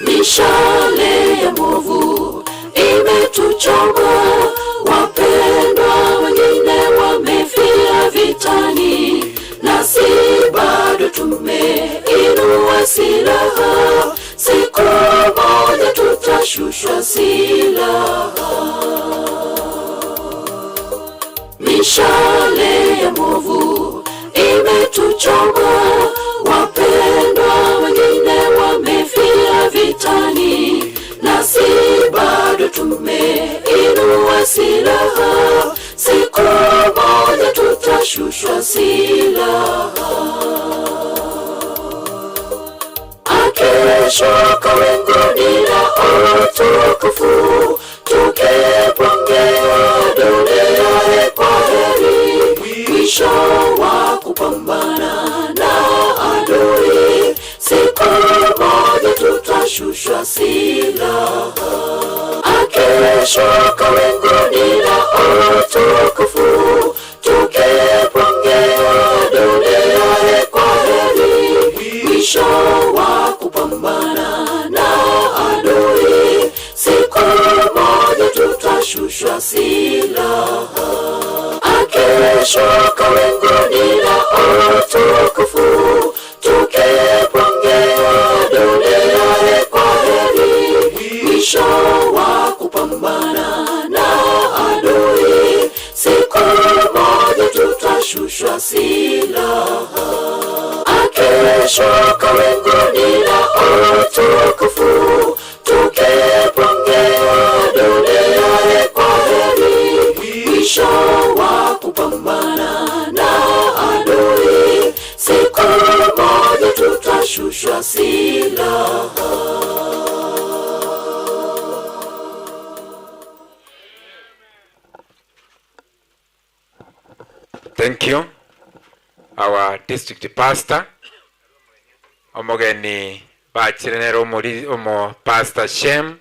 Mishale ya mwovu imetuchoma, wapendwa wengine wamefia vitani, nasi bado tumeinua silaha. Siku moja tutashushwa silaha. Mishale ya mwovu imetuchoma, wapendwa wengine wamefia vitani, nasi bado tumeinua silaha. Siku moja tutashushwa silaha. Akishuka winguni na utukufu, tukipongea dunia kwa heri. Mwisho wa kupambana na adui, siku moja tutashushwa silaha. Akishuka winguni na utukufu, tukipongea dunia kwa heri. Mwisho wa kupambana na adui, siku moja tutashushwa silaha. Akishuka winguni na utukufu, tukipongea dunia kwa heri. Mwisho wa kupambana na adui, siku moja tutashushwa silaha. Akishuka winguni na utukufu, tukipongea dunia kwa heri. Mwisho wa kupambana na adui, siku moja tutashushwa silaha. Thank you our district pastor omogeni bachire nere omori omo pastor Shem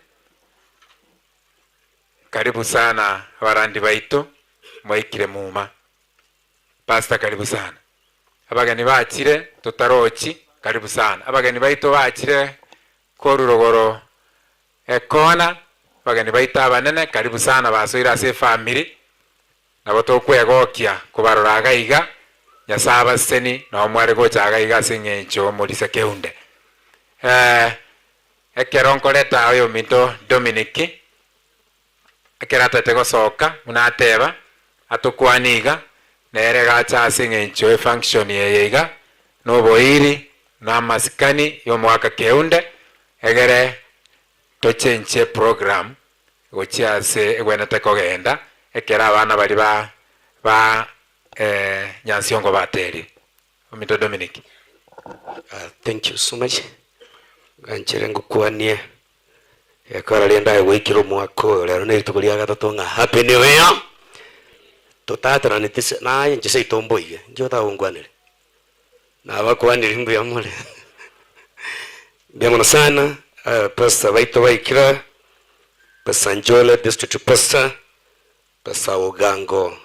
karibu sana abarandi baito mwaikire muma pastor karibu sana abageni bachire totarochi karibu sana abageni baito bachire korurogoro ekona abageni baito abanene karibu sana basoire ase efamiri nabo tokwegokia kobarora iga iga Nyasaye abaseseni nabo mware gocha iga iga ase eng'encho omorisia keunde. Eh, ekero nkoreta oyominto Dominic, ekero atagete gosoka buna ateba, atokwanie iga, nere gacha ase eng'encho efunction eye iga, na oboiri, na amasikani ya omogaka Keunde, egere tochenchie program gochia ase egwenerete kogenda, ekero abana baria ba ba Nyansiongo baterire. Ominto Dominic. Thank you so much. Nganchere ngokwanie gekora rende aye goikera omwaka oyo rero na rituko ria gatato ng'a happy new year. Totateraneti se naye inche seito mboige, inche otagongwanere. Nabakwanire mbuya more. Mbuya mono sana pastor baito baikire, Pastor Njole district pastor, Pastor Ogango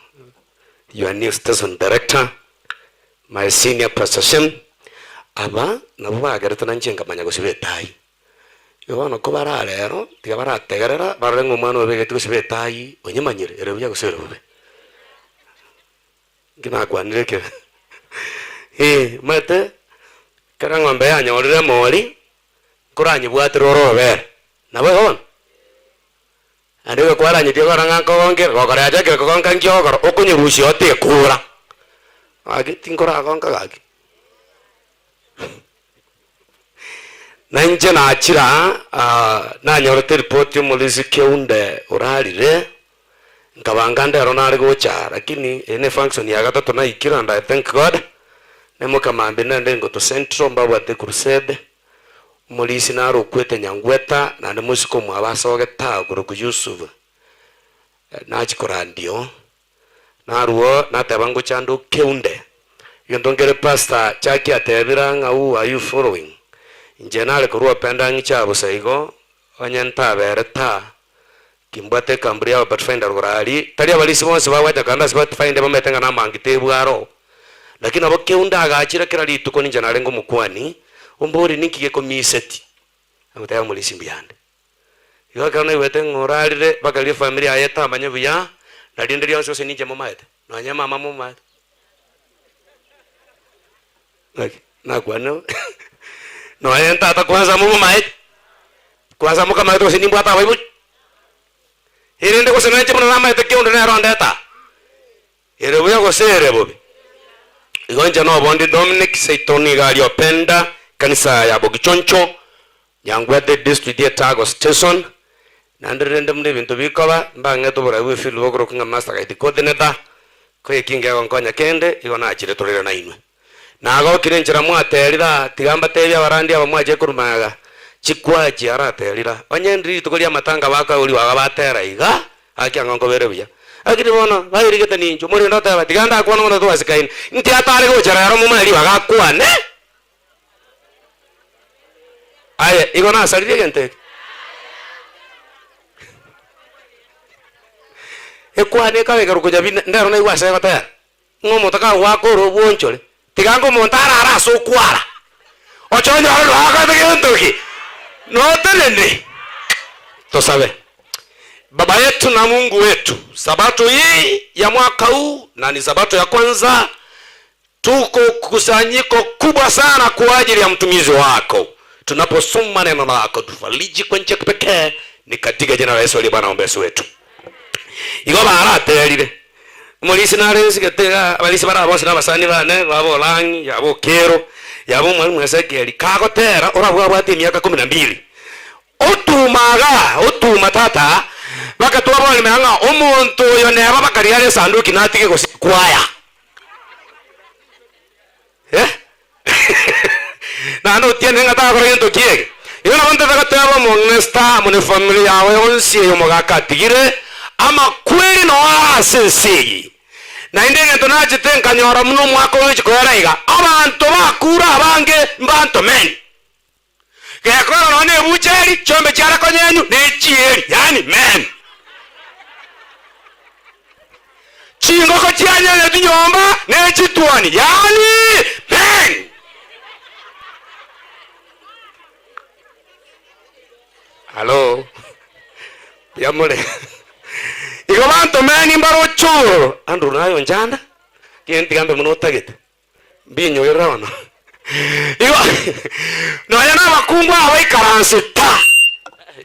your new station director, my senior pastor Shem, aba nabwo bagerete nainche nkamanya gosiba etai. Igo bono kobare rero, tiga barategerera barore ng'a omwana oyo obegetwe gosiba etai onyemanyire ere buya gose ere bobe. Inki nakwanire ekero? Ee, omanyete ekero eng'ombe yanyorire emori, nkoranyebwatere ore orobere, nabo igo bono? Naende igo kwaranyetie kora ng'a nkogonkere, gokora yachakire kogonka nki ogokora, okonyerusia oo tekura. Gaki tinkoragonka gaki. Na inche nachire aa, nanyorete eripoti omorisia Keunde orarire. Nkabanga ndero nare gocha aa, lakini eye ne function ya gatato naikire and I thank God, naimoka mambia naende Ngoto Central mbabwate crusade, omorisia nare okwete Nyangweta naende mosike omwabo asogete aa okorokwa Yusuf, nachia korandia oo, Narwo nateba ngochande okeunde. Egento nkere pastor Jackie atebire ng'a who are you following? Inche nare korwa openda ng'iche bosa igo onye ntabere ta kimbwate ekamburi ya Pathfinder rogoro aria tari abarisia bonsi bagwacha kando ase Pathfinder bamaete ng'a namangete ebwaro lakini nabo keunde agachire kera rituko ninche narenge omokuani ombori ninki gekomiseti agoteba omorisia mbuyande. Igo ekero naigwete ng'a orarire mpaka riria efamiri yaye etamanye buya, na rinde rionsi gose ninche momaete, nonye mama momaete. Naki nakwanire bo? Nonye tata kwanza momomaete, kwanza mokamaete gose nimbwate abaibori, erinde gose nainche buna namaete kionde nere ondeta aa, ere buya gose ere bobe. Igo inche nobondi Dominic seito nigo aria Openda, ekanisa ya Bogichoncho, Nyangwete district etago station, naende rende buna ebinto bikoba, mbang'ete oborai bwe field bokorokwa ng'a master guide coordinator, ko eki ngegonkonya kende, igo nachire torere nainwe. Nagokire enchera mwaterire aa, tiga mbatebie abarandi aba mwachire korwa magega, chikwachi araterire aa, onye ndiri rituko ria amatanga bakaorigwa iga batera iga, gaki ang'o nkobere buya. Lakini bono, bairigete ninchwe, morende oteba, tiga ndakwane bono twasikaine, nki atare gocha rero momanye ribaga akwane? Aye igo nasaririe egento eke? Ekwane ekabekera okonya bina ndero naigwe ase egotera, ng'a omonto kagoaka ore obwonchore, tiga nga omonto arare ase okwara, oche onyore noakorete gento ki? Notenene. Tosabe. Baba yetu na Mungu wetu, sabato hii ya mwaka huu na ni sabato ya kwanza Tuko kusanyiko kubwa sana kwa ajili ya mtumizi wako. Tunaposoma neno lako tufariji kwa njia ya kipekee, ni katika jina la Yesu aliye Bwana ombezi wetu. Igo baraterire omorisia nare nsigete iga abarisia bare aba bonsi na abasani bane baba Olang'i yaba Okero yaba omwalimu Ezekiel kagotera orabwo abwate emiaka kumi na mbili otuma igaa otuma tata baka twaborimera ng'a omonto oyo neba bakaria are esanduki natige gose kwaya. Eh? Naende otienire ng'a tagokora gento ki eke. Igo nabo ntete goteba omong'ina amo ne family yago yonsi eye omogaka atigire, amakweri noo are ase ense eye. Naende egento nachete nkanyora buna omwaka oyo ogochia koera iga, abanto bakure abange mbanto men. Gekora nonya ne ebucheri, chiombe chiare konyenywa, ne chieri, yaani men. Chingoko chianyenyetwe nyomba ne chituoni, yaani men. Hallo, mbuya more? Igo banto men mbaroche ororo. Andrew naye onchanda, tiga mbe buna otagete. Mbinyogerere bono. Igo nonya na abakungu aba baikaranse ta,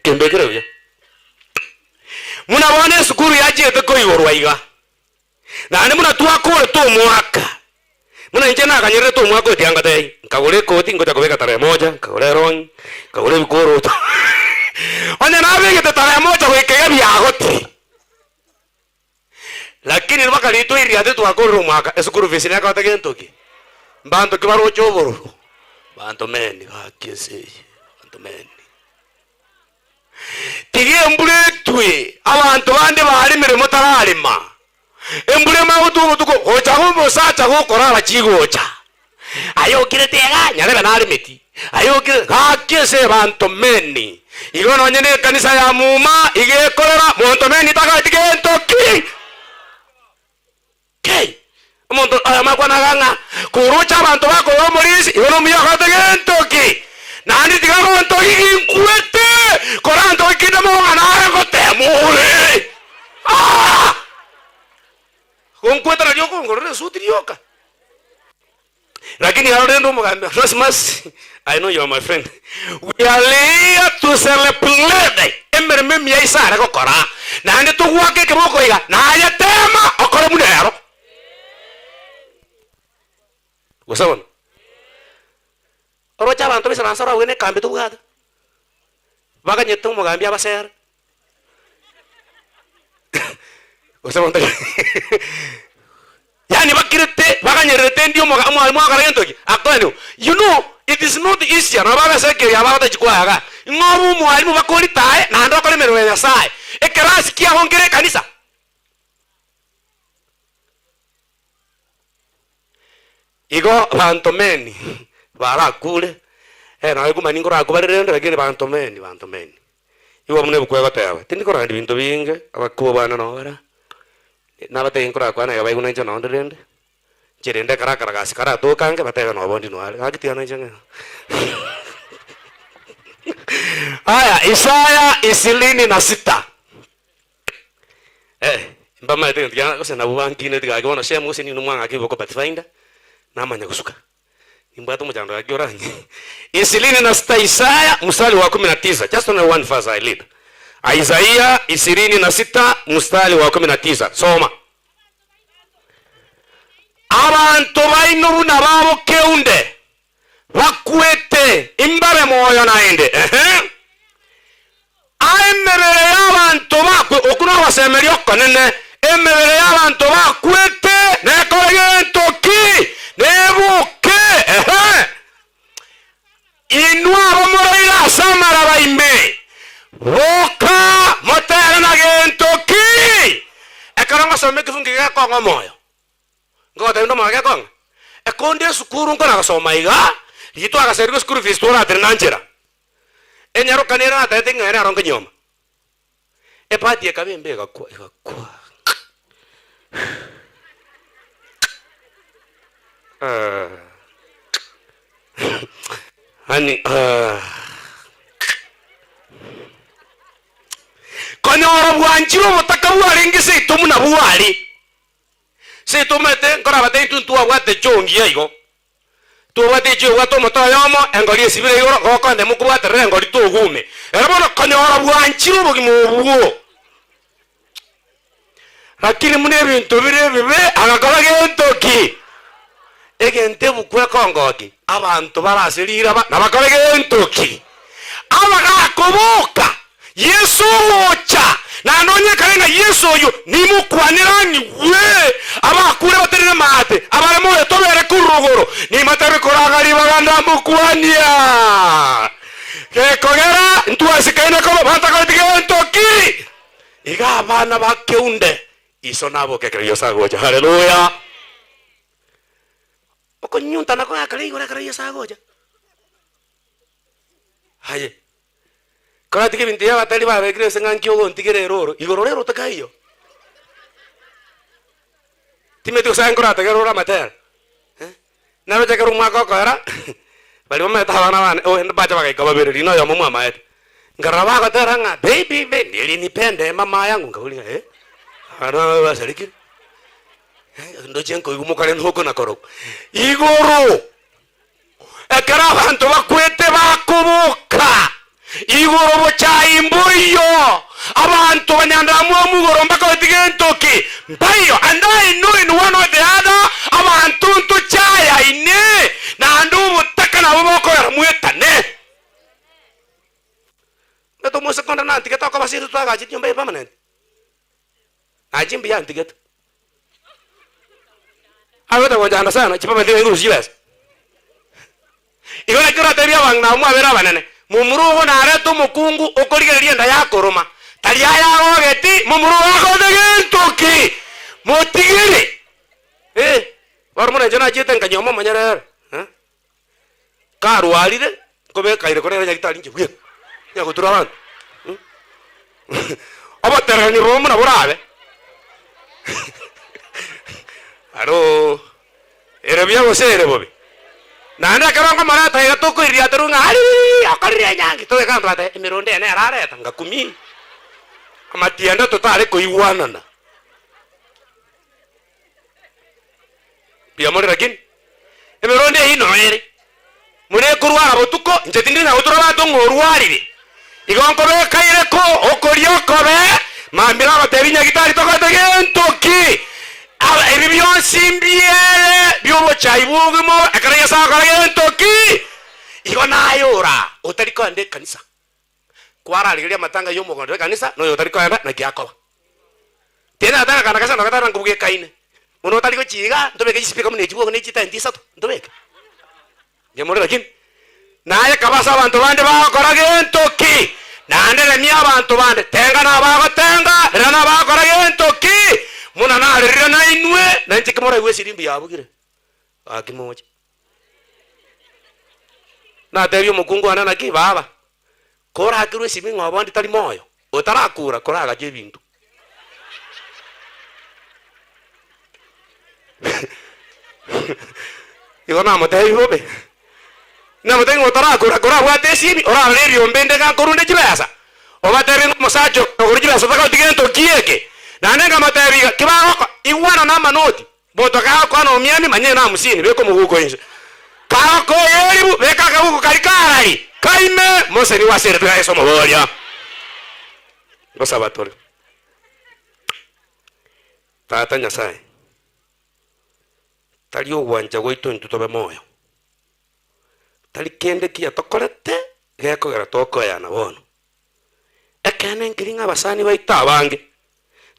kembekere buya. Buna bono esukuru yachiete koigorwa iga, naende buna twakorete omwaka, buna inche nakanyererete omwaka oyo tiga ngotebie, nkagora ekoti ngocha kobeka tarehe moja, nkagora erong'i, nkagora ebikoroto, onye nabegete tarehe moja goika iga biagotire. Lakini bakaritwa iriate twakorire omwaka, esukuru fees nekote gento ki? Mbanto ki baroche obororo? Banto meni gaki ense eye, banto meni. Tiga embura etwe, abanto bande barimire motararema. Embura emanye gotwa obotuko, gocha omosacha gokorara chigocha. Aye okirete iga, nyarebe naremeti. Aye okirete, gaki ase abanto meni. Igo nonye ne ekanisa ya muma iga ekorera, monto meni tagaeti gento ki. Ki? Omonto oyomo akwana iga ng'a koroche abanto bakoywa omorisia, igo nomuya okorete gento ki? Naende tiga gonto ki ginkwete, korantoki kende mong'ana are gotema ore. Ah! Gonkwete nario okongorera esuti rioka. Lakini aro rende omogambi Erasmus, I know you are my friend. We are here to celebrate emeremo emiya ise are gokora, naende togoaka ekeboko iga, naye tema okore buna ero. Gose bono? Oroche abanto baisaransa oro abwo ne ekambi tobwate, baganyete omogambi abasere. Gose monto Yaani bakirete baganyererete ndi omoga omwalimu agokora gento ki? Akwane. You know it is not easier nabo babesekeria aba batachi kwaya igaa. Ng'a obe omwalimu bakoritae naende okore emeremo ya Nyasaye. Ekerasi kiago nkere ekanisa. Igo banto meni barakure, eh nonye kumanya nkorakwa rende lakini banto meni banto meni. Igo buna ebuku egoteba, tindi korandia binto binge, abakubwa bane noo bare aa, nabatebie nkorakwane iga baigwe nainche noo nde rende, inche rende ekero akaragasi karatoke ange batebe nobo ndi noare, gaki tiga nainche ng'e Aya, Isaya ishirini na sita, eh, mbamaete egento kiane gose nabwo bankineti gaki bono shemu gose ninwe mwang'aka eboko pathfinder, namanya gosuka. Nimbwate omochando gaki oranye. Ishirini na sita Isaya mstari wa kumi na tisa just only one verse I read. Isaiah ishirini na sita mstari wa kumi na tisa soma. Abanto baino buna babokeunde bakwete imbabe moyo naende. Ehe. Aa emebere y'abanto bakwe, okwo nogosemeria okonene, emebere y'abanto bakwete nekore gento ki? Neboke. Ehe. Inwe abamoraire ase amaraba ime, boka motere na gento ki? Ekero ngosoma ekefungo eke gekong'a omoyo, Ngogotebia inde omoyo gekong'a, ekonde esukuru nkona gosoma iga, riria twagaserigwe eschool fees twaratire na nchera. Enyaroka nere natebete ng'a ere aro nkonyioma. Epati ekaba embe egakwa egakwa Yaani Konyora bwanchire obotaka bwarenge seito buna bware. Seito omanyete nkorabatebie intwe ntwabwate choo ngiya igo. Tobwate echio obwate omote oyomo, engori esibire igoro, gokonde mokobwaterera engori togume. Ere bono konyora bwanchire obogima obwo. Lakini buna ebinto bire ebibe, agakora gento ki? Egento ebuku ekongoki, abanto bare ase riraba nabakore gento ki? Abagakoboka, Yeso ogocha, naende onyekare ng'a Yeso oyio nimokwanere ang'igwe. Abakure batari namaate, abare moyo tobere korwa rogoro, nimatebe koraga ribaga ndamokwania. Gekogera ntwasikaine koba batakoreti gento ki? Iga abana ba keunde, iso naboke ekero Yeso agocha. Haleluya! Okonyunyuntana koyakare igoro ekero Yeso agocha. Aye, koratiga ebinto ebi abatari babekire ase ng'a nki ogontigera ere oro, igoro rero otakaiyo. Timanyeti gose aye nkorategerere ore amatera, eh, naroche ekero omwaka okoera, baria bamaete abana bane oh mbacha bagaika babere riina oyomo mwamaete, nkarora bagotera ng'a baby baby nilinipende mama yangu, nkaboria ng'a eh, abana aba basarekire, eh, ndoche nkoigwa mokare noko na korokwo, igoro. Ekero abanto bakwete bakoboka igoro bochai mboiyo, abanto banyandamwamu igoro mbakoreti gento ki? Mbaiyo. And I know in one or the other abanto ntochayaine, naende obotaka nabo bokogera mwetane. Omanyete omoseke onde nantigete okoba ase intwe twagachete nyomba eye permanent? Naye mbuya antigete. Agocha gonchanda sana, chipapa tiga ingurusu chibesa. Igo naki oratebie abang'ina abwo mwabere abanene, momura ogo narete omokungu okorigereria enda yakoroma, tari aya agogeti, momura ogo akote gento ki? Motigere. Eh, bono buna inche nachiete nkanyuoma omonyerere, eh, karwarire, nkobekaire kore nere nyagitari inche bweka, nyagotura abanto mh, obotererani obo buna borabe Hallo, ere buya gose ere bobe? Naende ekero nkomoreta iga tokoiriria aterwe ng'a ariiii okorire enyangi, togoika abanto batebe emerondo eye nere areta, ngakumia. Amatianda totare koigwanana. Mbuya more lakini emerondo eyio noo ere. Buna ekorwara botuko, inche tindi na gotura abanto ng'a orwarire. Igo nkobekaire ko okoria okobe, mambia nagotebi nyagitari tokorete gento ki? Aba ebi bionsi mbiere bi'obochai bw'obogima obo, ekero Yeso agokora gento ki? Igo naye ora otari koenda ekanisa, kwararigeria amatanga y'omogondo ekanisa, noyo otari koenda naki akoba. Tinataka akana gachando gatara nkobwekaine. Mono otari gochia igaa, ntobeke chispeaker buna echi bwogo ne chitent isato, ntobeke? Inche lakini naye kaba ase abanto bande bagokora gento ki? Naende remia abanto bande, tenga nabagotenga, rera nabagokora gento ki? Buna narerire nainwe, na inche kimoraigwe esirimbi yabugire, gaki moche. Natebia omokungu one naki, Baba, korakerwe esimi ng'a obondi tari moyo, otarakura koragache ebinto. Igo namotebia bobe, namotebia ng'a otarakura korabwate esimi, orarore ebiombe inde iga nkorunde chibesa, obatebie ng'a omosacha oyo okorwa chibesa otagoti gento ki eke. Naende nkamotebia iga, kibagoko igwana na amanoti, Monto kagokwana omiami, manya ere hamsini, beka omoguko inse. Kagokoa eribu, beka akaguko karia karari kaime, moseni gwaserete iga ase omoboria. Ngosaba tore. Tata Nyasae, tari ogwancha gwaito intwe tobe moyo, tari kende kiya tokorete gekogera tokoyana bono. Ekeene nkeri ng'a abasani baito abange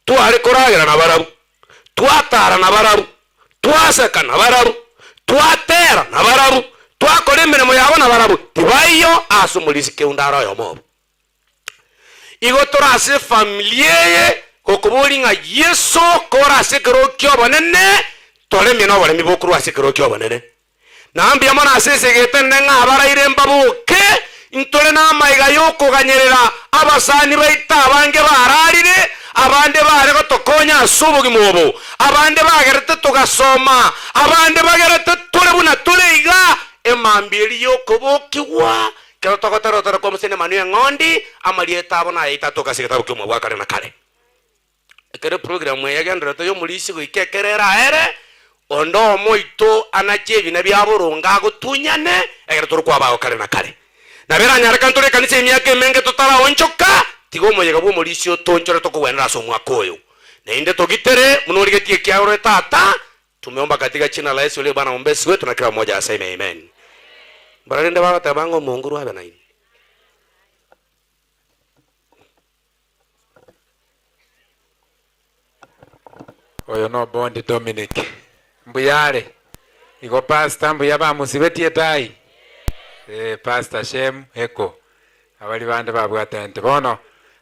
tware koragera nabarabwo, twatara nabarabwo, twaseka nabarabwo, twatera nabarabwo, twakora emeremo yabo nabarabwo, tibaiyo ase omorisia keunde are oyomo obo. Igo tore ase efamiri eye gokoboria ng'a Yeso kore ase ekerogo ki'obonene, toremie noboremi bokorwa ase ekerogo ki'obonene. Na mbuya mono ase esegi etenene ng'a abaraire mbaboke, ntore namaiga y'okoganyerera abasani baito abange bararire, abande bare gotokonya ase obogima obo, abande bagerete togasoma, abande bagerete tore buna tore iga, emambia eria y'okobokigwa, ekero togotera otore kwa Musa n'Emanwa y'Eng'ondi, amarieta abo nayaito atoke ase egetabu ki'omobua bwa kare na kare. Ekero eprogramu eye yagendererete y'omorisia goika ekero eraere, onde omoito anache ebina bia boronge agotunyane, ekero tore kwabao kare na kare. Nabo eranyarekane tore ekanisa emiaka emenge totaraonchoka, tiga omoyega bw'omorisia otoonchore tokogwenera ase omwaka oyo. Naende togitere buna origetie ekiagera ore Tata, tumeomba katika jina la Yesu uliye Bwana mwombezi wetu na kila mmoja aseme amen. Mbora rende bagoteba ng'a omonguru abe nainwe. Oyo no Bondi Dominic. Mbuya are? Igo pastor mbuya bamusibetie etai? Eh, pastor Shem eko. Abari bande babwate ente. Bono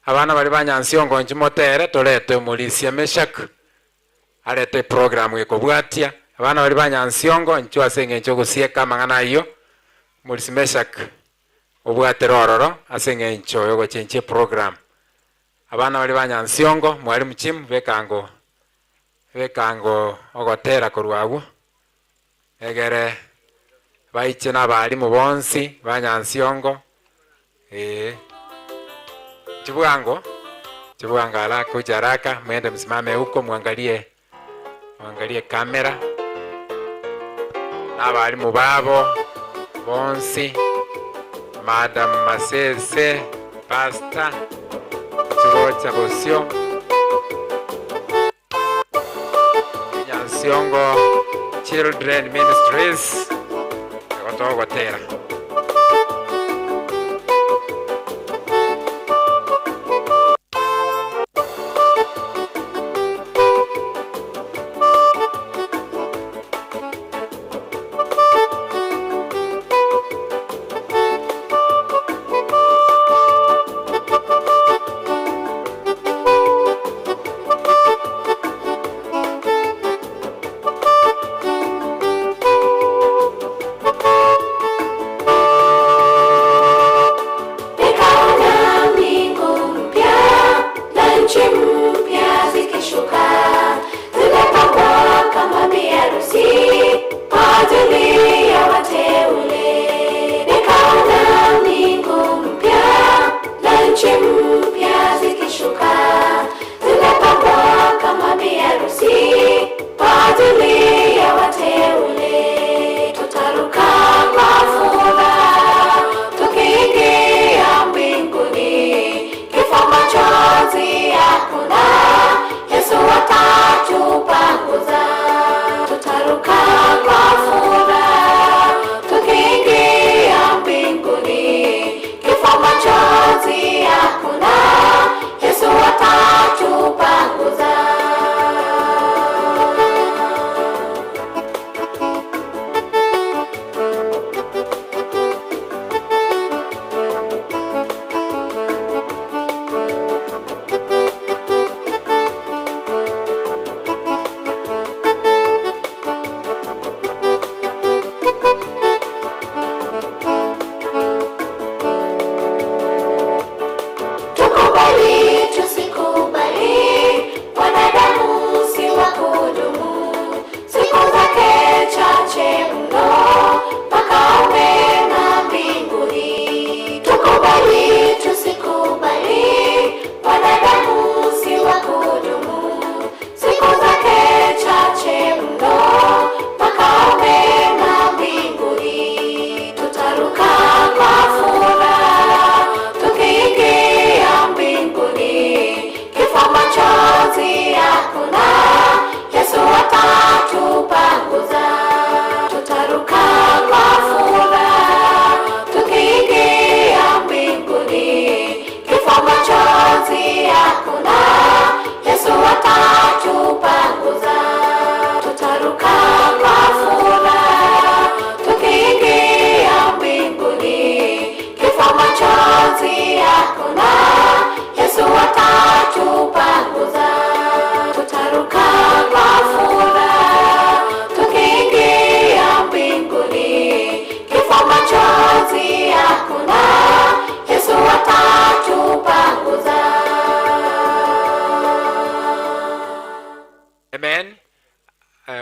abana baria ba Nyansiongo inche motere torete omorisia Meshak arete eprogram gekobwatia. Abana baria ba Nyansiongo inchuo ase eng'encho ogosieka amang'ana ayio. Omorisia Meshak Obwatera ororo ase eng'encho yogochenchia eprogram. Abana baria ba Nyansiongo, Mwalimu Jim, beka ango beka ango ogotera korwa agwo, egere baiche na abalimu bonsi ba Nyansiongo, eeh. Chibwango, chibwango haraka kuja haraka, mwende msimame huko mwangalie mwangalie camera, na abalimu babo bonsi, Madam Masese, Pastor, chigocha bosio, Nyansiongo Children Ministries, igo togotera.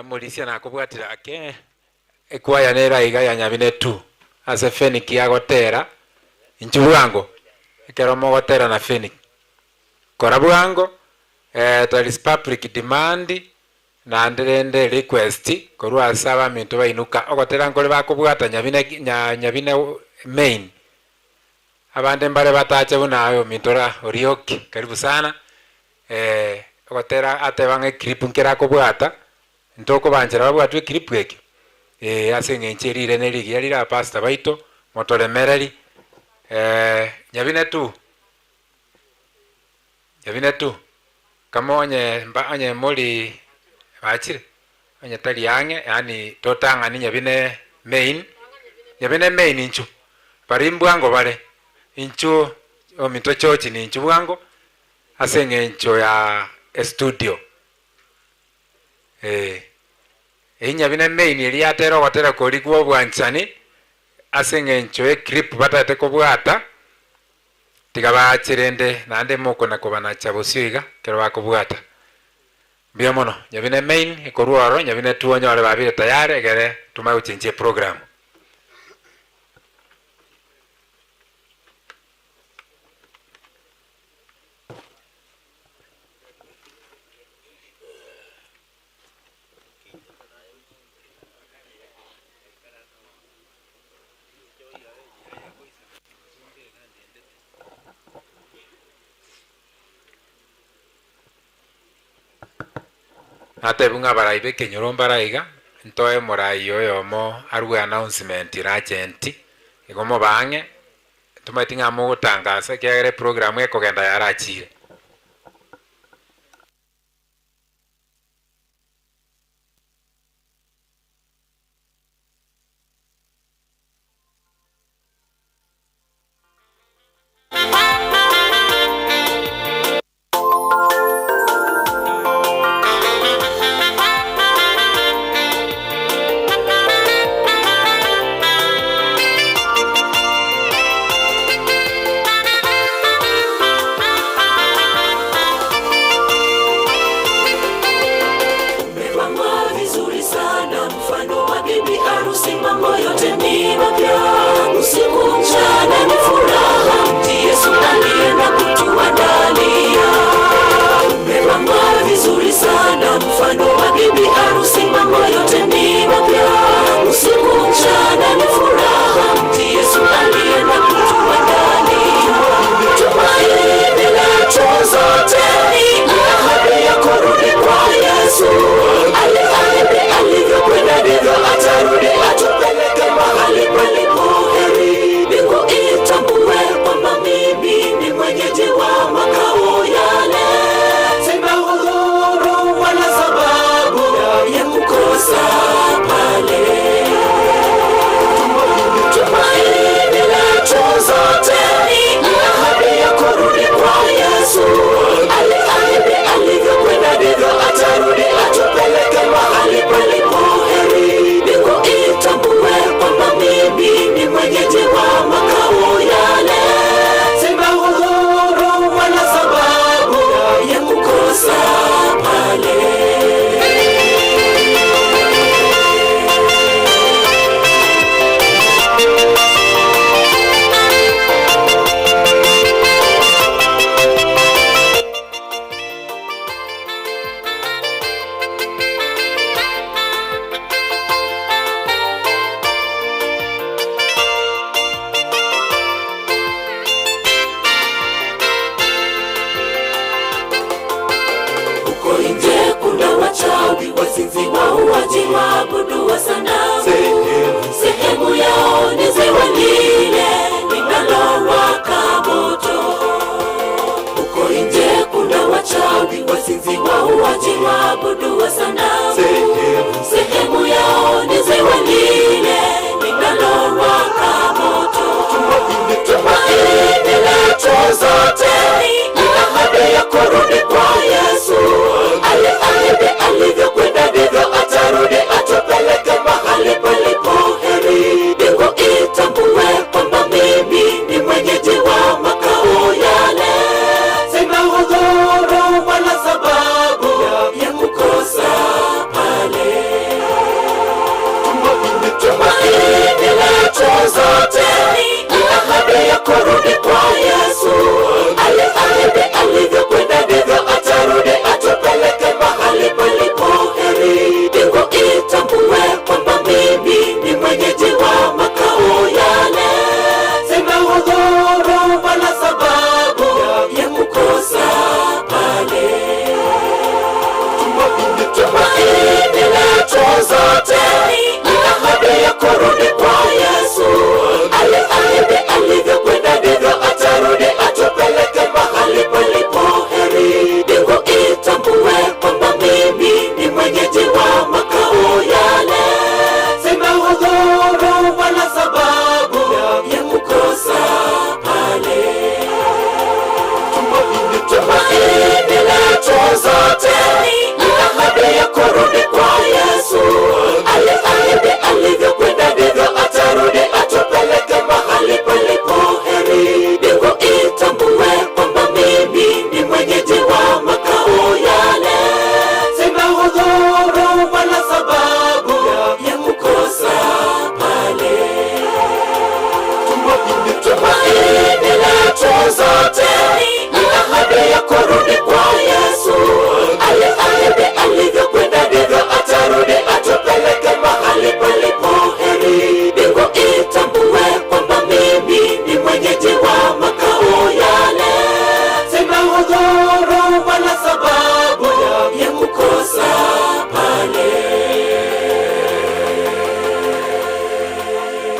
Morisia nakobwatire ake ekwaya nere aiga ya Nyabine tu ase Feniki agotera inchu bwango ekero mogotera na Feniki kora bwango there is public demand naende rende request korwa ase abaminto bainuka ogotera nkore bakobwata Nyabine Nyabine main abande mbare batache buna aye ominto ora Orioki karibu sana Ogotera ateba ng'a eclip nkere akobwata, ntokobanchera babwatwe eclip ekio? Ee, ase eng'encho erire ne rigiya rire abapastor baito, motoremereri nyabine tu, nyabine tu, kama onye mba onye mori bachire, onye tari ang'e yaani totang'ani nyabine main, nyabine main inchuo, baria mbwango bare, inchuo ominto church ninchuo bwango. Ase eng'encho ya estudio eh. Eyio nyabina main eria yatera ogotera koria kwa obwanchani ase eng'encho ye clip batagete kobwata tiga baache rende naende mokona kobanacha bosio iga ekero bakobwata. Mbuya mono nyabina main ekorwa ororo nyabina tu onyore babire tayari egere tomanye gochenchia eprogram. Natebiwe ng'a abarai b'ekenyoro mbare aiga, ntoe omorai oyomo arue announcement ere agent, igo mobaang'e. Tomaeti ng'a mogotangasa, ekiagera eprogramu ekogenda yarachire. Umepangwa vizuri sana, mfano wa bibi harusi, mambo yote ni mapya, usiku mchana ni furaha, mti Yesu alienda kutuandalia. Umepangwa vizuri sana, mfano wa bibi harusi, mambo yote ni mapya, usiku mchana ni furaha, mti Yesu alienda kutuandalia. Tumaini letu zote ni ahadi ya kurudi kwa Yesu. Aliahidi alivyokwenda ndivyo atarudi, atupeleke mahali palipo heri. Mbingu itambue kwamba mimi ni mwenyeji wa makao yale. Sina udhuru wala sababu ya kukosa pale. Tumaini letu zote ni ahadi ya kurudi kwa Yesu. Aliahidi alivyokwenda ndivyo atarudi, atupeleke mahali palipo heri. Mbingu itambue kwamba mimi ni mwenyeji wa makao yale. Sina udhuru wala sababu ya kukosa pale. Huko nje kuna wachawi, wazinzi, wauaji, waabudu wa sanamu. Sehemu yao ni ziwa lile linalowaka moto. Huko nje kuna wachawi, wazinzi, wauaji, waabudu wa sanamu. Sehemu yao ni ziwa lile linalowaka moto. Tumaini letu zote ni ahadi ya kurudi kwa Yesu. Aliahidi alivyokwenda ndivyo atarudi, atupeleke mahali palipo heri. Mbingu itambue kwamba mimi ni mwenyeji wa makao yale. Sina udhuru wala sababu ya kukosa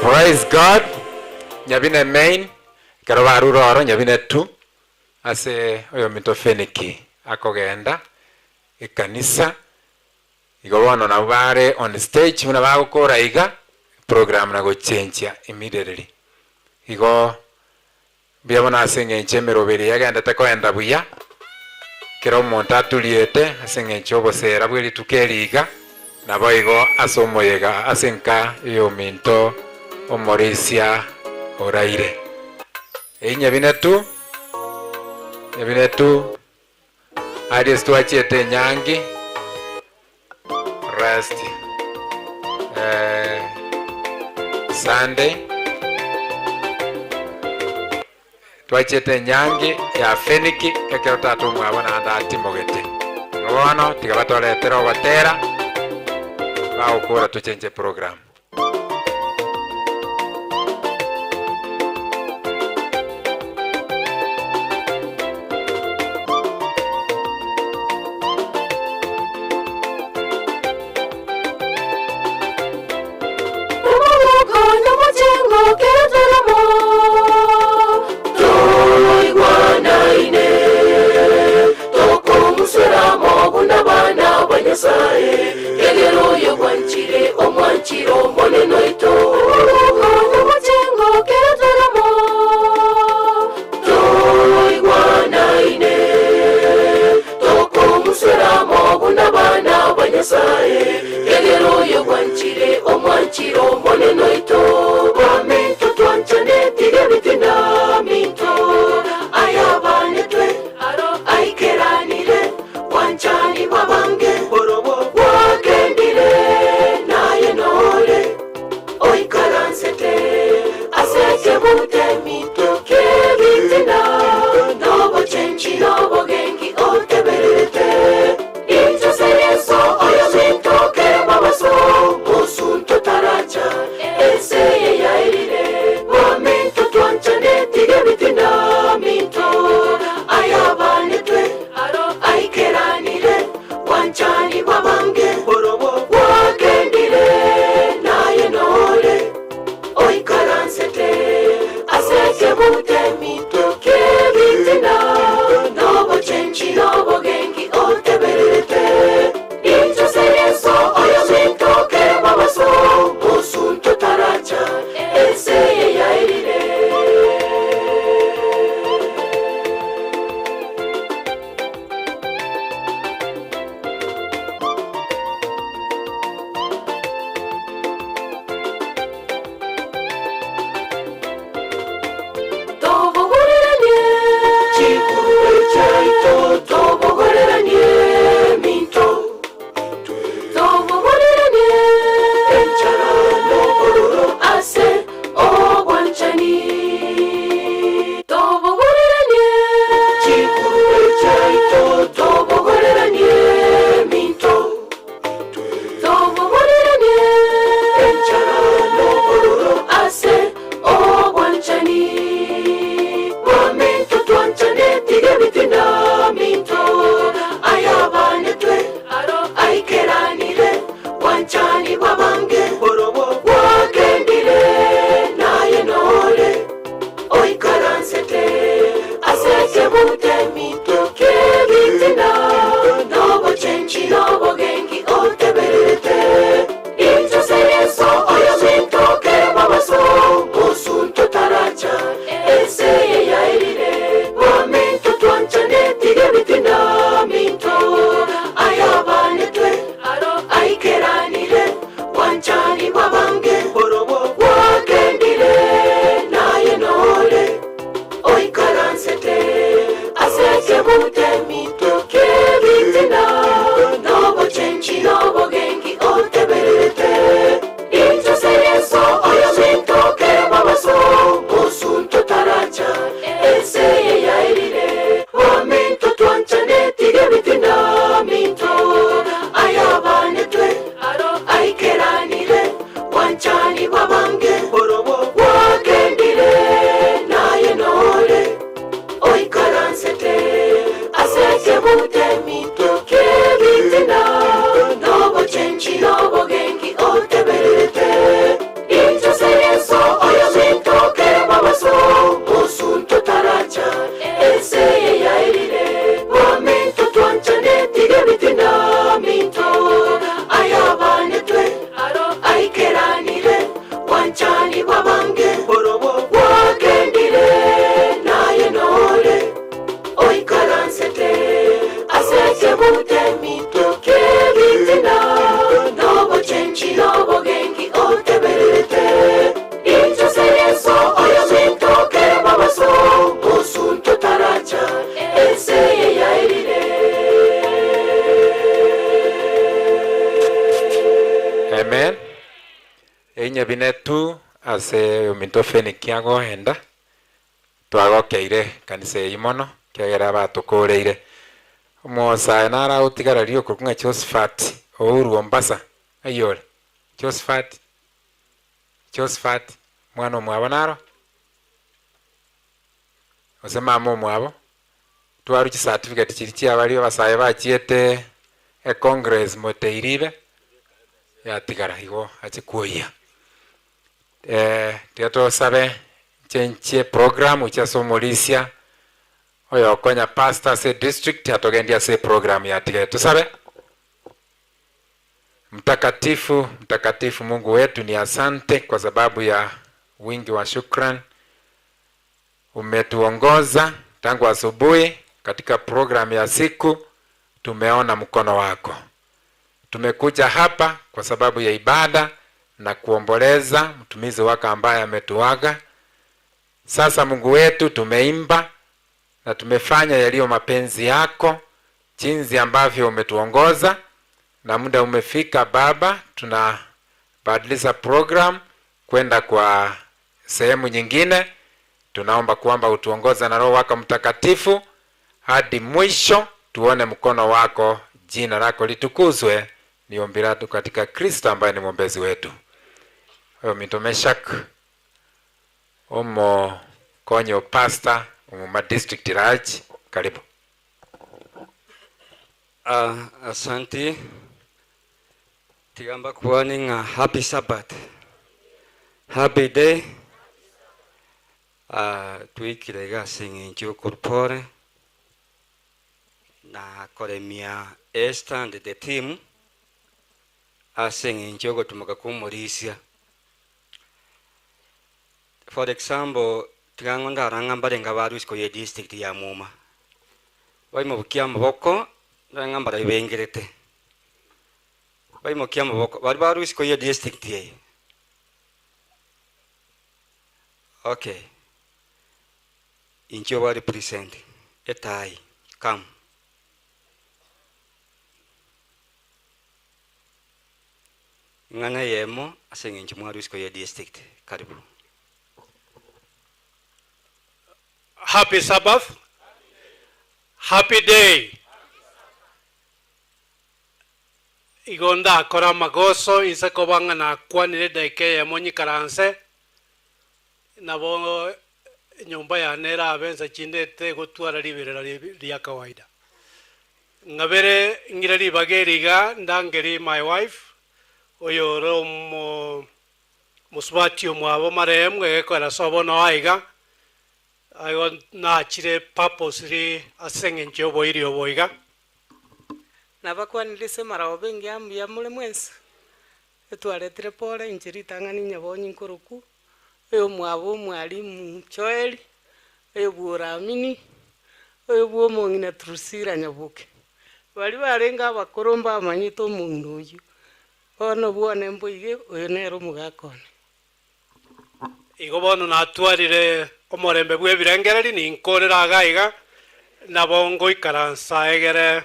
Praise God. Nyabine main ekero barure oro nyabine tu ase oyominto Feniki akogenda ekanisa igo bono nabwo bare on stage buna bagokora iga program na gochenchia immediately igo Mbuya mono ase engencho emeroberi yagendete koenda buya, kera omonto aturiete ase engencho y'oboseera bwe rituko eri iga, naboigo ase omoyega ase enka y'ominto omorisia oraire. Eyio nyabinetu, nyabinetu, aria ase twachiete enyangi, Rest eh, Sunday twachiete enyangi ya Feniki ekero tata omwabo naende atimogete. Igo bono tiga batoretere ogotera bagokora tochenche program. Omogoko nomochengo kero toramo, toigwanaine, tokomusera amo buna abana ba Nyasae. Egera oyo gwanchire, omwanchire Omonene oito. Omogoko nomochengo kero toramo, toigwanaine, tokomusera amo buna abana ba Nyasae. Egera oyo gwanchire, omwanchire Omonene oito. Baminto twanchane, tiga ebitina minto, ayabanetwe aikeranire. Bwanchani bw'abange bwagendire, naye nore oikaransete ase ekebute ki'ebitina, nobochenchi nobogenki otebererete. Inche ase Yeso oyominto kera mobaso, mosunte otaracha, ense eye yaerire. Baminto twanchane, tiga ebitina minto, ayabanetwe Aikeranire bwanchani bw'abange, bwagendire naye nore oikaransete ase ekebute ki'ebitina, nobochenchi nobogenki otebererete. Inche ase Yeso oyominto kera mobaso, mosunte otaracha, ense eye yaerire. Tobogoreranie chikuru chiaito, tobogoreranie eminto, tobogoreranie enchara nobororo ase obwanchani. Tobogoreranie chikuru chiaito, tobogoreranie eminto, tobogoreranie enchara nobororo ase obwanchani. Baminto twanchane, tiga ebitina minto, ayabanetwe aikeranire, bwanchani bw'abange bwagendire, naye nore oikaransete ase ekebute ki'ebitina, nobochenchi nobogenki otebererete. Inche ase Yeso oyominto kera mobaso, mosunte otaracha, ense eye yaerire. Baminto twanchane, tiga ebitina minto, ayabanetwe aikeranire. Amen. Einyebine tu ase ominto Feniki agoenda, twagokeire ekanisa eyio mono, ekiagera batokoreire. Omosae naro agotigara riria okorokwa ng'a Josephat ourwe Mombasa, ng'ai ore? Josephat, Josephat, omwana omwabo naro? Gose mama omwabo? Twarwa chicertificate chiria chia baria abasae bachiete econgress moteiribe, yatigara igo ache kwoyia. Tiga tosabe nchenchie program gochia ase omorisia oyokonya pastor ase edistrict atogendie ase eprogram yatigare. Tosabe. Mtakatifu, mtakatifu Mungu wetu ni asante kwa sababu ya wingi wa shukran. Umetuongoza tangu asubuhi katika program ya siku, tumeona mkono wako. Tumekuja hapa kwa sababu ya ibada na kuomboleza mtumizi wako ambaye ametuaga. Sasa Mungu wetu, tumeimba na tumefanya yaliyo mapenzi yako, jinsi ambavyo umetuongoza, na muda umefika Baba, tunabadilisha program kwenda kwa sehemu nyingine. Tunaomba kwamba utuongoze na Roho wako Mtakatifu hadi mwisho, tuone mkono wako, jina lako litukuzwe. Ni ombi letu katika Kristo ambaye ni mwombezi wetu. Ominto Meshak omokonyi o pastor omoma district Raj, karibu. Ah, asanti. Tiga mbakwane ng'a happy Sabbath. Happy day. Ah, twikire iga ase eng'encho y'okorwa pore na koremia Esther and the team ase eng'encho y'ogotumoka kw'omorisia. For example, tiga ng'o ndarang'a mbarenge abarwa isiko ye district ya Muma, baimokia amaboko, ndore ng'a mbaria bengerete. Baimokia amaboko, baria barwa isiko ye district eye. Okay, inche oba represent, etai, come. Ing'ana eyemo ase eng'encho mwarwa isiko ye district. Karibu. Happy Sabbath. Happy day. Igo ndakore amagoso inse koba ng'a nakwanire edaika eyemo nyikaranse, nabo enyomba yane erabe inse chinde tegotwara riberera ria kawaida. Ng'abere ng'ire ribaga eri iga ndangeri my wife, oyore omo mosubati omwabo marehemu egekoera ase obono aiga, igo nachire purposely ase eng'encho y'oboiri obo iga. Nabakwanire ase amaroba engiya mbuya more mwensi, etwaretire pore inche ritang'ani nyabonyi nkorokwo, oyomwabo omwalimu Joel, oyo bw'Oramini, oyo bw'omong'ina Drusilla Nyaboke. Baria barenge abakoro mbamanyete omong'ina oyio, bono bwane mboige, oyo nere omogaka one. Igo bono natwarire omorembe bw'ebirengererio, ninkorera iga iga, nabo ngoikaransa egere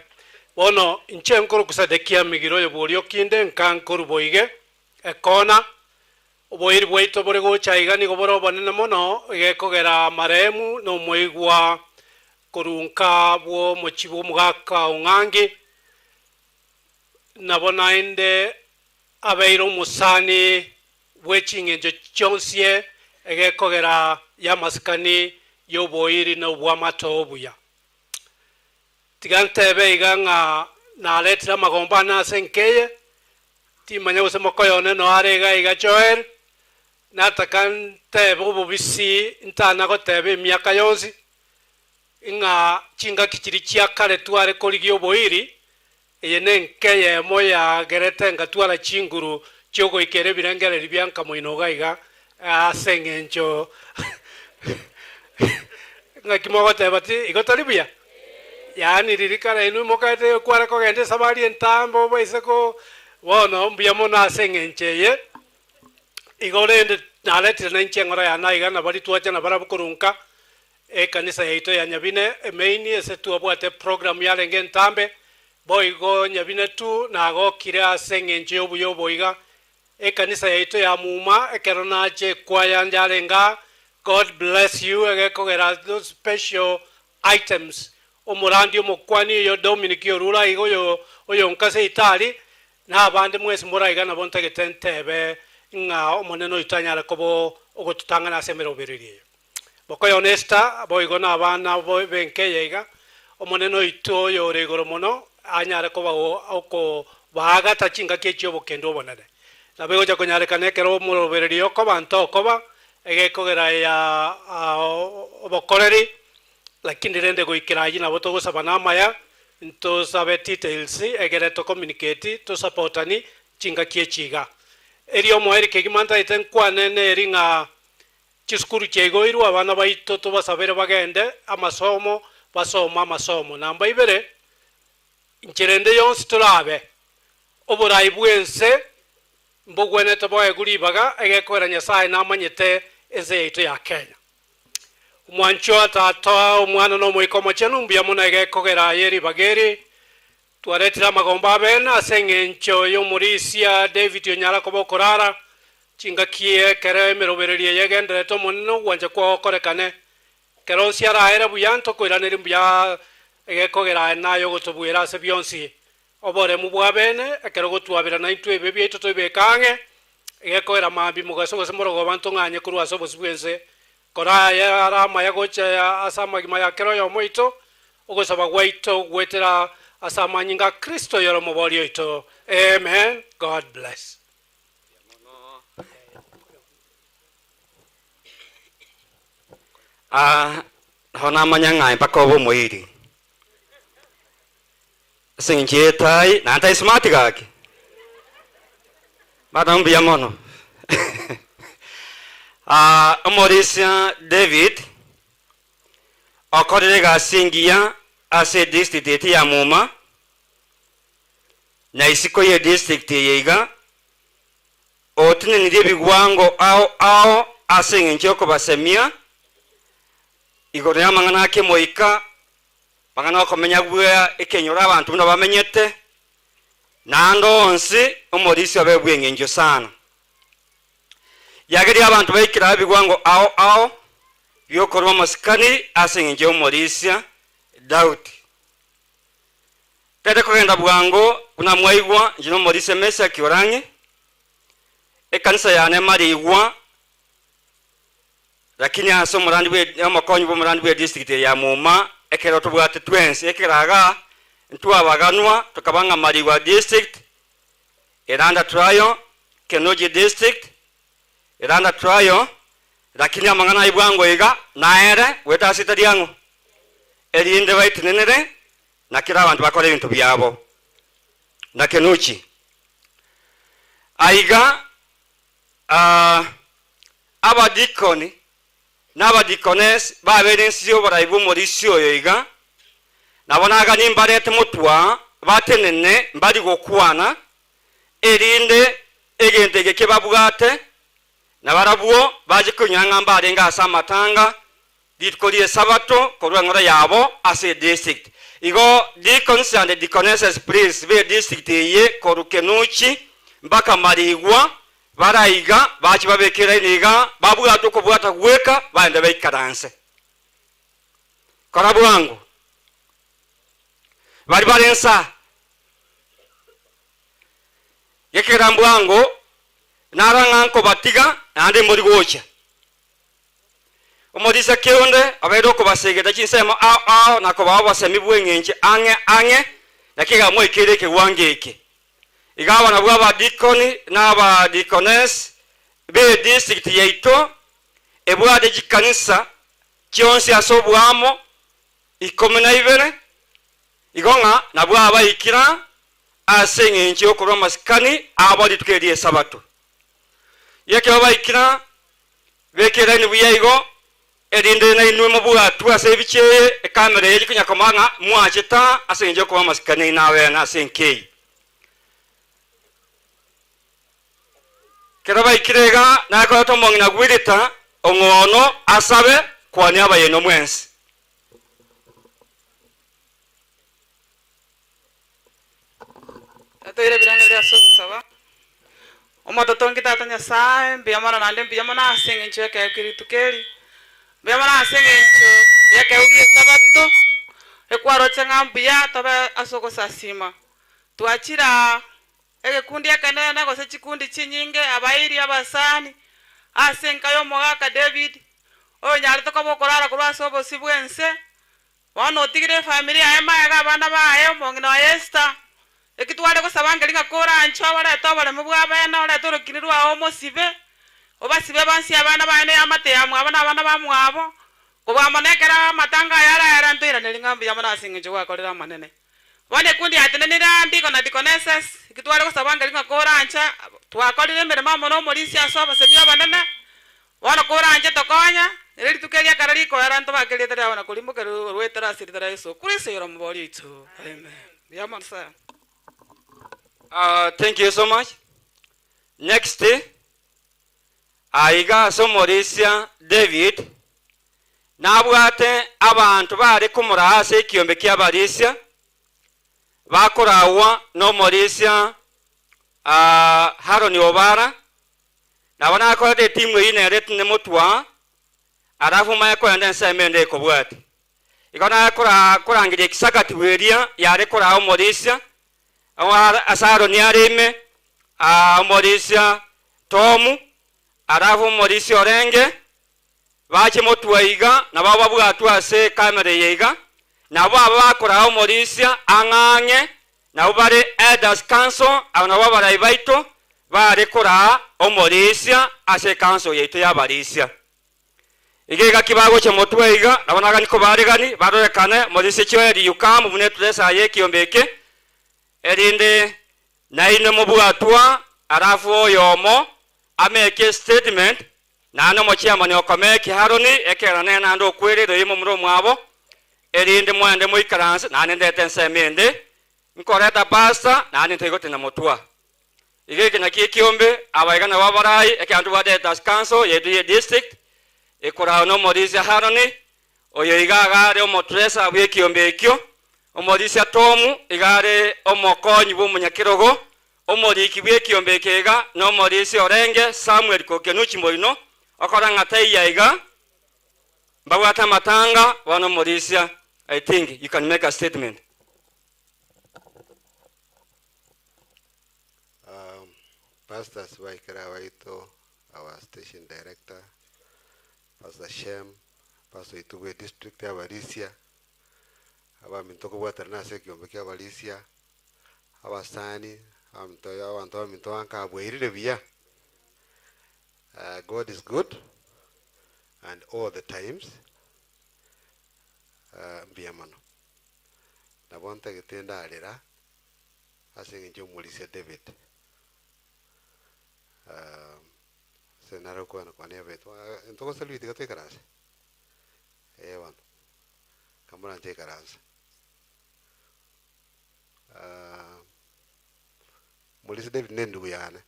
bono inche nkorokwa Sedekia Migiro oyo bw'Orioki-inde, nka nkorwa boige ekona. Oboiri bwaito bore gocha iga nigo bore obonene mono, egekogera marehemu na omoigwa korwa nka bw'omochie bw'omogaka Ong'angi, nabo naende abeire omosani bwe ching'encho chionsi egekogera y'amasikani y'oboiri na obw'amato obuya. Tiga ntebe iga ng'a naretire amagombo ane ase enka eye, Timanya gose mokoyone noo are iga iga Joel, nataka ntebe obobisi ntana goteba emiaka yonsi, ng'a chingaki chiria chia kare tware korigia oboiri, eye nenka eyemo yagerete ngatwara chinguru chiogoikera ebirengererio bia nkamoino iga iga ase eng'encho ng'aki mogoteba ti igo tari buya? Yaani riria kare inwe mokaete kware kogenda esabari entambe obaise ko bono mbuya mono ase eng'encho eye. Igo rende naretire nainche eng'ora yane aiga na baria twacha nabarabwo korwa nka ekanisa yaito ya Nyabine emain ase twabwate eprogram yarenge entambe, boigo Nyabine tu nagokire ase eng'encho y'obuya obo iga. Ekanisa yaito ya muma ekero nache ekwaya njarenge aa, God bless you egekogera those special items omorandi omokwani oyo Dominic orure aiga oyo oyonka ase itari na abande mwensi more aiga nabo ntagete ntebe ng'a Omonene oito anyare koba ogototang'ana ase emerobererio eye. Mokoyona Esther boigo na abana b'enka eye iga, Omonene oito oyore igoro mono anyare koba okobaagata chingaki echi obokendu obonene. Nabo egocha konyarekana ekero omorobererio okoba ntokoba, egekogera ya obokoreri, lakini rende goikera ayio nabo togosaba namaya, ntosabe details egere to communicate, tosapotani chingaki echi iga. Erio omoerio kegima ntaete nkwane neri ng'a Chisukuru chiaigoirwe abana baito tobasabere bagende amasomo basome amasomo. Namba ibere, inchera ende yonsi torabe, oborai bw'ense mbogwenerete boegwe ribaga egekoera Nyasae namanyete ense yaito ya Kenya. Omwanchwa Tata, Omwana na Omoika Omochenu mbuya mono egekogera aye ribaga eri Twaretire amagombo abene ase engencho y'omorisia David onyara koba okorara chingaki ekero emerobererio eye egendererete Omonene ogwancha kwao gokorekane. Ekero onsi araere buya ntokoiranerie mbuya egekogera aye naye ogotobuera ase bionsi. Oboremu bw'abene ekero gotwabera naintwe ebibe biaito toibeke ang'e, egekogera mambia mogaso gose morogoba ntong'anye korwa ase obosio bw'ense. Kora aye are amaya gocha ase amagima ya kera oyomo oito, ogosaba gwaito goetera ase amanyinga a Kristo oyore Omoboria oito. Amen. God bless. Aa, nabo namanya ng'a mpaka obe omoiri. Ase eng'encho y'etai, naende tai smart gaki. Bana mbuya mono. Ah, omorisia David okorire egasi engiya ase edistrict eye ya Muma, na isiko ye district eye iga, otenenirie ebigwango ao ao ase eng'encho y'okobasemia igoro y'amang'ana a kemoika Amang'ana okomenya bwa ekenyoro abanto buna bamenyete, na ande onsi omorisia obe bw'engencho sana. Yageria abanto baikire ebigwango ao ao bi'okorua amasikani ase engencho y'omorisia Daudi. Tari kogenda bwango buna mwaigwa inche nomorisia Mesaki ore ang'e, ekanisa yane marigwa Lakini ase omorandi bwe omokonyi bw'omorandi bwe district eye ya Muma, ekero tobwate twensi ekeraga, ntwabaganwa tokaba ng'a Marigwa district, Eranda trial, Kenuji district, Eranda trial, lakini amang'ana ayio bwango iga naere goeta ase etari ang'o? Erinde baetenenere na kera abanto bakore ebinto biabo. Na Kenuchi. Aiga Aa, abadikoni na abadikonesi babeire inse y'oborai bw'omorisia oyo iga, nabo naganie mbarete motwa batenene mbari gokwana, erinde egento eke kebabwate, na barabwo bache koinyora ng'a mbarenge ase amatanga rituko ri'Esabato korwa eng'ora yabo ase edistrict. Igo deacons and deaconesses please be edistrict eye korwa Kenuchi mpaka Marigwa bare aiga bache babeke elaini iga babwate okobwata gweka baende baikaranse. Kora bwango. Bari bare nsa. Gekera mbwango nara ng'a nkobatiga naende mbori gocha. Omorisia keonde obeire okobasegeta chinsemo ao ao na kobaa obosemi bw'eng'encho ang'e ang'e, naki iga moikeire ekegwango eke. Iga aba nabwo abadikoni na abadikonesi b'edistrict yaito ebwate chikanisa chionsi ase oboamo ikomi na ibere, igo ng'a nabwo abaikira ase eng'encho y'okorua amasikani abo rituko eri ri'Esabato. Ekero baikira Beka eraini buya igo, erinde nainwe mobwatwe ase ebichie eye, ekamera eye rikonya komoa ng'a mwachete aa ase engencho y'okoba amasikani aino abene ase enka eye. Ekero baikire iga, nakorete omong'ina Gwirita ong'ono asabe kwania abayaino mwensi. Toire ebirengererio ase ogosaba. Omototongi Tata Nyasae, mbuya mono naende mbuya mono ase eng'encho y'ekeegwa kia rituko eri, mbuya mono ase eng'encho y'ekeegwa gi'esabato, ekwaroche ng'a mbuya tobe ase ogosasima. Twachire aa egekundi ekenene gose chikundi chinyinge, abairi, abasani, ase enka y'omogaka David, oyonyarete koba okorara korwa ase obosio bw'ense, Bono otigire efamiri yaye magega abana baye, omong'ina oye Esther. Eki tware gosaba nkeri ng'a koranche obarete oboremu bw'abene, orete orokini rwao omosibe, obasibe bonsi abana baye na eamate ya mwabo na abana bamwabo, kobua mono ekero amatanga aya araere ntoiranerie ng'a mbuya mono ase engencho gwakorire amanene. Bono ekundi yatenenire aa Deacon na Deaconesses, eki tware gosaba nkeri ng'a koranche twakorire emeremo amo na omorisia ase obosebi obonene, Bono koranche tokonye, ere rituko eria ekero rikoera ntobake erieta riao na korimboka orwetero ase erieta ria Yeso Kristo oyore Omobooria oito. Amen. Mbuya mono sana. Uh, thank you so much. Next, aiga ase omorisia David nabwate abanto bare komoraa ase ekiombe ki'abarisia bakoragwa nomorisia uh, Haroni Obara Nabo nakorete etimu eyio nere nemotwa, alafu manye korenda ensemo ende ekobwatia. Igo naye korangeria ekisagati bw'eria yare koraa omorisia, ase Aroni are ime, omorisia Tomu, alafu omorisia orenge, bache motwe iga, nabo babwatwe ase ekamera eye iga, nabo aba bakoraa omorisia ang'e ang'e, Nabwo bare Elders Council, aba nabwo abarai baito bare koraa omorisia ase ecouncil yaito y'abarisia. Iga egaki bagocha motwe iga, nabo nagani kobaregani barorekane morisia chioeri you come buna etresa aye ekiombe eke, erinde nainwe mobwatwa alafu oyomo ameke statement naende omochiamani okomeki Haroni ekero nere naende okwereire oyo momura omwabo, erinde mwende moikaranse, naende ndete ensemo ende, nkoreta pastor, naende ntoigote na motwa. Iga eke nakio ekiombe, abaiga nabo abarai, ekero ntobwate Elders Council yaito ye district, ekoragwa nomorisia Haroni, oyo iga iga are omotreasurer bw'ekiombe ekio, omorisia Tomu iga are omokonyi bw'omonyakerogo, Omoriki bw'ekiombe eke iga nomorisia orenge Samuel Kokenuchi moino, okora ng'a taiyo iga, mbabwate amatanga, bono omorisia, I think you can make a statement. Um, pastors baikere abaito, our station director, Pastor Shem, Pastor oito bwe district abarisia, abaminto kobwaterana ase ekiombe kia abarisia, Abasani, abanto abanto baminto bankabweirire buya. God is good and all the times mbuya mono. Nabo ntagete ndarera ase eng'encho y'omorisia David. Ase nare okwana kwane abetwe, ntogosaluti tiga toikaranse? Eh bono, kamoranche ikaransa. Morisi David nendugu yane,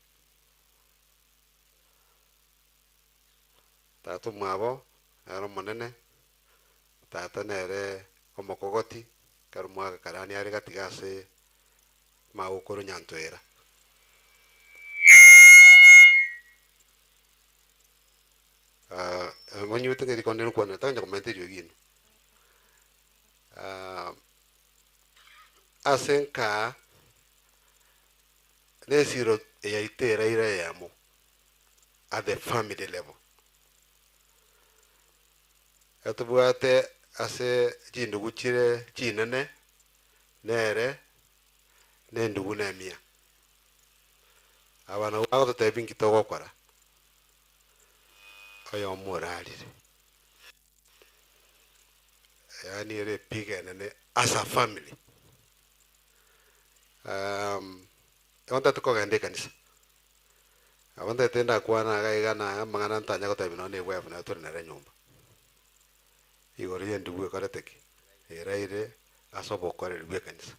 tata omwabo nere omonene, tata nere omokogoti, ekero mwagakarani are gatiga ase magokoro nyantoera. Monyuete ng'a eriko ndire kwana tanya komenta eriogi inwe. Ase nkaa nesiro yaito eraire eyemo at the family level. Etobwate ase chindugu chire chinene nere na endugu na emia. Aba nabwo bagototebia nki togokora, oyomo orarire. Yaani ere epigo enene as a family. Igo ntagete kogenda ekanisa, nabo ntagete ndakwana iga iga na amang'ana ntanya gotebia nonye na ewife nabo tore nere nyomba, igoro ya endugu ekorete ki? Eraire ase obokoreri bwa ekanisa.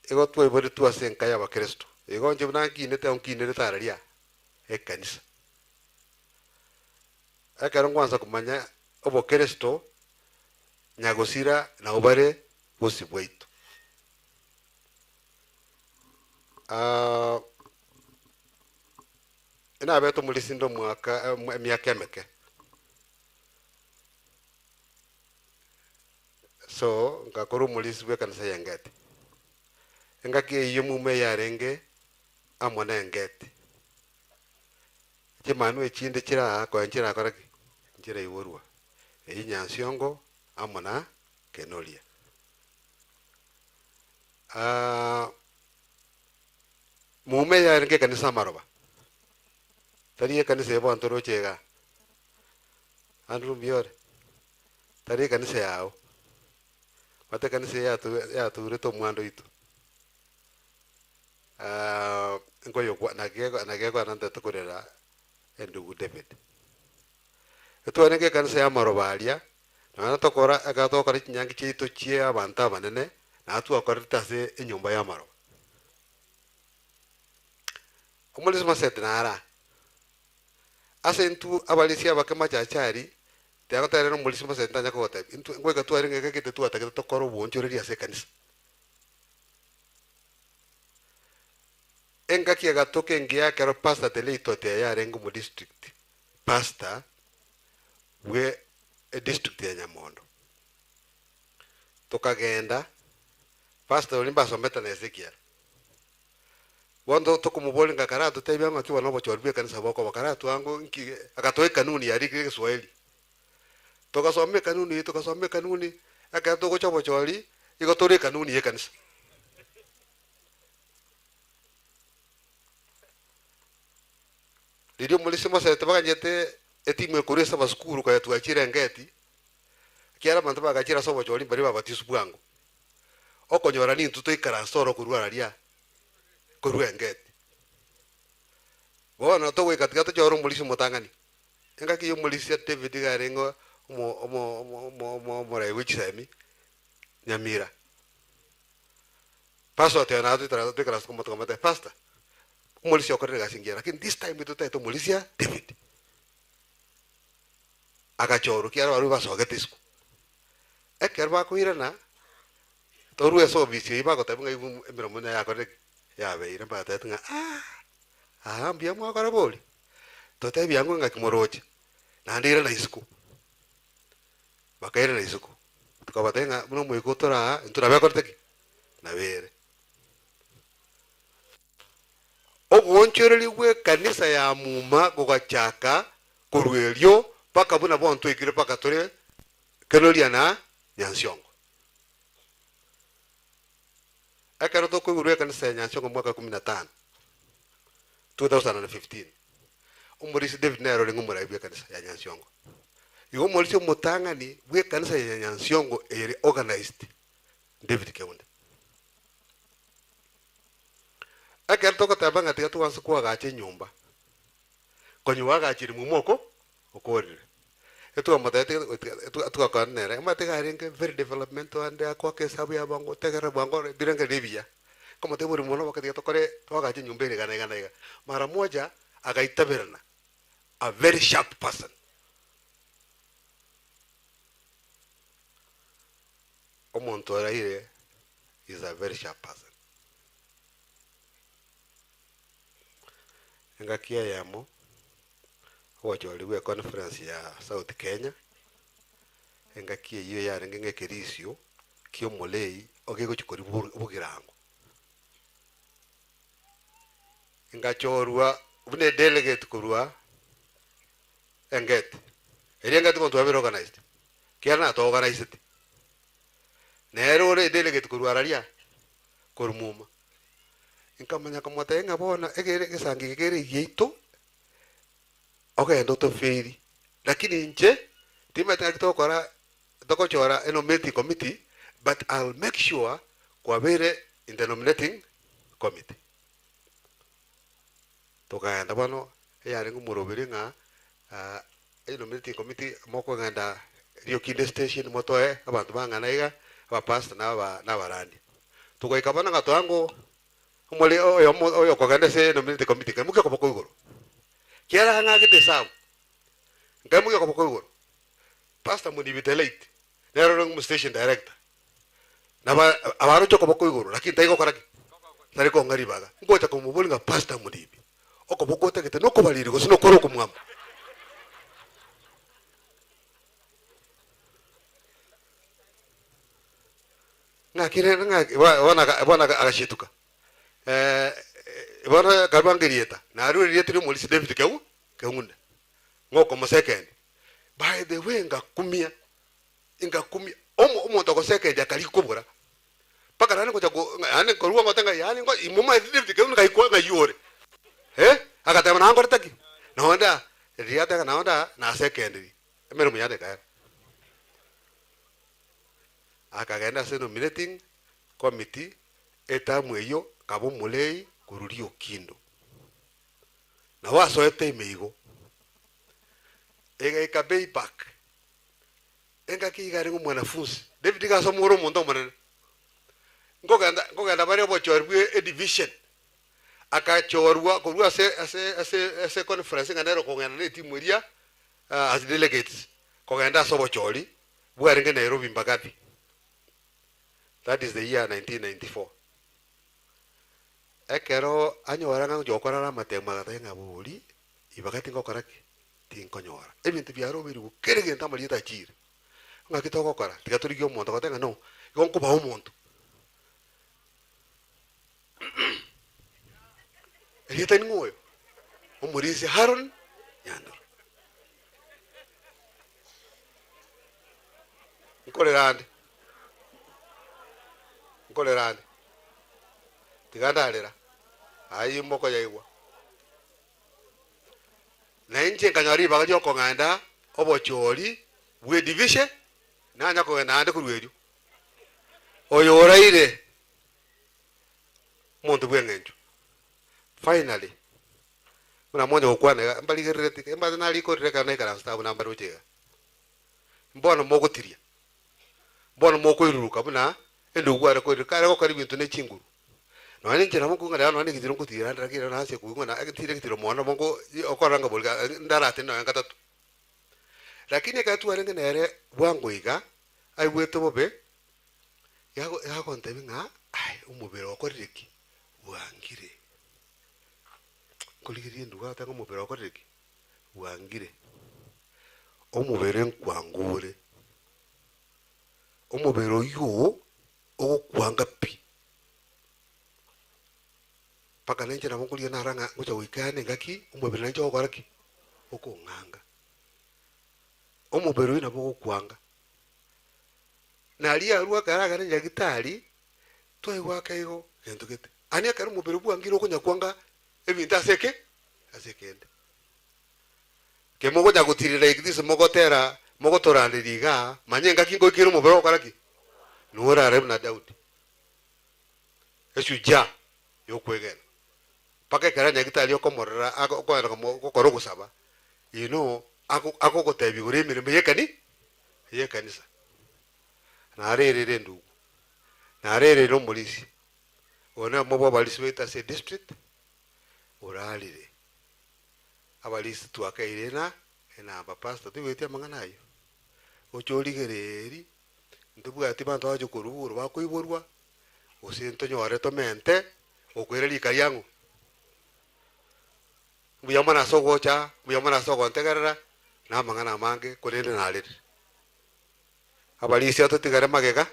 Igo twaiboretwe ase enka ya abakristo, igo inche buna nkinete ago nkinerete araria ekanisa. Ekero nkwansa komanya obokeresito, nyagosira nabo bare bosio bwaito. Ah, nabete omorisia inde omwaka emiaka emeke. So, ngakora omorisia bwa ekanisa ya Engeti. Engaki eyio muma eyarenge amo na Engeti. Chimanwa echinde chire aa konya nchirakora ki? Nchiraiborwa. Eyio Nyansiongo amo na Kenoria. Ah, muma eyarenge ekanisa amaroba. Tari ekanisa eye bono toroche igaa. Andrew mbuya ore? Tari ekanisa yao. Omanyete ekanisa eye yaturete omwando oito. Nkoyokwa naki naki ekogera ntete korera endugu David. Etwarenge ekanisa ya amaroba aria, nonya tokora ekero togokora chinyangi chiaito chia abanto abanene, naye twakorete ase enyomba ya amaroba. Omorisia Maseti naro aa. Ase intwe abarisia abake machachari, tiagoterera omorisia Maseti ntanya kogotebia, intwe ngoika twarenge iga gete twatagete tokore oboonchoreria ase ekanisa. Engaki egatoka engiya ekero Pastor Deleito Oteya arenge omo district pastor bwe edistrict ya Nyamondo. Tokagenda, pastor oria mbasomete na Ezekiel. Bono tokomoboria ng'a karatotebia ng'aki bono obochori bwe ekanisa bokoba, karatwango nki, agatoa ekanuni yarikire egeswahili. Togasoma ekanuni eyio, togasoma ekanuni, ekero togocha obochori, igo tore ekanuni ya ekanisa. Riria omorisia mosete baganyete etimu ekorwa ase amasukuru konya twachire engeti, ekiagera abanto bagachire ase obochori mbaria babatiswa bwango. Okonyora nintwe toikaranse oro korwa araria korwa engeti. Bono togoika tiga tochore omorisia omotang'ani. Engaki ya omorisia David iga arenge omo omo omo omo omo omorai bwe chisemi Nyamira. Pastor oteba naye toikara toikaranse komotoka pastor, omorisia okorire egasi engiya lakini this time totaete omorisia David. Agachorwa ekiagera barabwo basogete isiko. Ekero bakoirana, torwe ase ofisi eyio bagoteba ng'a igo emeremo buna yakorire ki? Yabeire mbagatebeti ng'a aah, aa mbuya mwakora bori? Totebie ango ng'aki moroche, naende irana isiko. Bakairana isiko, tokabatebia ng'a buna omoika otore aa, intwe nabo ekorete ki? Nabo ere. Ogoonchoreria gw'ekanisa ya muma gogachaka korwa erio mpaka buna bono twaikire mpaka tore Kenoria na Nyansiongo. Ekero tokoigurwa ekanisa ya Nyansiongo mwaka 15, 2015, omorisia David nere orenge omorai bw'ekanisa ya Nyansiongo. Igo omorisia omotang'ani bw'ekanisa ya Nyansiongo ere organized David Keunde. Ekero togoteba ng'a tiga twanse koagacha enyomba, konya oagachire muma oko okorire. Etwamotebetie twakwana nere, omanyete iga arenge very developmental ande akoaka esabu ya bwango otegerera bwango ebirengererio ebiya. Nkomotebia bori mono boka tiga tokore toagache enyomba ere iga na iga na iga. Mara moja agaitaberana, a very sharp person. Omonto oraire is a very sharp person. Engaki eyemo, ogochori bwe econference ya South Kenya, engaki eyio yarenge ng'a ekerisio kia omorei ogegochia koria bogirango. Ngachorwa buna edelegate korwa Engeti. Erio engeti bono twabere organized, ekiagera nato organizeti. Nere ore edelegate korwa araria, korwa muma. Nkamanya komotebia ng'a bono egere egesango eke kere egiaito, ogende otofeiri. Lakini inche, timanyeti ng'aki togokora, togochora enominating committee, but I'll make sure kwabeire in the nominating committee. Tokaenda bono, eyarenge omoroberi ng'a enominating committee mokogenda Riokinde station motoe abanto bang'ana iga, abapastor na aba na abarandia. Togaika bono ng'a toango omore oyomo oyokogenda ase enominating committee nkaimokia okoboko igoro, kiara ang'akete esabu, nkaimokia okoboko igoro, Pastor Munibi the late, nere orenge omo station director, nabo abaroche okoboko igoro lakini taigokora ki? Tari kong'a ribaga, ngocha komoboria ng'a Pastor Muribi, okoboko otagete nokobariri gose nokore okomwama? Ng'aki rende ng'aki bono bono agachituka bono akarua ng'erieta, narure erieta ria omorisia David keu Keunde, ng'okomosekendi. By the way ngakumia, ngakumia, omo omonto ogosekendia akaria kobora, mpaka naende ngocha ko yaani nkorua ngote ng'a yaani ngo imomaeti David Keunde ng'ai kwa ng'ai ore eh, agateba nankorete ki? Nonde aa, riria ateba nonde aa nasekendirie, emeremo yane ekaera. Akagenda ase nominating committee etamu eyio akaba omorei korwa Riokindo. Nabo asoete ime igo. Egaika Beipak, engaki iga arenge omwanafunsi. David iga asoma ore omonto omonene. Nkogenda nkogenda bare obochori bwe edivision, akachorwa korwa ase ase ase ase econference ng'a nere okogenda na etimu eria as delegates kogenda ase obochori bwarenge Nairobi Mbagathi. That is the year 1994. Ekero anyora ng'a ngochia gokora are amatemo agateba ng'a bori ibaga tingokora ki? Tinkonyora. Ebinto biaroberigwe kera egento amarieta achiire. Ng'aki togokora? Tiga torigie omonto agoteba ng'a no, igo nkobaa omonto. Erieta ning'o oyo? Omorisia Haron Nyandoro. Nkorera ande, nkorera ande, tiga ndarera, ayio mokoyaigwa. Na inche nkanyora ribaga ri'okong'enda obochori bw'edivishe, nanya kogenda naende korwa erio. Oyo oraire omonto bw'eng'encho. Finally, buna monye gokwana iga, mbarigerereti, mbate narikorire ekero naikaransete abwo nambaroche iga. Mbono mogotiria, mbono mokoiruruka buna endugu are koiruruka, kare gokora ebinto ne chinguru. Nonya ninche nabo nkong'ana rero nonya negetiro ngotiira ande lakini rero nase koigwa ng'a tinde egetiro mono nabo nko okorora ng'a bori ndaratende nonya gatato. Lakini ekero twarenge nere bwango iga, aigwete bobe, yago yagontebia ng'a aye omobere okorire ki? Bwangire. Nkorigereria endugu agoteba ng'a omobere okorire ki? Bwangire. Omobere nkwangure, omobere oyio oo ogokwanga pi. Mpaka nainche nabo nkorigia nara ng'a ngocha goika yane engaki omobere nainche ogokora ki? Okong'anga. Omobere oyio nabo ogokwanga. Naria arwa ekero agende nyagitari, twaigwa ake igo gento gete. Yaani ekero omobere bwangire okonyakwanga ebinto ase eke ase ekende. Kemogocha gotirira like this mogotera mogotoranderia igaa, manya engaki ngoikere omobere ogokora ki? Nigo orare buna Daudi, eshujaa yokwegena. Mpaka ekero nyagitari okomorora ako okoenda komo gokora ogosaba, you know, ako akogotebia igoro y'emeremo y'ekani y'ekanisa. Narerire endugu, narerire omorisia, oyo noyomo bw'abarisia baito ase edistrict, orarire. Abarisia twakeire na enamba pastor toigweti amang'ana ayio? Oche origereeri ntobwati banto bagocha korwa igoro bakoiborwa, gose ntonyore tomente okoira rika riang'o? Mbuya mono ase ogocha, mbuya mono ase ogontegerera, na amang'ana amange korende narerire. Abarisia totigare magega,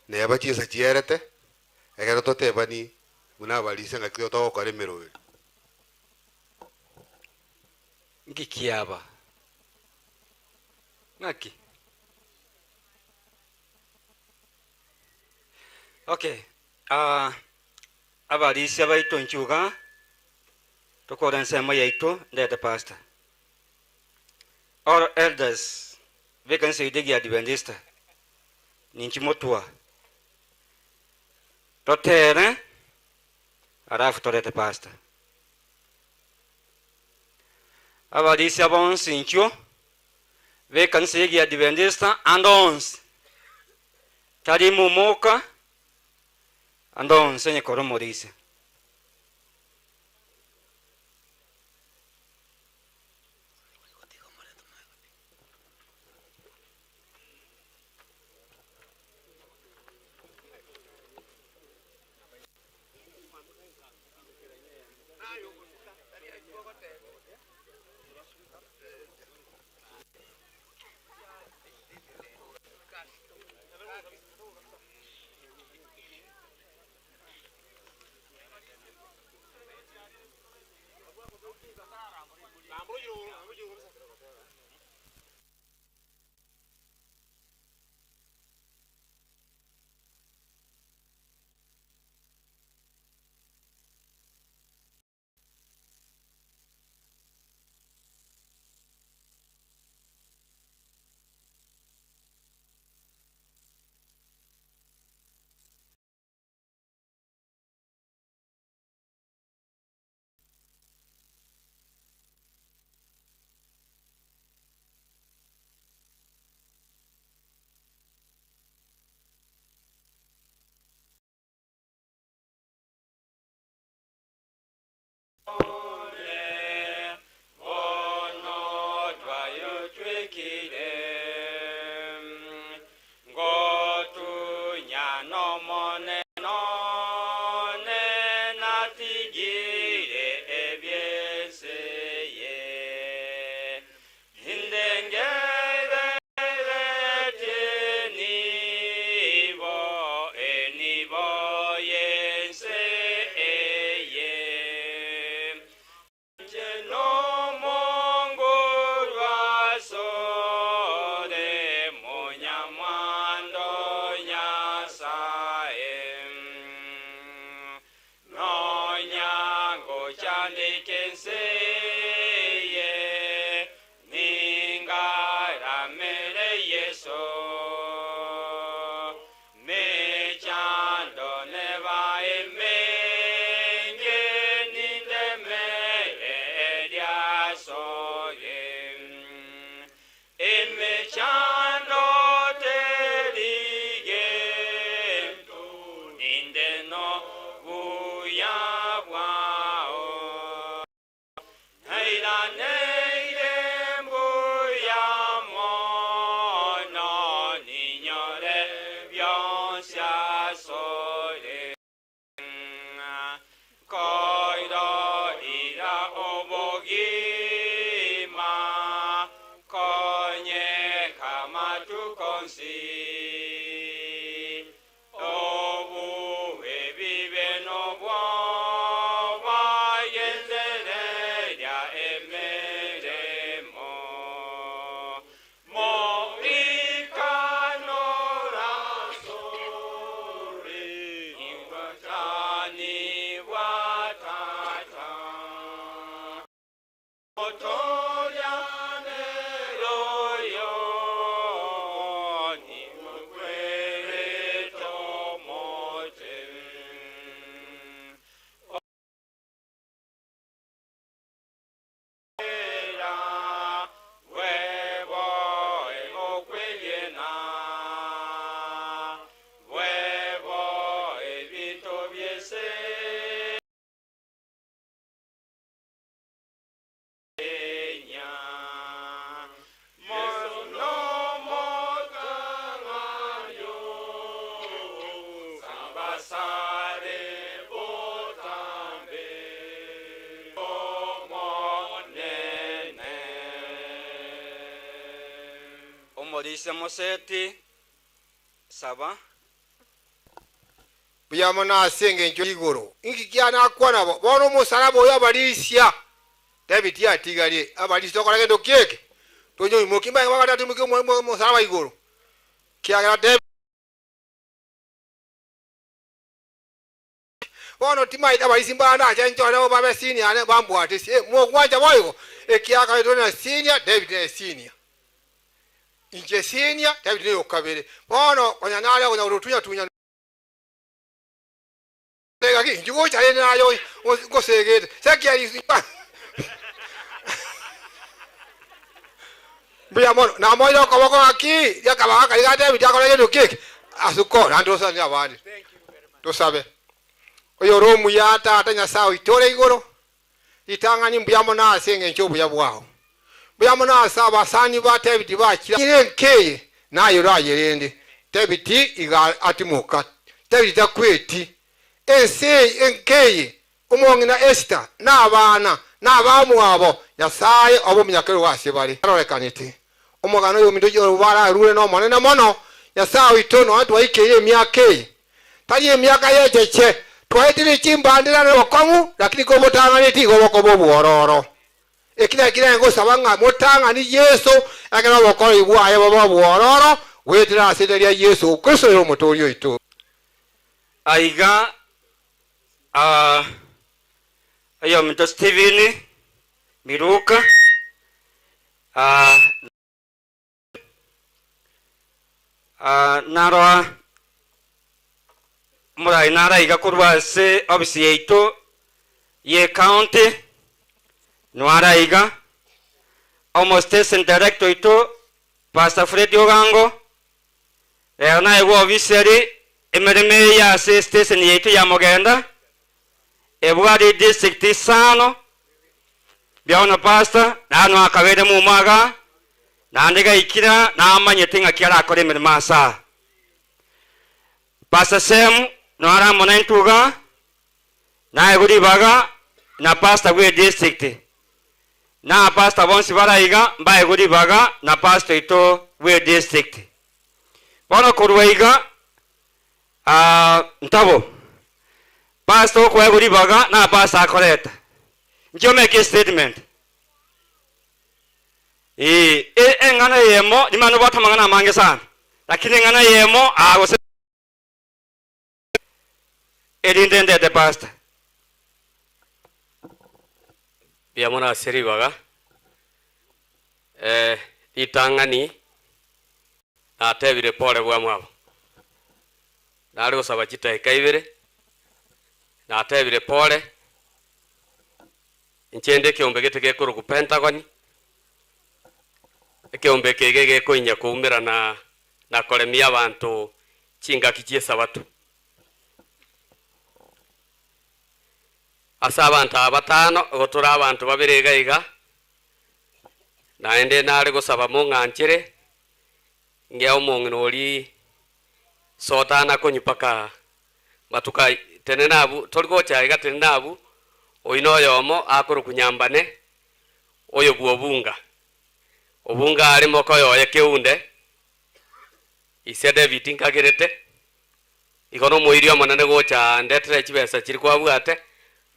neba chinsa chierete, ekero totebani buna abarisia ng'aki togokora emeroberi. Nki kiaba? Ng'aki? Okay, ah, abarisia baito inchuo igaa, tokore ensemo yaito, ndete pastor. All elders b'ekanisa yaito ya Adventista, ninchi motwa, totere alafu torete pastor. Abarisia bonsi inchuo b'ekanisa y'Egiadiventista ande onsi, tari momoka, ande onsi onye kore omorisia. Omorisia Moseti, saba. Mbuya mono ase engencho y'igoro. Inki kianakwana bo? Bono omosalaba oyo abarisia David atigarie abarisia tokora gento ki eke? Tonyoimokie. Mbaye bagoteba toimokie omosalaba igoro, kiagera David. Bono timaeti abarisia mbare nache nchore nabo babe senior ane bambwatesie. Eh, mogwancha boigo? Ekiagera tore na senior, David nere senior. Inche senior, David nere okabere. Bono konya nare okonya gototunya-tunya gaki, inchi gocha rende naye ngosegete. Sekiari mbuya mono. Namoire okoboko gaki, riakabaga karia ga David akore gento ki eke? Asuko, naende tosane abande. Tosabe. Oyore omuya Tata Nyasae oito ore igoro, ritang'ani mbuya mono ase engencho y'obuya bwao. Mbuya mono ase abasani ba David bachire ere nkeye, naye orayerende. David iga atimoka. David takweti. Ense eye enkeye, omong'ina Esther, na abana, na abamwabo, Nyasae obe omonyakerogo ase bare. Arorekanete. Omogano oyominto bararure nomonene mono, Nyasae oito nonya twaikeire emiaka eye, Tari emiaka y'echeche, twaetire chimbandera nobokong'u, lakini kobotang'aneti igo bokoba obwororo. Eki nakio nare ngosaba ng'a motang'ani Yeso, ekero obokoreri bwaye bobe obwororo, goetera ase erieta ria Yeso Kristo ere Omotoori oito. Aiga oyominto Stephen Miruka. Naroa omorai naraiga korwa ase ofisi yaito ye county, nwaraiga, omo station director oito Pastor Fred Ogango, rero naye bwa ofisi aria emeremo eye ase station yaito ya Mogenda. Ebwate district isano, biaona pastor, nano akabere momwaga, naende gaikira namanyete ng'aki arakore emeremo ase aa. Pastor Sem naro amo naintwe iga, naegwe ribaga na pastor bwe district, na abapastor bonsi bare aiga mbaegwe ribaga na pastor oito bwe district. Bono korwa iga Aa ntabo. Pastor okoegwa ribaga na pastor akoreta. Inche omeke estatement. Ee, e- eng'ana eyemo nimanye nobwate amang'ana amange sana, lakini eng'ana eyemo aa gose erinde ndete pastor. Mbuya mono ase ribaga, eh, ritang'ani Natebire pore bwamwabo. Nare gosaba chidakika ibere, natebire pore, inche inde ekeombe gete gekorokwa Pentagon, ekeombe eke iga egekoinya koumerana na koremia abanto chingaki chi'esabato. Ase abanto aba batano, igo tore abanto babere iga iga, Naende nare gosaba mong'anchere, ng'ee omong'ina oria soda nakonywa mpaka matuko ayio. Tenena abwo, tori gocha iga tenena abwo, oyio noyomo akorokwa Nyambane, oyo bwa Obunga. Obunga are mokoyoye keunde, ise David nkagerete, igo nomoiri omonene gocha aa ndetere chibesa chiria kwabwate,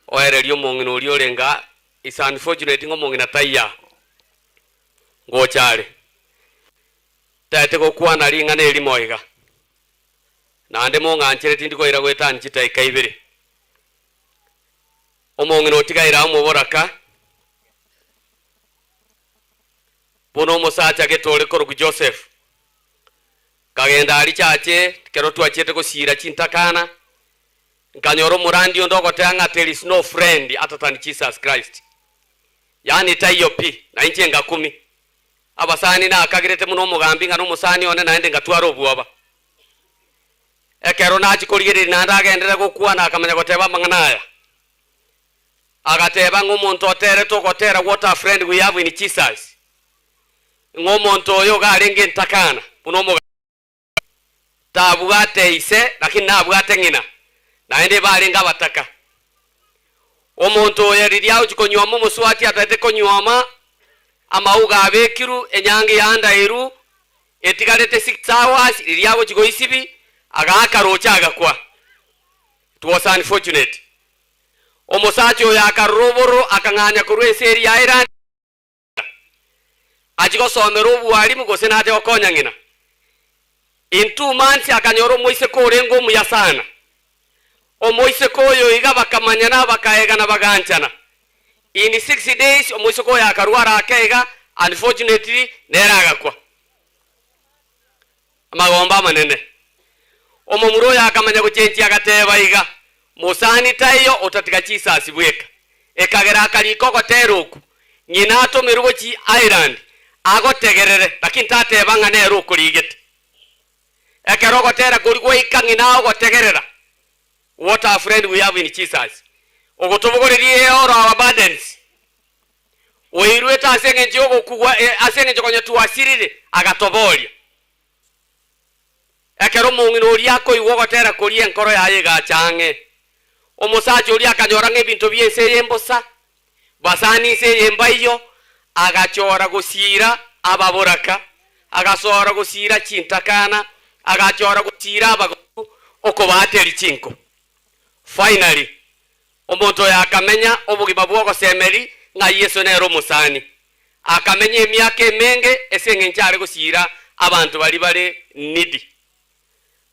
oererie omong'ina oria orenge aa, It's unfortunate ng'a omong'ina taiyo aa, ngocha are, taete gokwana ring'ana erimo iga, naende mong'anchere tindi koira goetania chidakika ibere. Omong'ina otigaire aa omoboraka, buna omosacha gete ore korokwa Joseph, nkagenda aria chache ekero twachiete gosiira chintakana, Nkanyora omorandi onde ogoteba ng'a there is no friend other than Jesus Christ. Yaani taiyo pi, na inche ngakumi. Abasani nakagerete buna omogambi ng'a nomosani one naende ngatwara obwoba. Ekero nachia korigereria naende agenderera gokwana akamanya goteba amang'ana aya. Agateba ng'a omonto oterete ogotera what a friend we have in Jesus, ng'a omonto oyo iga arenge entakana buna omogambi. Tabwate ise, lakini nabwate ng'ina, naende barenge abataka. Omonto oyo riria agochia konyuoma omoswati atagete konyuoma, amauga abekirwe, enyangi yandairwe, etigarete six hours, riria agochia goisibi, agaaka roche agakwa. It was unfortunate. Omosacha oyo akarora obororo akang'anya korwa ense eria ya Ireland. Achie gosomera obwarimu gose nache gokonya ng'ina. In 2 months akanyora omoiseke orenge omuya sana. Omoiseke oyo iga bakamanyana bakaegana baganchana. In 6 days omoiseke oyo akarwara ake iga unfortunately nere agakwa. Amagombo amanene. Omomura oyo akamanya gochenchia agateba iga, Mosani taiyo otatiga chisasi bweka. Ekagera akarika ogotera oku, Ng'ina atomerwe gochia Ireland agotegerere, lakini tateba ng'a nere okorigete. Ekero ogotera koria gwaika ng'ina agotegerera, What a friend we have in Jesus, ogotobogoreria all our burdens. Oiruete ase engencho y'ogokugwa, ase engencho konya twasirire, agatoboria. Ekero omong'ina oria akoigwa ogotera koria enkoro yaye egacha ang'e. Omosacha oria akanyora ng'a ebinto bi'ense eye mbosa, basani inse eye mbaiyo, agachora gosiira ababoraka, agasora gosiira chintakana, agachora gosiira abagotu, okobaateria chinko. Finally, Omonto oyo akamenya obogima bw'ogosemeria ng'a Yeso nere omosani. Akamenya emiaka emenge ase engencho are gosiira abanto baria bare needy.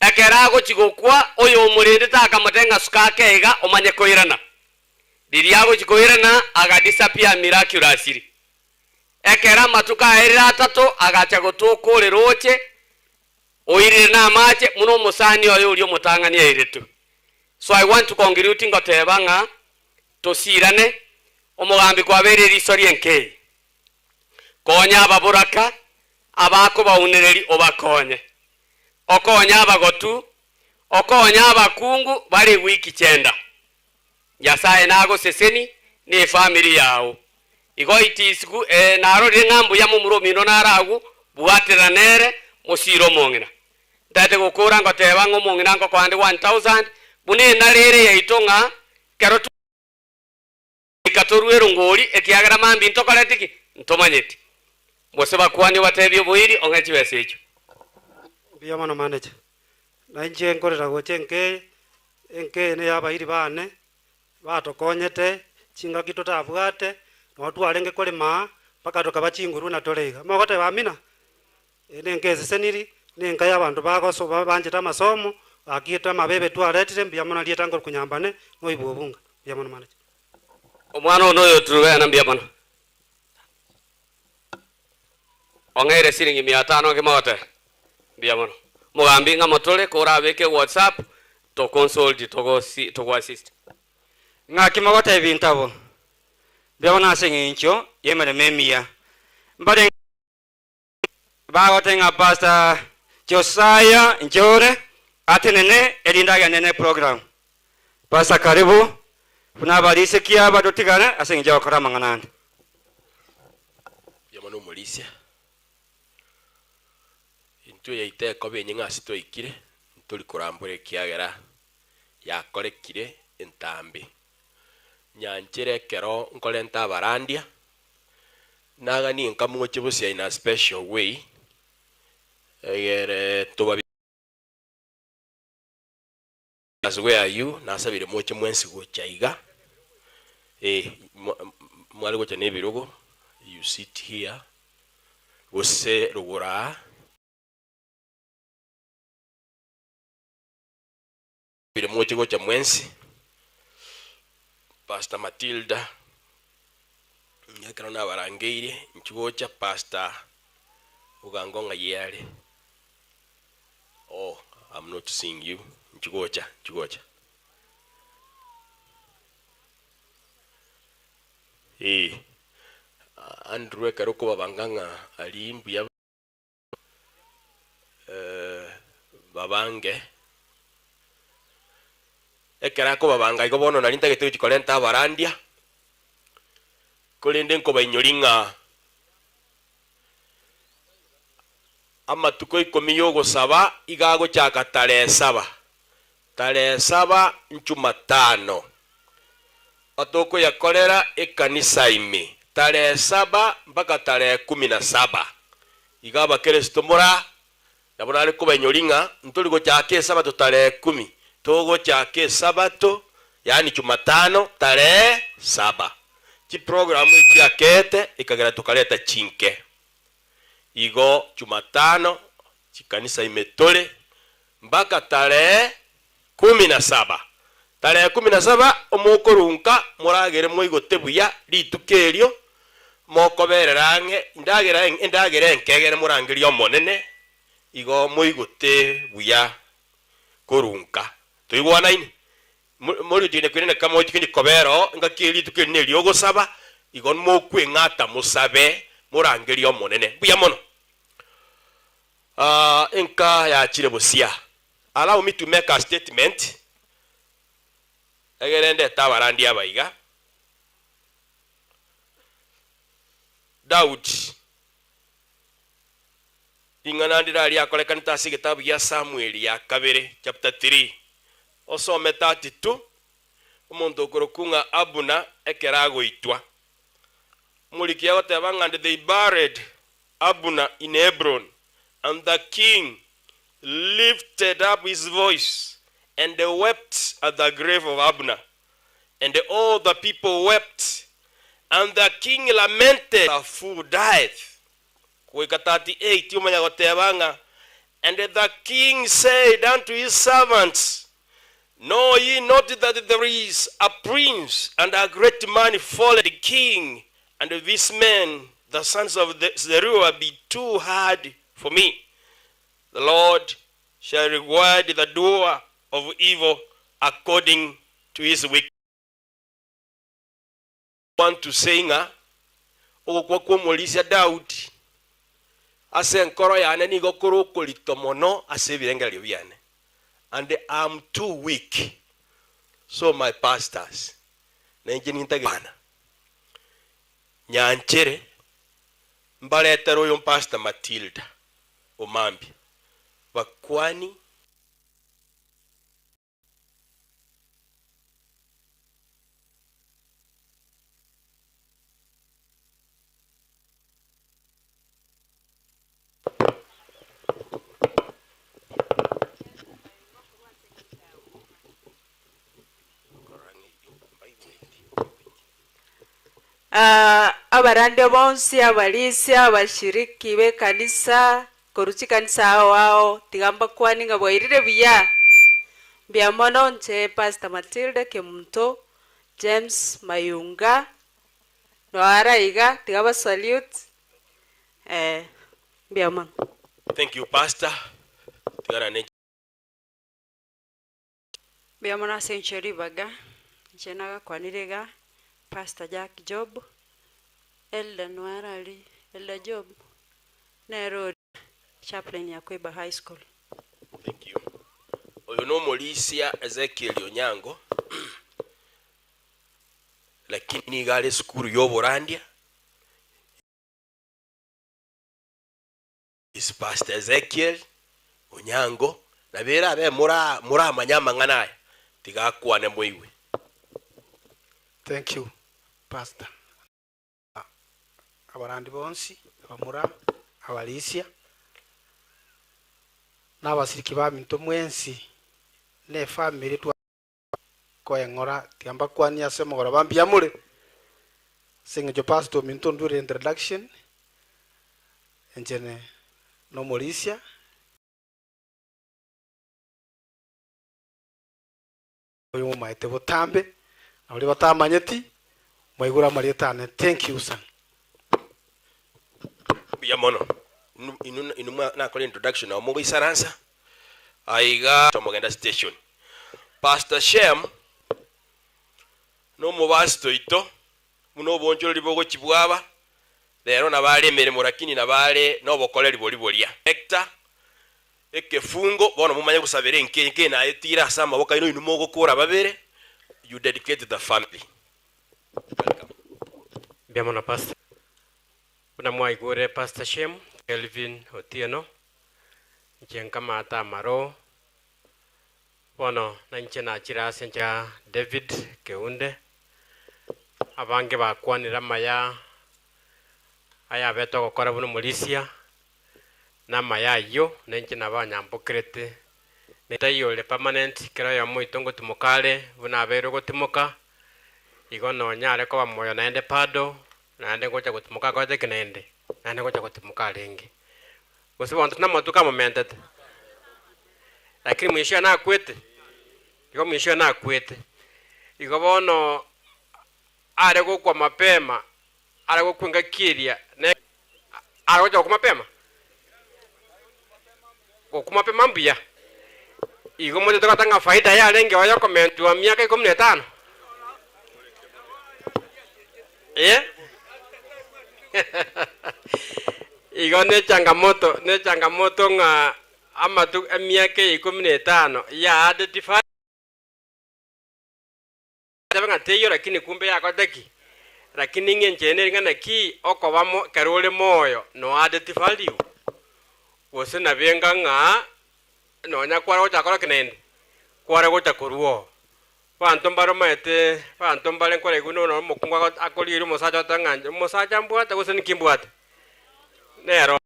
Ekero agochia gokwa, oyomorendete akamotebia ng'a suka ake iga omanye koirana. Riria agochia koirana, agadisappear miraculously. Ekero amatuko aerire atato, agacha gotoka ore roche, Oirire namache buna omosani oye oria omotang'ani airetwe. So I want to conclude ngoteba ng'a tosirane, omogambi kwabeire eriso ri'enka eye. Konya ababoraka, abakobaunereri obakonye. Okonye abagotu, okonye abakungu bare ewiki chenda. Nyasae nagoseseni ne efamiri yao. Igo it is good, eh, narorire ng'a mbuya momura omino nare agwo, bwaterera nere, mosiire omong'ina. Ntagete gokora ngoteba ng'a omong'ina ngokoa nde 1000, buna enare ere yaito ng'a ekero twa. Goika torue erongori, ekiagera mambia ntokoreti ki? Ntomanyeti. Gose bakwanie obatebie oboiri, ong'e chibesa echio. Mbuya mono manager. Na inche nkorera gocha enka eye, enka eye neya abairi bane, batokonyete chingaki totabwate, nabo twarenge korema aa, mpaka tokaba chinguru buna tore iga. Mogoteba amina? Eye nenka eseseniri, nenka y'abanto bagoso banchete amasomo, gaki amabebe twaretire, mbuya mono rieta nkorokwa Nyambane, noibwa obunga. Mbuya mono manager. Omwana one oyo Truvena mbuya mono. Ong'eire siringi mia tano ngima goteba mbuya mono. Mogambi ng'a motore korabeke whatsapp to consult togosi togo assist. Ng'aki mogoteba ebinto abwo? Mbuya mono ase eng'encho y'emeremo emiya. Mbare Bagoteba ng'a Pastor Josiah Njore atenene erinde agende ne program. Pastor karibu, buna abarisia aba totigane ase eng'encho ya gokora amang'ana ande. Mbuya mono omorisia. Intwe yaito ekoba enyeng'e ase twaikire, ntori korambora ekiagera yakorekire entambe. Nyanchere ekero nkorenta abarandia, Naganie nkamoche bosia in a special way, egere tobabi As where are you? Nasabire moche mwensi gocha iga, eh, mware gocha na ebirogo, you sit here, gose rogoro aa. Bire moche gocha mwensi. Pastor Matilda, ekero nabarangeirie inchuo gocha Pastor Ogango ng'ai are? Oh, I'm not seeing you. Inchuo gocha, inchuo gocha. Eh, Andrew ekero okobabanga ng'a aria mbuya babange, ekero akobabanga igo bono nari ntagete gochia korenta abarandia, korende nkobainyoria ng'a amatuko ikomi y'ogosaba iga agochaka tarehe saba, tarehe saba nchumatano, otokoyakorera ekanisa ime tarehe saba mpaka tarehe kumi na saba. Iga abakeresito mora nabo nare kobainyori ng'a ntori gochaka esabato tarehe kumi, togochaka esabato yaani chumatano tarehe saba. Chiprogramu echiakete ekagera tokareta chinke. Igo chumatano chikanisa ime tore mpaka tarehe kumi na saba. Tarehe kumi na saba omokorunka moragere moigote buya rituko erio, mokoberera ang'e endagera endagera enkegere morangerie Omonene, igo moigote buya korunka. Toigwanaine? Morigochia kwenena kama mochie kobera oo, engaki eye rituko eri neri'ogosaba, igo mokweng'ata mosabe morangerie Omonene. Mbuya mono. Enka yachire bosia. Allow me to make a statement, egere ndete abarandia aba iga. Daudi, ring'ana ndire aria akorekanete ase egetabu gia Samueli ya kabere chapter 3, osome 32, omonto okorokwa ng'a Abuna ekero agoitwa. Omoriki agoteba ng'a and they buried Abner in Hebron, and the king lifted up his voice and wept at the grave of Abner, and all the people wept, and the king lamented a fool dieth. Goika 38 omanya goteba ng'a And the king said unto his servants, Know ye not that there is a prince and a great man fallen king, and these men, the sons of the Zeruiah, be too hard for me? The Lord shall reward the doer of evil according to his wickedness. Want to say ng'a ogokwa kw'omorisia Daudi ase enkoro yane nigo kore okorito mono ase ebirengererio biane, and am too weak. So my pastors. Na inche nintagete kwana. Nyanchere mbaretere oyo Pastor Matilda omambia. Bakwani. Abarandia bonsi, abarisia, abashiriki b'ekanisa korwa chikanisa ao ao, tiga mbakwanie ng'a bwairire buya. Mbuya mono inche Pastor Matilda Kemunto, James Mayunga, noara iga, tiga ba salute, eh, mbuya mono. Thank you pastor, tigana ne. Mbuya mono ase enchera ribaga, inche nagakwanire iga, Pastor Jack Job, Elder noare aria, Elder Job, nere oria chaplain ya Kweba High School. Thank you. Oyo nomorisia Ezekiel Onyango, lakini nigo are esukuru y'oborandia. Is Pastor Ezekiel Onyango, nabo erabe mora moramanye amang'ana aya, tiga akwane moigwe. Thank you pastor na abarandi bonsi abamura abarisia na abasiriki baminto mwensi na efamiri twakoeng'ora tiga mbakwanie ase omogoroba mbuya more ase eng'encho pastor ominto ondwere introduction inche nomorisia. Oyomomaete botambe, na baria batamanyeti, mwaigure amarieta ane. Thank you sana. Mbuya mono. Inwe inwe nakora introduction nabo mogoisaransa aiga tomogenda station. Pastor Shem nomobasito oito buna obonchoreri bogochi bwaba rero nabo are emeremo lakini nabo are nobokoreri boria boria. Hector Ekefungo, bono momanye gosabera enka eye nkenaetire ase amaboko aino inwe mogokora babere, you dedicate the family. Welcome. Mbuya mono Pastor. Buna mwaigure Pastor Shem Kelvin Otieno, inche nkamata amaro, bono nainche nachire ase enchera ya David Keunde, abange bakwanire amaya ayabete ogokora buna omorisia, Namaya ayio, nainche nabo anyambokerete, na taiyo ore permanent, kera oyomo oito ngotimoka are buna abeirwe gotimoka, igo nonyare koba moyo naende bado, naende ngocha gotimoka akorete ki naende? Naende ngocha gotimoka arenge. Gose bono tinamatuko amomentete? Lakini mwisho nakwete? Igo mwisho nakwete. Igo bono are gokwa mapema, are gokwa engaki eria, ne. Are gocha gokwa mapema? Gokwa mapema mbuya. Igo mochete goteba ng'a faida yarengeo yokomentwa miaka ikomi na etano? Eh? Igo ne changamoto, ne changamoto ng'a amatu emiaka eye ikomi na etano ya added value. Tebe ng'a teiyo lakini kumbe yakorete ki? Lakini ng'encho eye neri ng'a naki okoba mo ekero ore moyo no added value? Gose nabenga ng'a nonya kware gocha kora ki naende? Kware gocha korwa oo. Abanto mbare omanyete abanto mbare nkoraigwe nonya omokungu ago akorigereria omosacha ogoteba ng'a inche omosacha mbwate gose ninki mbwate? Nero.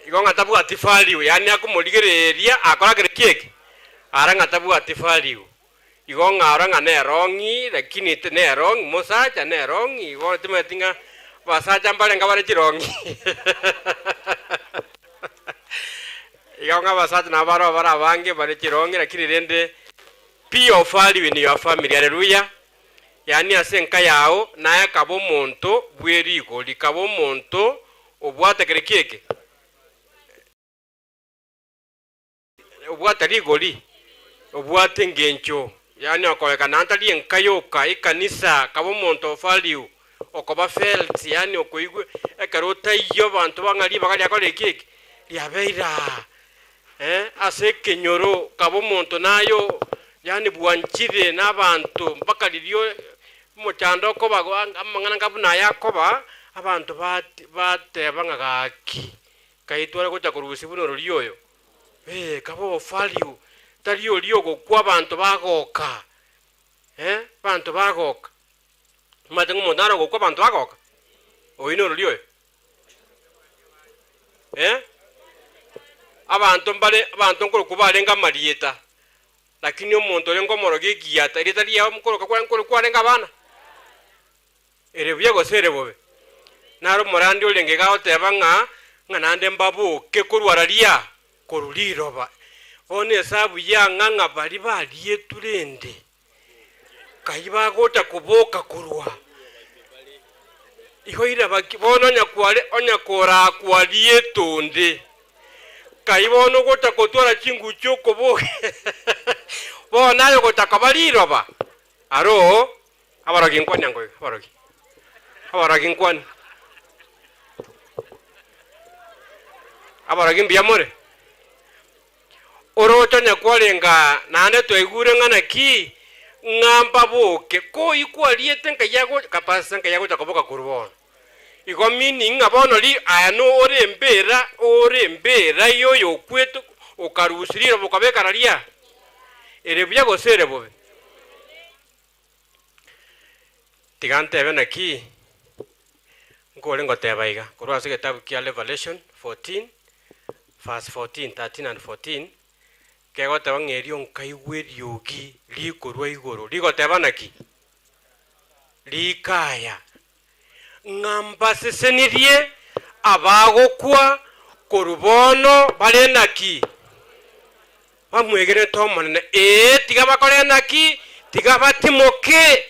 Igo ng'a tabwati value, yaani akomorigereria akora kere ki eke? Ara ng'a tabwati value. Igo ng'a ora ng'a nerong'i lakini ti nerong'i mosacha nerong'i igo timanyeti ng'a abasacha mbarenge bare chirong'i igo ng'a abasacha nabo baroo bare abange bare chirong'i lakini rende be of value in your family, hallelujah. Yaani ase enka yao naye kaba omonto bwe rigori, kaba omonto obwate kere ki eke? Obwate rigori, obwate engencho, yaani okorekana ntari enka yoka, ekanisa, kaba omonto o value, okoba felt, yaani okoigwa ekero otaiyo abanto bang'a ribaga riakore ki eke? Riabeire aa. Eh, ase ekenyoro kaba omonto naye yaani bwanchire na abanto mpaka riria omochando okoba amang'ana anga buna aya akoba, abanto bateba ng'a gaki, kai tware gocha korusia buna ororia oyo? Eh, kaba ovalue, tari oria ogokwa abanto bagoka, eh, abanto bagoka. Omanyete ng'a omonto nare ogokwa abanto bagoka? Oyio nororia oyo? Eh? Abanto mbare abanto nkorokwa barenge amarieta, lakini omonto orenge omorogi egiata, erieta riao nkoroka kware nkorokwa kwarenge abana? Ere buya gose ere bobe? Naro omorandi orenge iga agoteba ng'a, ng'a naende mbaboke korwa raria, korwa riroba. Bono esabu yang'a ng'a baria barietwe rende, Kai bagocha koboka korwa igo irabaki bono onya kware onya korakwa rietonde kai bono ogocha kotwara chinguru chiokoboka bono aye ogocha koba riroba aroo abarogi nkwani ango iga abarogi abarogi nkwani abarogi mbuya more. Oroche onye kwarenge aa, naende twaigure ng'a naki, ng'a mbaboke, koi kwariete nkai ago kapasa nkai agocha koboka korwa bono. Igo meaning ng'a bono ri aya no ore embera ore embera ya oyokwete okarusia riroba okabeka raria, ere buya gose ere bobe? Tiga ntebe naki, nkore ngoteba iga, korwa ase egetabu kia Revelation 14 verse 14, 13 and 14, kegoteba ng'a erio nkaigwa eriogi rikorwa igoro rigoteba naki? Rikaya, ng'a mbasesenirie abagokwa korwa bono bare naki? Bamwegenete Omonene, ee, tiga bakore naki? Tiga batimoke.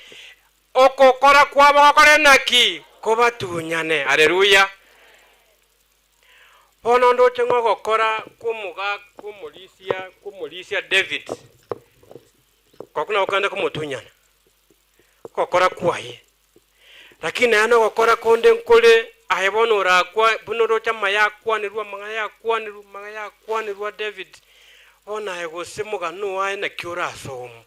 Ogokora kwabo gokore naki? Kobatunyane. Haleluya! Bono ndoche ng'a ogokora kw'omoga kw'omorisia kw'omorisia David korokwo nabo kogenda komotunyana, ogokora kwaye. Lakini naende ogokora konde nkore aye bono orakwa buna oroche amaya akwanirwe amang'ana akwanirwe amang'ana akwanirwe a David, bono aye gose mogano oye naki orasome.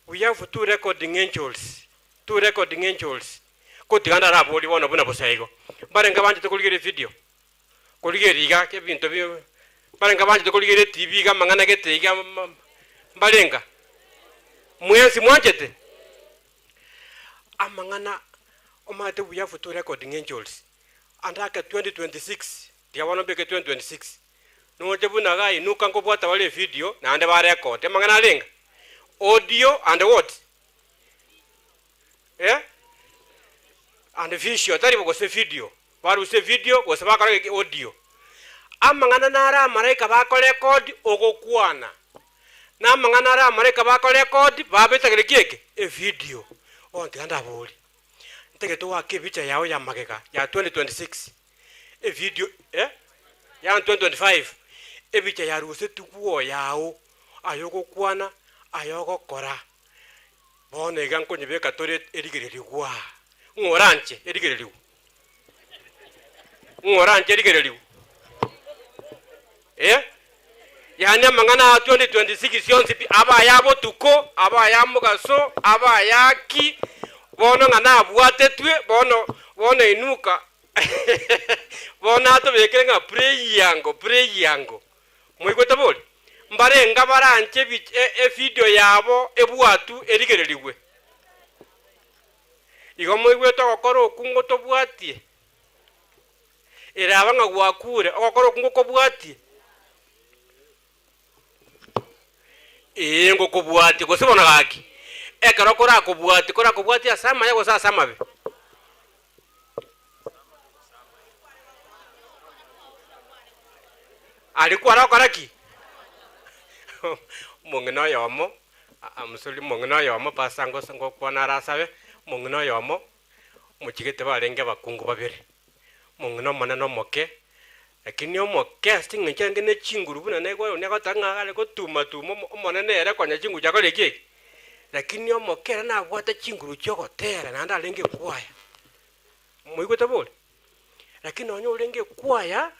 We have two recording angels, two recording angels, kotiga ndaraborie bono buna bosa igo. Mbarenge banchete korigereria evideo, korigereria iga ebinto bi mbarenge banchete korigereria etv iga amang'ana gete iga mbarenga? Mwensi mwanchete? Amang'ana omanyete we have two recording angels, ande ake 2026, tiga bono mbeke 2026. Noche buna gainuka nkobwata bare evideo naende ba record amang'ana arenga? Audio and what? Eh? And visual tari bo gose video. Barusia evideo gose bakora geki audio. Amang'ana naro amaraika bakorecord ogokwana. Na amang'ana aro amaraika bakorecord babetagere ki eke? Evideo. Bono tiga ndaborie, ntagete oake ebicha yao ya magega ya 2026. Evidio eh ya 2025 ebicha yarusetigwe oyao aye ogokwana aye ogokora bono iga nkonyebeka tore erigererigwa ng'o oranche erigererigwe ng'o oranche erigererigwe eh yaani amang'ana aya 2026 yonsi pi abe aya botuko abe aya mogaso abe aya ki bono ng'a nabwatetwe bono bono inuka Bono atobekire ng'a pray yango, pray yango. Moigwete bori? Mbarenga baranche ebi- e- evidio yabo ebwatwe erigererigwe? Igo moigwete ogokora okwo ngotobwatie? Eraba ng'a gwakure, ogokora okwo ngokobwatie? Ee, ngokobwatia, gose bono gaki, ekero korakobwatie, korakobwatie ase amaya gose ase amabe? Aria kwarokora ki? Omong'ina oyomo, I'm sorry, omong'ina oyomo pastor ngose ngokwana arasabe, omong'ina oyomo, mochigete barenge abakungu babere, omong'ina omonene omoke, Lakini omoke ase eng'encho yarenge ne chinguru buna naigwa oria agoteba ng'a are gotuma tuma omo omonene ere konya chinguru chiakora eki eki. Lakini omoke ere nabwate chinguru chiogotera naende arenge ekwaya. Moigwete bori? Lakini nonye orenge ekwaya.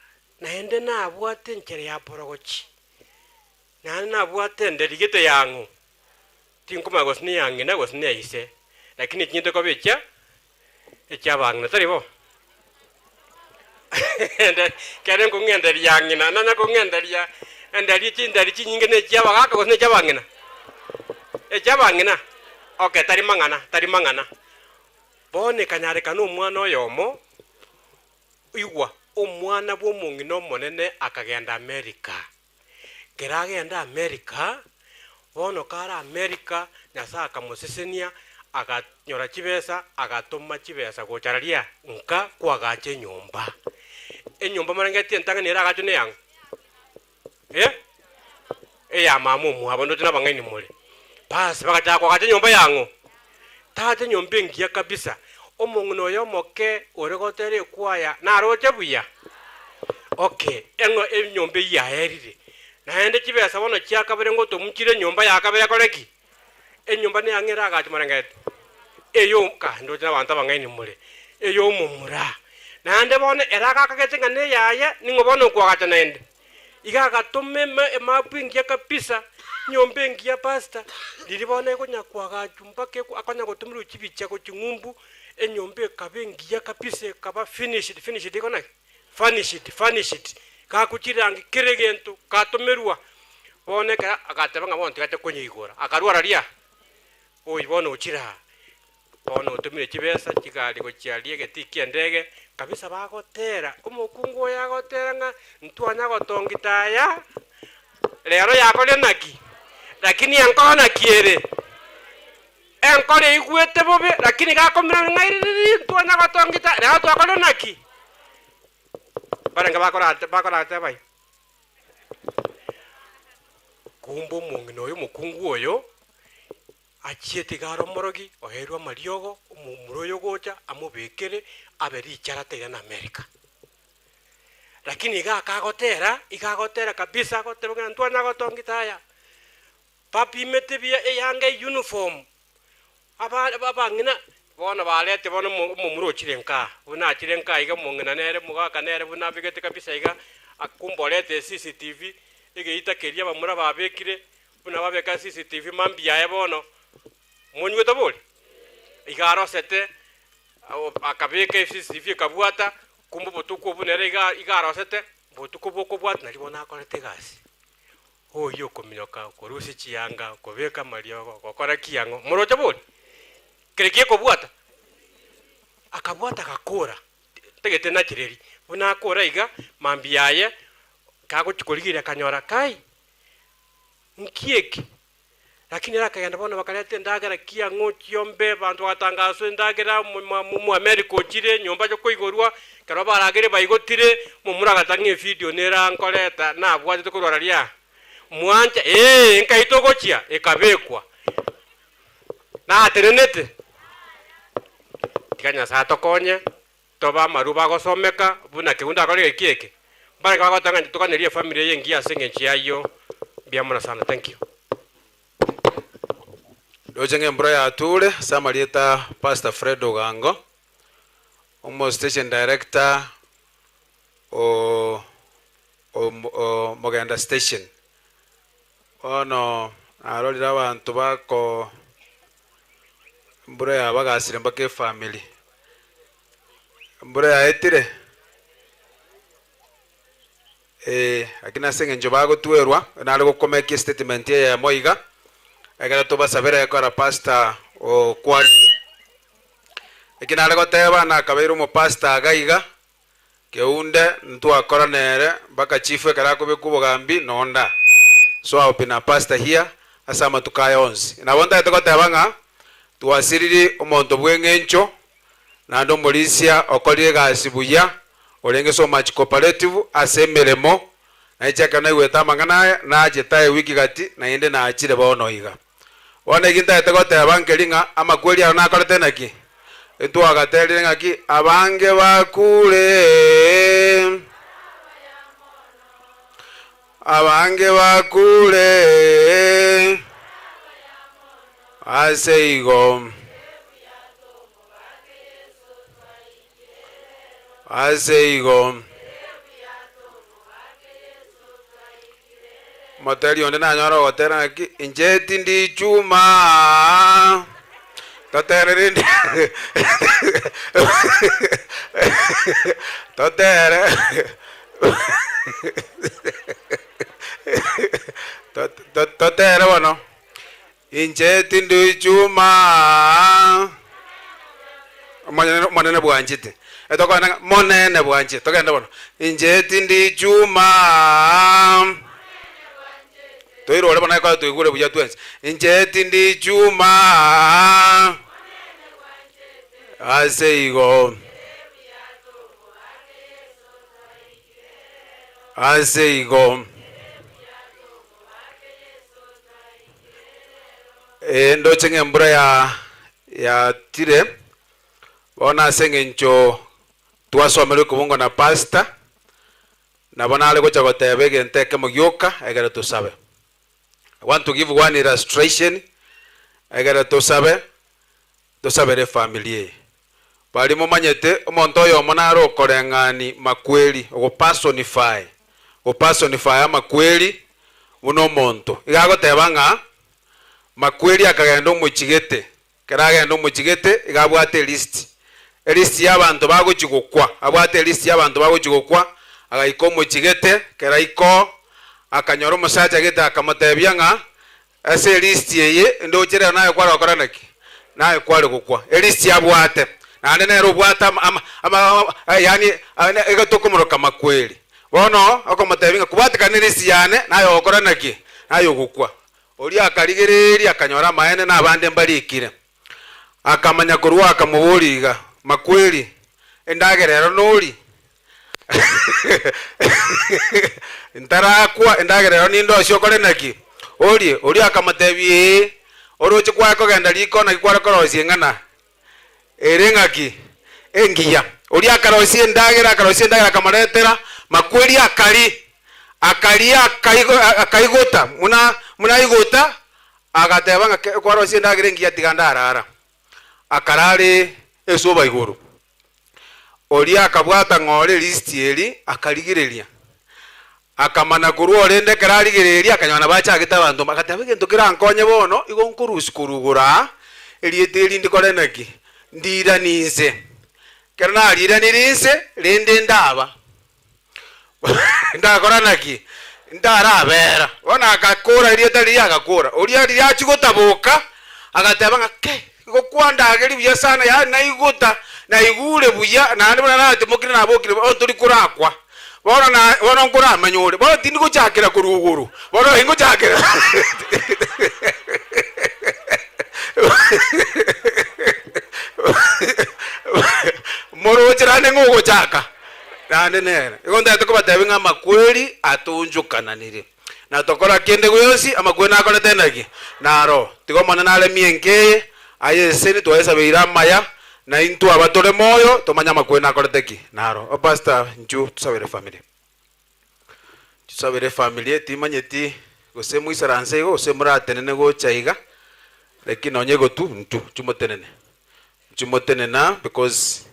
Naende nabwate enchera ya porogochi, naende nabwate enderi gete yang'o, tinkomanya gose neya ng'ina gose neya ise, lakini echinyete koba echia echiabang'ina, tari bo? Ekero nkong'a enderi ya ng'ina, nanya kong'a enderi ya enderi chinderi chinyinge na echia abagaka gose na echia abang'ina? Echia abang'ina? Okay, tari mang'ana, tari mang'ana. Bono ekanyarekana omwana oyomo, Igwa, omwana bw'omong'ina omonene akagenda Amerika. Kero agenda Amerika, bono kare Amerika, Nyasae akamosesenia, aganyora chibesa, agatoma chibesa gocha raria nka kwagacha enyomba. Enyomba marengeti entang'ani ere agachwe neyang'o? Eh? Eya mama omwabo, ndoche nabang'aini more. Basi bagachaka koagacha enyomba yang'o? Tata enyomba engiya kabisa. Omong'ina oyo omoke ore gotera ekwaya naroche buya? Okay, eng'o enyomba eyio yaerire. Naende chibesa bono chiakabere ngotomuchire enyomba ya kabere ekore ki? Enyomba neyang'o eragache morengete? Eyo ka ndoche nabanto abang'aini more. Ey'omomura. Naende bono ere agakagete ng'a neyaye, ning'o bono okoagacha naende? Iga agatoma ema emapu engiya kabisa, enyomba engiya pastor, riria bono ekonya koagachwa mpaka eko akonya gotomerwa chibicha gochia ng'umbu, enyomba ekaba engiya kabisa ekaba finished finished igo naki? Furnished furnished, gaakwa chirangi kera egento, gatomerwa. Bono ekero agateba ng'a bono tiga ache konyeigora, akarwara riaa, oywo bono ochire aa. Bono otomire chibesa chigari gochia aria egetii ki'endege, kabisa bagotera, omokungu oyo agotera ng'a ntwanya gotongita aya, rero yakorire naki? Lakini enkoro naki ere? Enkoro eigwete bobe, lakini gakomira ng'a ririri ntwanya gotongita, rero twakorire naki? Barenge bakorate bakorateba iga. Kumbe omong'ina oyo omokungu oyo. Achiete iga are omorogi, oeirwe amariogo, omomura oyo ogocha amobekere abe richara tairana America. Lakini iga akagotera, iga agotera kabisa agoteba ng'a ntwanya gotongita aya, bapimete buya eyanga eyuniform, aba abang'ina bono barete bono omo omomura ochire nkaa, buna achire nkaa iga omong'ina nere omogaka nere buna abegete kabisa iga, kumbe orete eCCTV, egeita keria abamura babekire. Buna babeka CCTV mambia aye bono, monywete bori? Iga arosete, akabeka eCCTV ekabwata, kumbe obotuko obwo nere iga iga arosete, botuko bokobwata nari bono akorete egasi. Oyio okominyoka, korusia chianga, kobeka amariogo, gokora ki ang'o, moroche bori? Kere gekobwata, akabwata agakora, ntagete nachireri, buna akora iga, mambia aye, kagochia korigereria akanyora kai. Nki eke? Lakini ere akagenda bono bakareta endagera kiang'o chiombe, abanto bagatangaswa endagera Omoamerika ochire nyomba yokoigorwa, ekero baragere baigotire, momura agateba ng'a evidio nere ankoreta nabwatete korwa raria mwancha ee nkai togochia ekabekwa. Natenenete, tiga Nyasaye atokonye tobe amarwa bagosomeka buna keunto akore geki eke, mbarenge bagoteba ng'a toganerie efamiri eye engiya ase eng'encho y'ayio, mbuya mono sana, thank you. Ndoche ng'a embura yature ase amarieta Pastor Fred Ogango, omo station director o o Mogenda station. Bono narorire abanto bako embura yabagasire mpaka efamiri. Embura yaetire? Eh, lakini ase eng'encho bagotwerwa, nare gokomekia estatement eyemo iga, ekero tobasabere ekora pastor okwanire. Eki nare goteba nakabeire omopastor iga iga, Keunde ntwakora nere mpaka chief ekero akobekwa obogambi nonda. So I have been a pastor here ase amatuko aya onsi. Nabo ntagete goteba ng'a twasiriri omonto bw'eng'encho naende omorisia okorire egasi buya orenge so much cooperative ase emeremo nainche ekero naigwete amang'ana aya nachete aye wiki gati naende nachire bono iga. Bono eki ntagete goteba nkeri ng'a amakweri aro nakorete naki? Ntwagaterire ng'aki? Abange bakure, abange bakure, ase igo, ase igo. Omoteri onde nanyore ogotera ng'aki, Inche tindi chuma, totere rende totere totere bono, Inche tindi chuma, Omonene Omonene bwanchete. Etokogenda ng'a Monene bwanchete, togende bono. Inche tindi chuma, toirore bono ekero twaigure buya twensi. Inche tindi chuma, ase igo, ase igo. Ee, ndoche ng'a embura ya yatire, bono ase eng'encho twasomerwe ekobungo na pastor, nabo nare gocha goteba egento ekemo gioka egere tosabe. I want to give one illustration egere tosabe, tosabere efamiri eye. Baria momanyete, omonto oyomo nare okoreng'ani makweri, ogopersonify, gopersonify amakweri buna omonto. Iga agoteba ng'a makweri akagenda omochigete, ekero agenda omochigete iga abwate elist, elist ya abanto bagochi gokwa, abwate elist ya abanto bagochi gokwa, agaika omochigete, ekero aika oo, akanyora omosacha gete akamotebia ng'a Ase elisti eye ndoche rero naye kware gokora naki? Naye kware gokwa. Elisti abwate, naende nere obwate ama, ama, ama, yaani egetokomoroka makweri. Bono okomotebia ng'a kobwatekana nelisti yane, naye ogokora naki? Naye ogokwa. Oria akarigereria akanyora amaene na abande mbarikire. Akamanya korwa akamoboria iga, Makweri, endagera ero nori? Ntarakwa, endagera ero nindosie okore naki? Orie. Oria akamotebia, Ee, oroche kwaye kogenda riko naki kware korosia eng'ana ere ng'aki? Engiya. Oria akarosia endagera, akarosia endagera akamoretera, makweri akaria, akaria akaigota, buna buna aigota, agateba ng'a kwarosia endagera engiya tiga ndarara. Akarara esuba igoro. Oria akabwata ng'ora erisiti eri, akarigereria, akamana korwa orende ekero arigereria, akanyora nabachagete abanto agateba, egento kerankonye bono, igo nkorusia korwa igoro aa, erieta eri ndikore naki? Ndiranie inse. Ekero nariiranirie inse, rende ndaba, ndakora naki? Ndarabera. Bono agakora erieta riria agakora. Oria riria achia gotaboka, agateba ng'a kei, igo kwandageria buya sana yaani naigota, naigure buya, naende buna natimokire nabokire bono tori korakwa. Bono na bono nkoramanye ore, bono tindi gochakera korwa igoro, bono ingochakera moroche naende ng'a ogochaka. Naende nere, igo ntagete kobatebia ng'a amakweri atonchokananire, na tokora kende gionsi amakweri nakorete naki? Naro, tiga Omonene aremie enka eye, aye eseni twayesabeire amaya, na intwe aba tore moyo tomanye amakweri nakorete ki? Naro. O pastor inchuo tusabere efamiri. Tusabere efamiri timanyeti gose moisaranse igo gose moratenene gocha iga, lakini nonye egotu intwe inchuo motenene, inchuo motenena because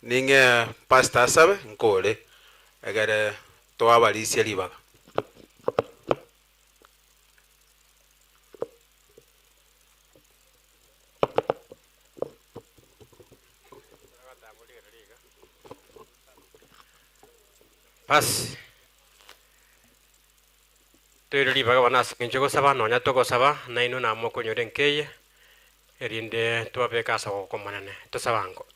Ning'ee pastor asabe nkore egere toabarisia ribaga. Basi, toire ribaga bono ase eng'encho y'ogosaba, nonya togosaba, nainwe namokonyora enka eye, erinde tobabeke ase ogoko Omonene. Tosabe ango.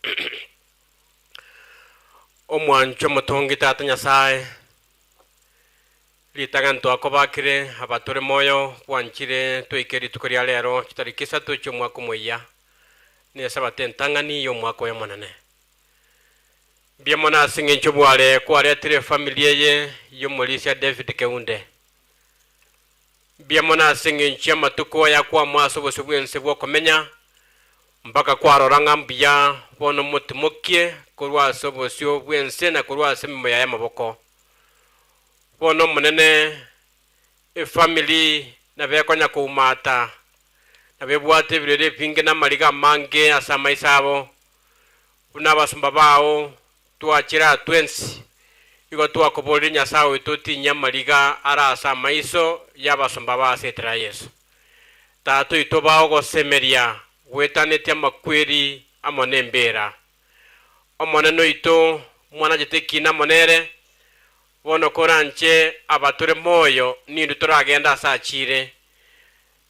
Omwanchwa omotongi Tata Nyasae, ritang'ani twakobakire aba tore moyo, bwanchire toike rituko ria rero chitariki isato chi'omwaka omoyia, na esabato entang'ani y'omwaka oyo omonene. Mbuya mono ase eng'encho bware kwaretire efamiri eye y'omorisia David Keunde. Mbuya mono ase engencho y'amatuko aya kwamoa ase obosio bw'ense bw'okomenya, mpaka kwarora ng'a mbuya bono motimokie korwa ase obosio bw'ense na korwa ase ememo yaye y'amaboko. Bono Omonene, efamiri nabo ekonya koumata, nabo ebwate ebirero ebinge na amariga amange ase amaiso abo, buna abasomba bao twachire aa twensi. Igo twakoborire Nyasae oito otinyie amariga are ase amaiso y'abasomba ba ase etera ya Yeso. Tata oito ba ogosemeria gwetanetie amakweri amo nembeera. Omonene oito mwanachete ekiina amo nere, bono koranche abatore moyo nintwe toragende ase achiire.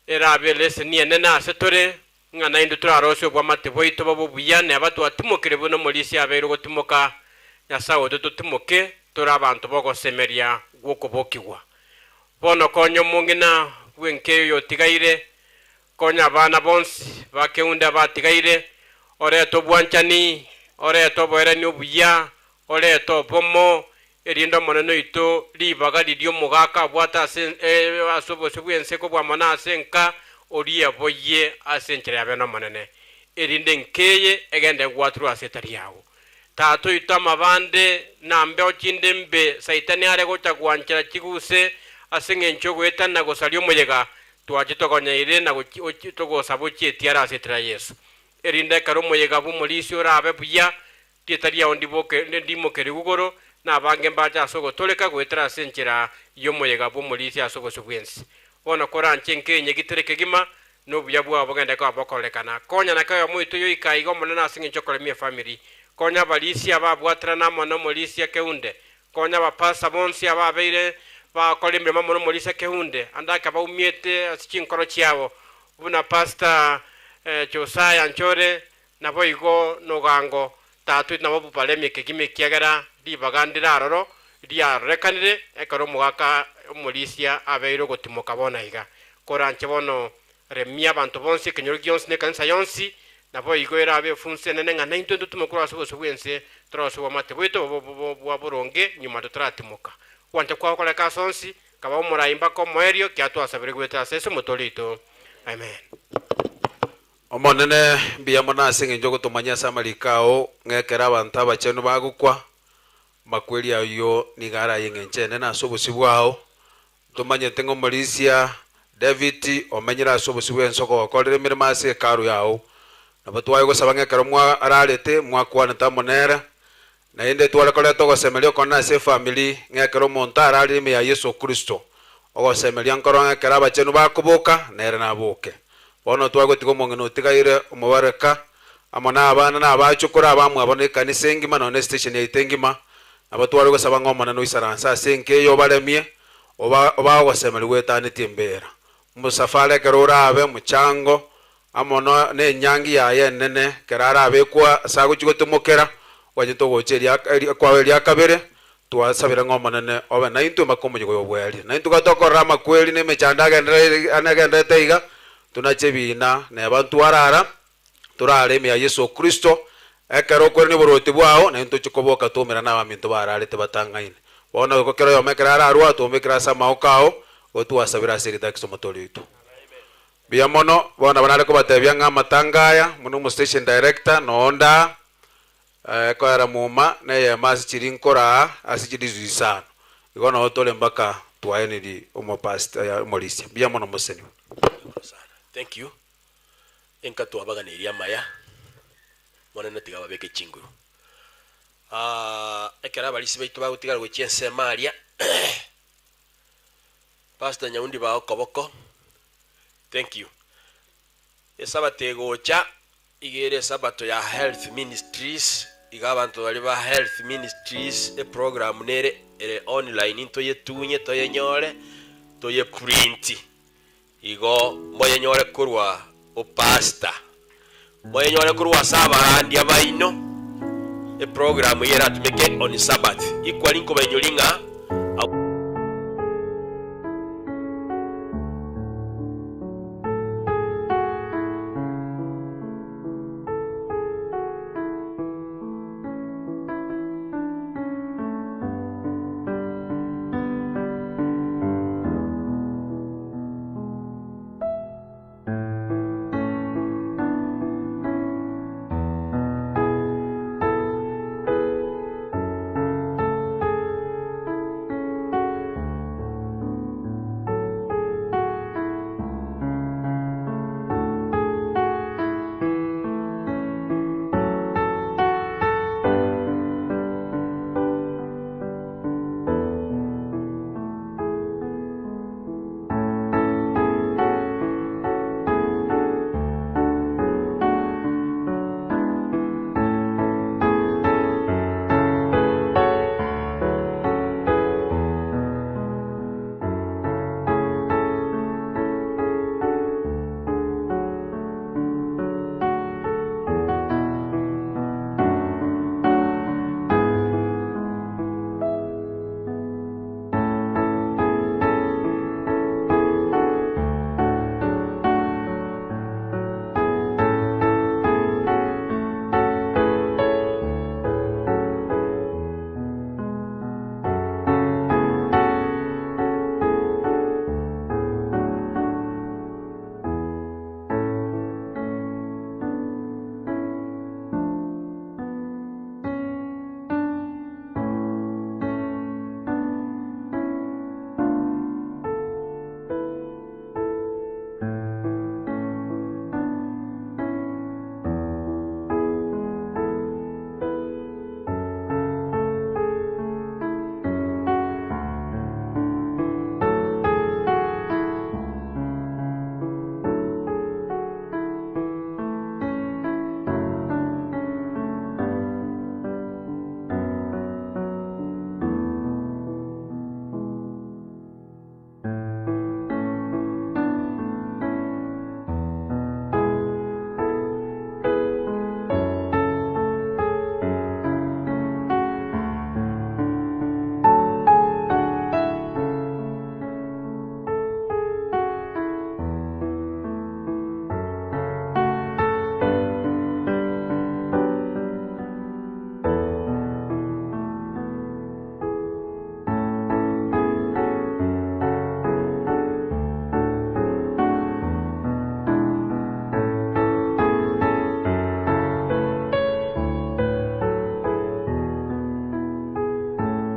Erabe eleseni enene ase tore, ng'a naintwe torarosie obwamate bwaito bobe obuya, neba twatimokire buna omorisia abeire gotimoka, Nyasae oito totimoke tore abanto b'ogosemeria gw'okobokigwa. Bono konya omong'ina bw'enka eyo oyotigaire, konya abana bonsi ba keunde abatigaire, orete obwanchani, orete oboerani obuya, Orete obomo, erinde Omonene oito ribaga riria omogaka abwate ase ase obosio bw'ense kobua mono ase enka, orie aboyie ase enchera ya bene Omonene, erinde enka eye egende egwaturwe ase etari yao. Tata oito amabande na mbeo chinde mbe Saitani are gocha gwanchera chiguse ase engencho y'ogoetana na gosaria omoyega, twachitogonyeire na togosaba ochietie are ase etera ya Yeso, erinde ekero omoyega bw'omorisia orabe buya, Rieta riao ndiboke ndimoke rigugoro, na abange mbache ase ogotoreka goetera ase enchera y'omoyega bw'omorisia ase obosio bw'ense. Bono koranche nkenye gitere kegima, na obuya bwao bogende koba bokororekana. Konya na kera oyomo oito yoika aiga Omonene ase engencho y'okoremia efamiri. Konya abarisia ababwaterana amo nomorisia keunde. Konya abapastor bonsi ababeire bagokora emeremo amo nomorisia keunde, ande ake baumiete ase chinkoro chiabo, buna Pastor Josiah Nchore, Naboigo nogango Tata oito nabo baremie kegima ekiagera ribaga ndire aroro riarorekanire ekero omogaka omorisia abeire ogotimoka bono aiga. Koranche bono remia abanto bonsi ekenyoro gionsi na ekanisa yonsi, naboigo erabe efunso enene ng'a naintwe ntotimoke korwa ase obosio bw'ense torose obwamate bwaito bobe bwa boronge nyuma totaratimoka. Ogwancha kwao koreke ase onsi, kaba omorai mpaka omoerio, ekiagera twasabire goetera ase Yeso Omotoori oito. Amen. Omonene, mbuya mono ase engencho ogotomanyia ase amariko ao, ng'a ekero abanto abachenu bagokwa, amakweri ayio nigo are ay'engencho enene ase obosio bwao. Ntomanyete ng'a omorisia Davidi omenyire ase obosio bw'ense ogokorera emeremo ase Hekalu yao. Nabo twaye gosaba ng'a ekero mwararete, mwakwanete amo nere, Naende tware koreta ogosemeria okonene ase efamiri, ng'a ekero omonto ararire ime ya Yeso Kristo, ogosemeria nkoro ng'a ekero abachenu bakoboka, nere naboke. Bono tware gotiga omong'ina otigaire omobaraka, amo nabana na abachokoro abamwabo na ekanisa engima nonya na estation yaito engima, nabo tware gosaba ng'a Omonene oisaranse ase enka eye obaremie, oba obae ogosemeria gwetanetie embera. Omosafara ekero orabe omochango, Amo nenyangi yaye enene, ekero arabekwe ase agochia gotimokera, oganyete ogocha eria eria kwao eria kabere, twasabire ng'a Omonene obe naintwe mpaka omoyega oyo bwerie. Naintwe iga tokorora amakweri na emechando agenderere agendererete iga, tonache ebiina neba ntwarara, torare ime ya Yeso Kristo, ekero okwerania oboruoti bwao, naintwe tochie koboka twaumerane abaminto bararete batang'aine. Bono igo kera oyomo ekero ararue, twomekere ase amaoko ao, igo twasabire ase erieta Kristo Omotoori oito. Mbuya mono, bono nabo nare kobatebia ng'a amatanga aya, buna omo station director nonde aa, ekoera muma na eyemo ase chiri nkoraa ase chidisui isano. Igo noo tore mpaka twaeniri omopastor omorisia. Mbuya mono moseniwe. Thank you. Enka twabaganeirie amaya, Monene tiga ababeke chinguru. Ekero abarisia baito bagotigara gochia ensemo aria. Pastor Nyaundi baa okoboko. Thank you. Esabato egocha iga ere esabato ya Health Ministries, iga abanto baria ba Health Ministries eprogram nere ere online ntoyetunye toyenyore toyeprint igo moyenyore korwa opastor moyenyore korwa ase abarandia baino eprogram eye eratumeke on Sabbath. Equally nkobainyoria ng'a.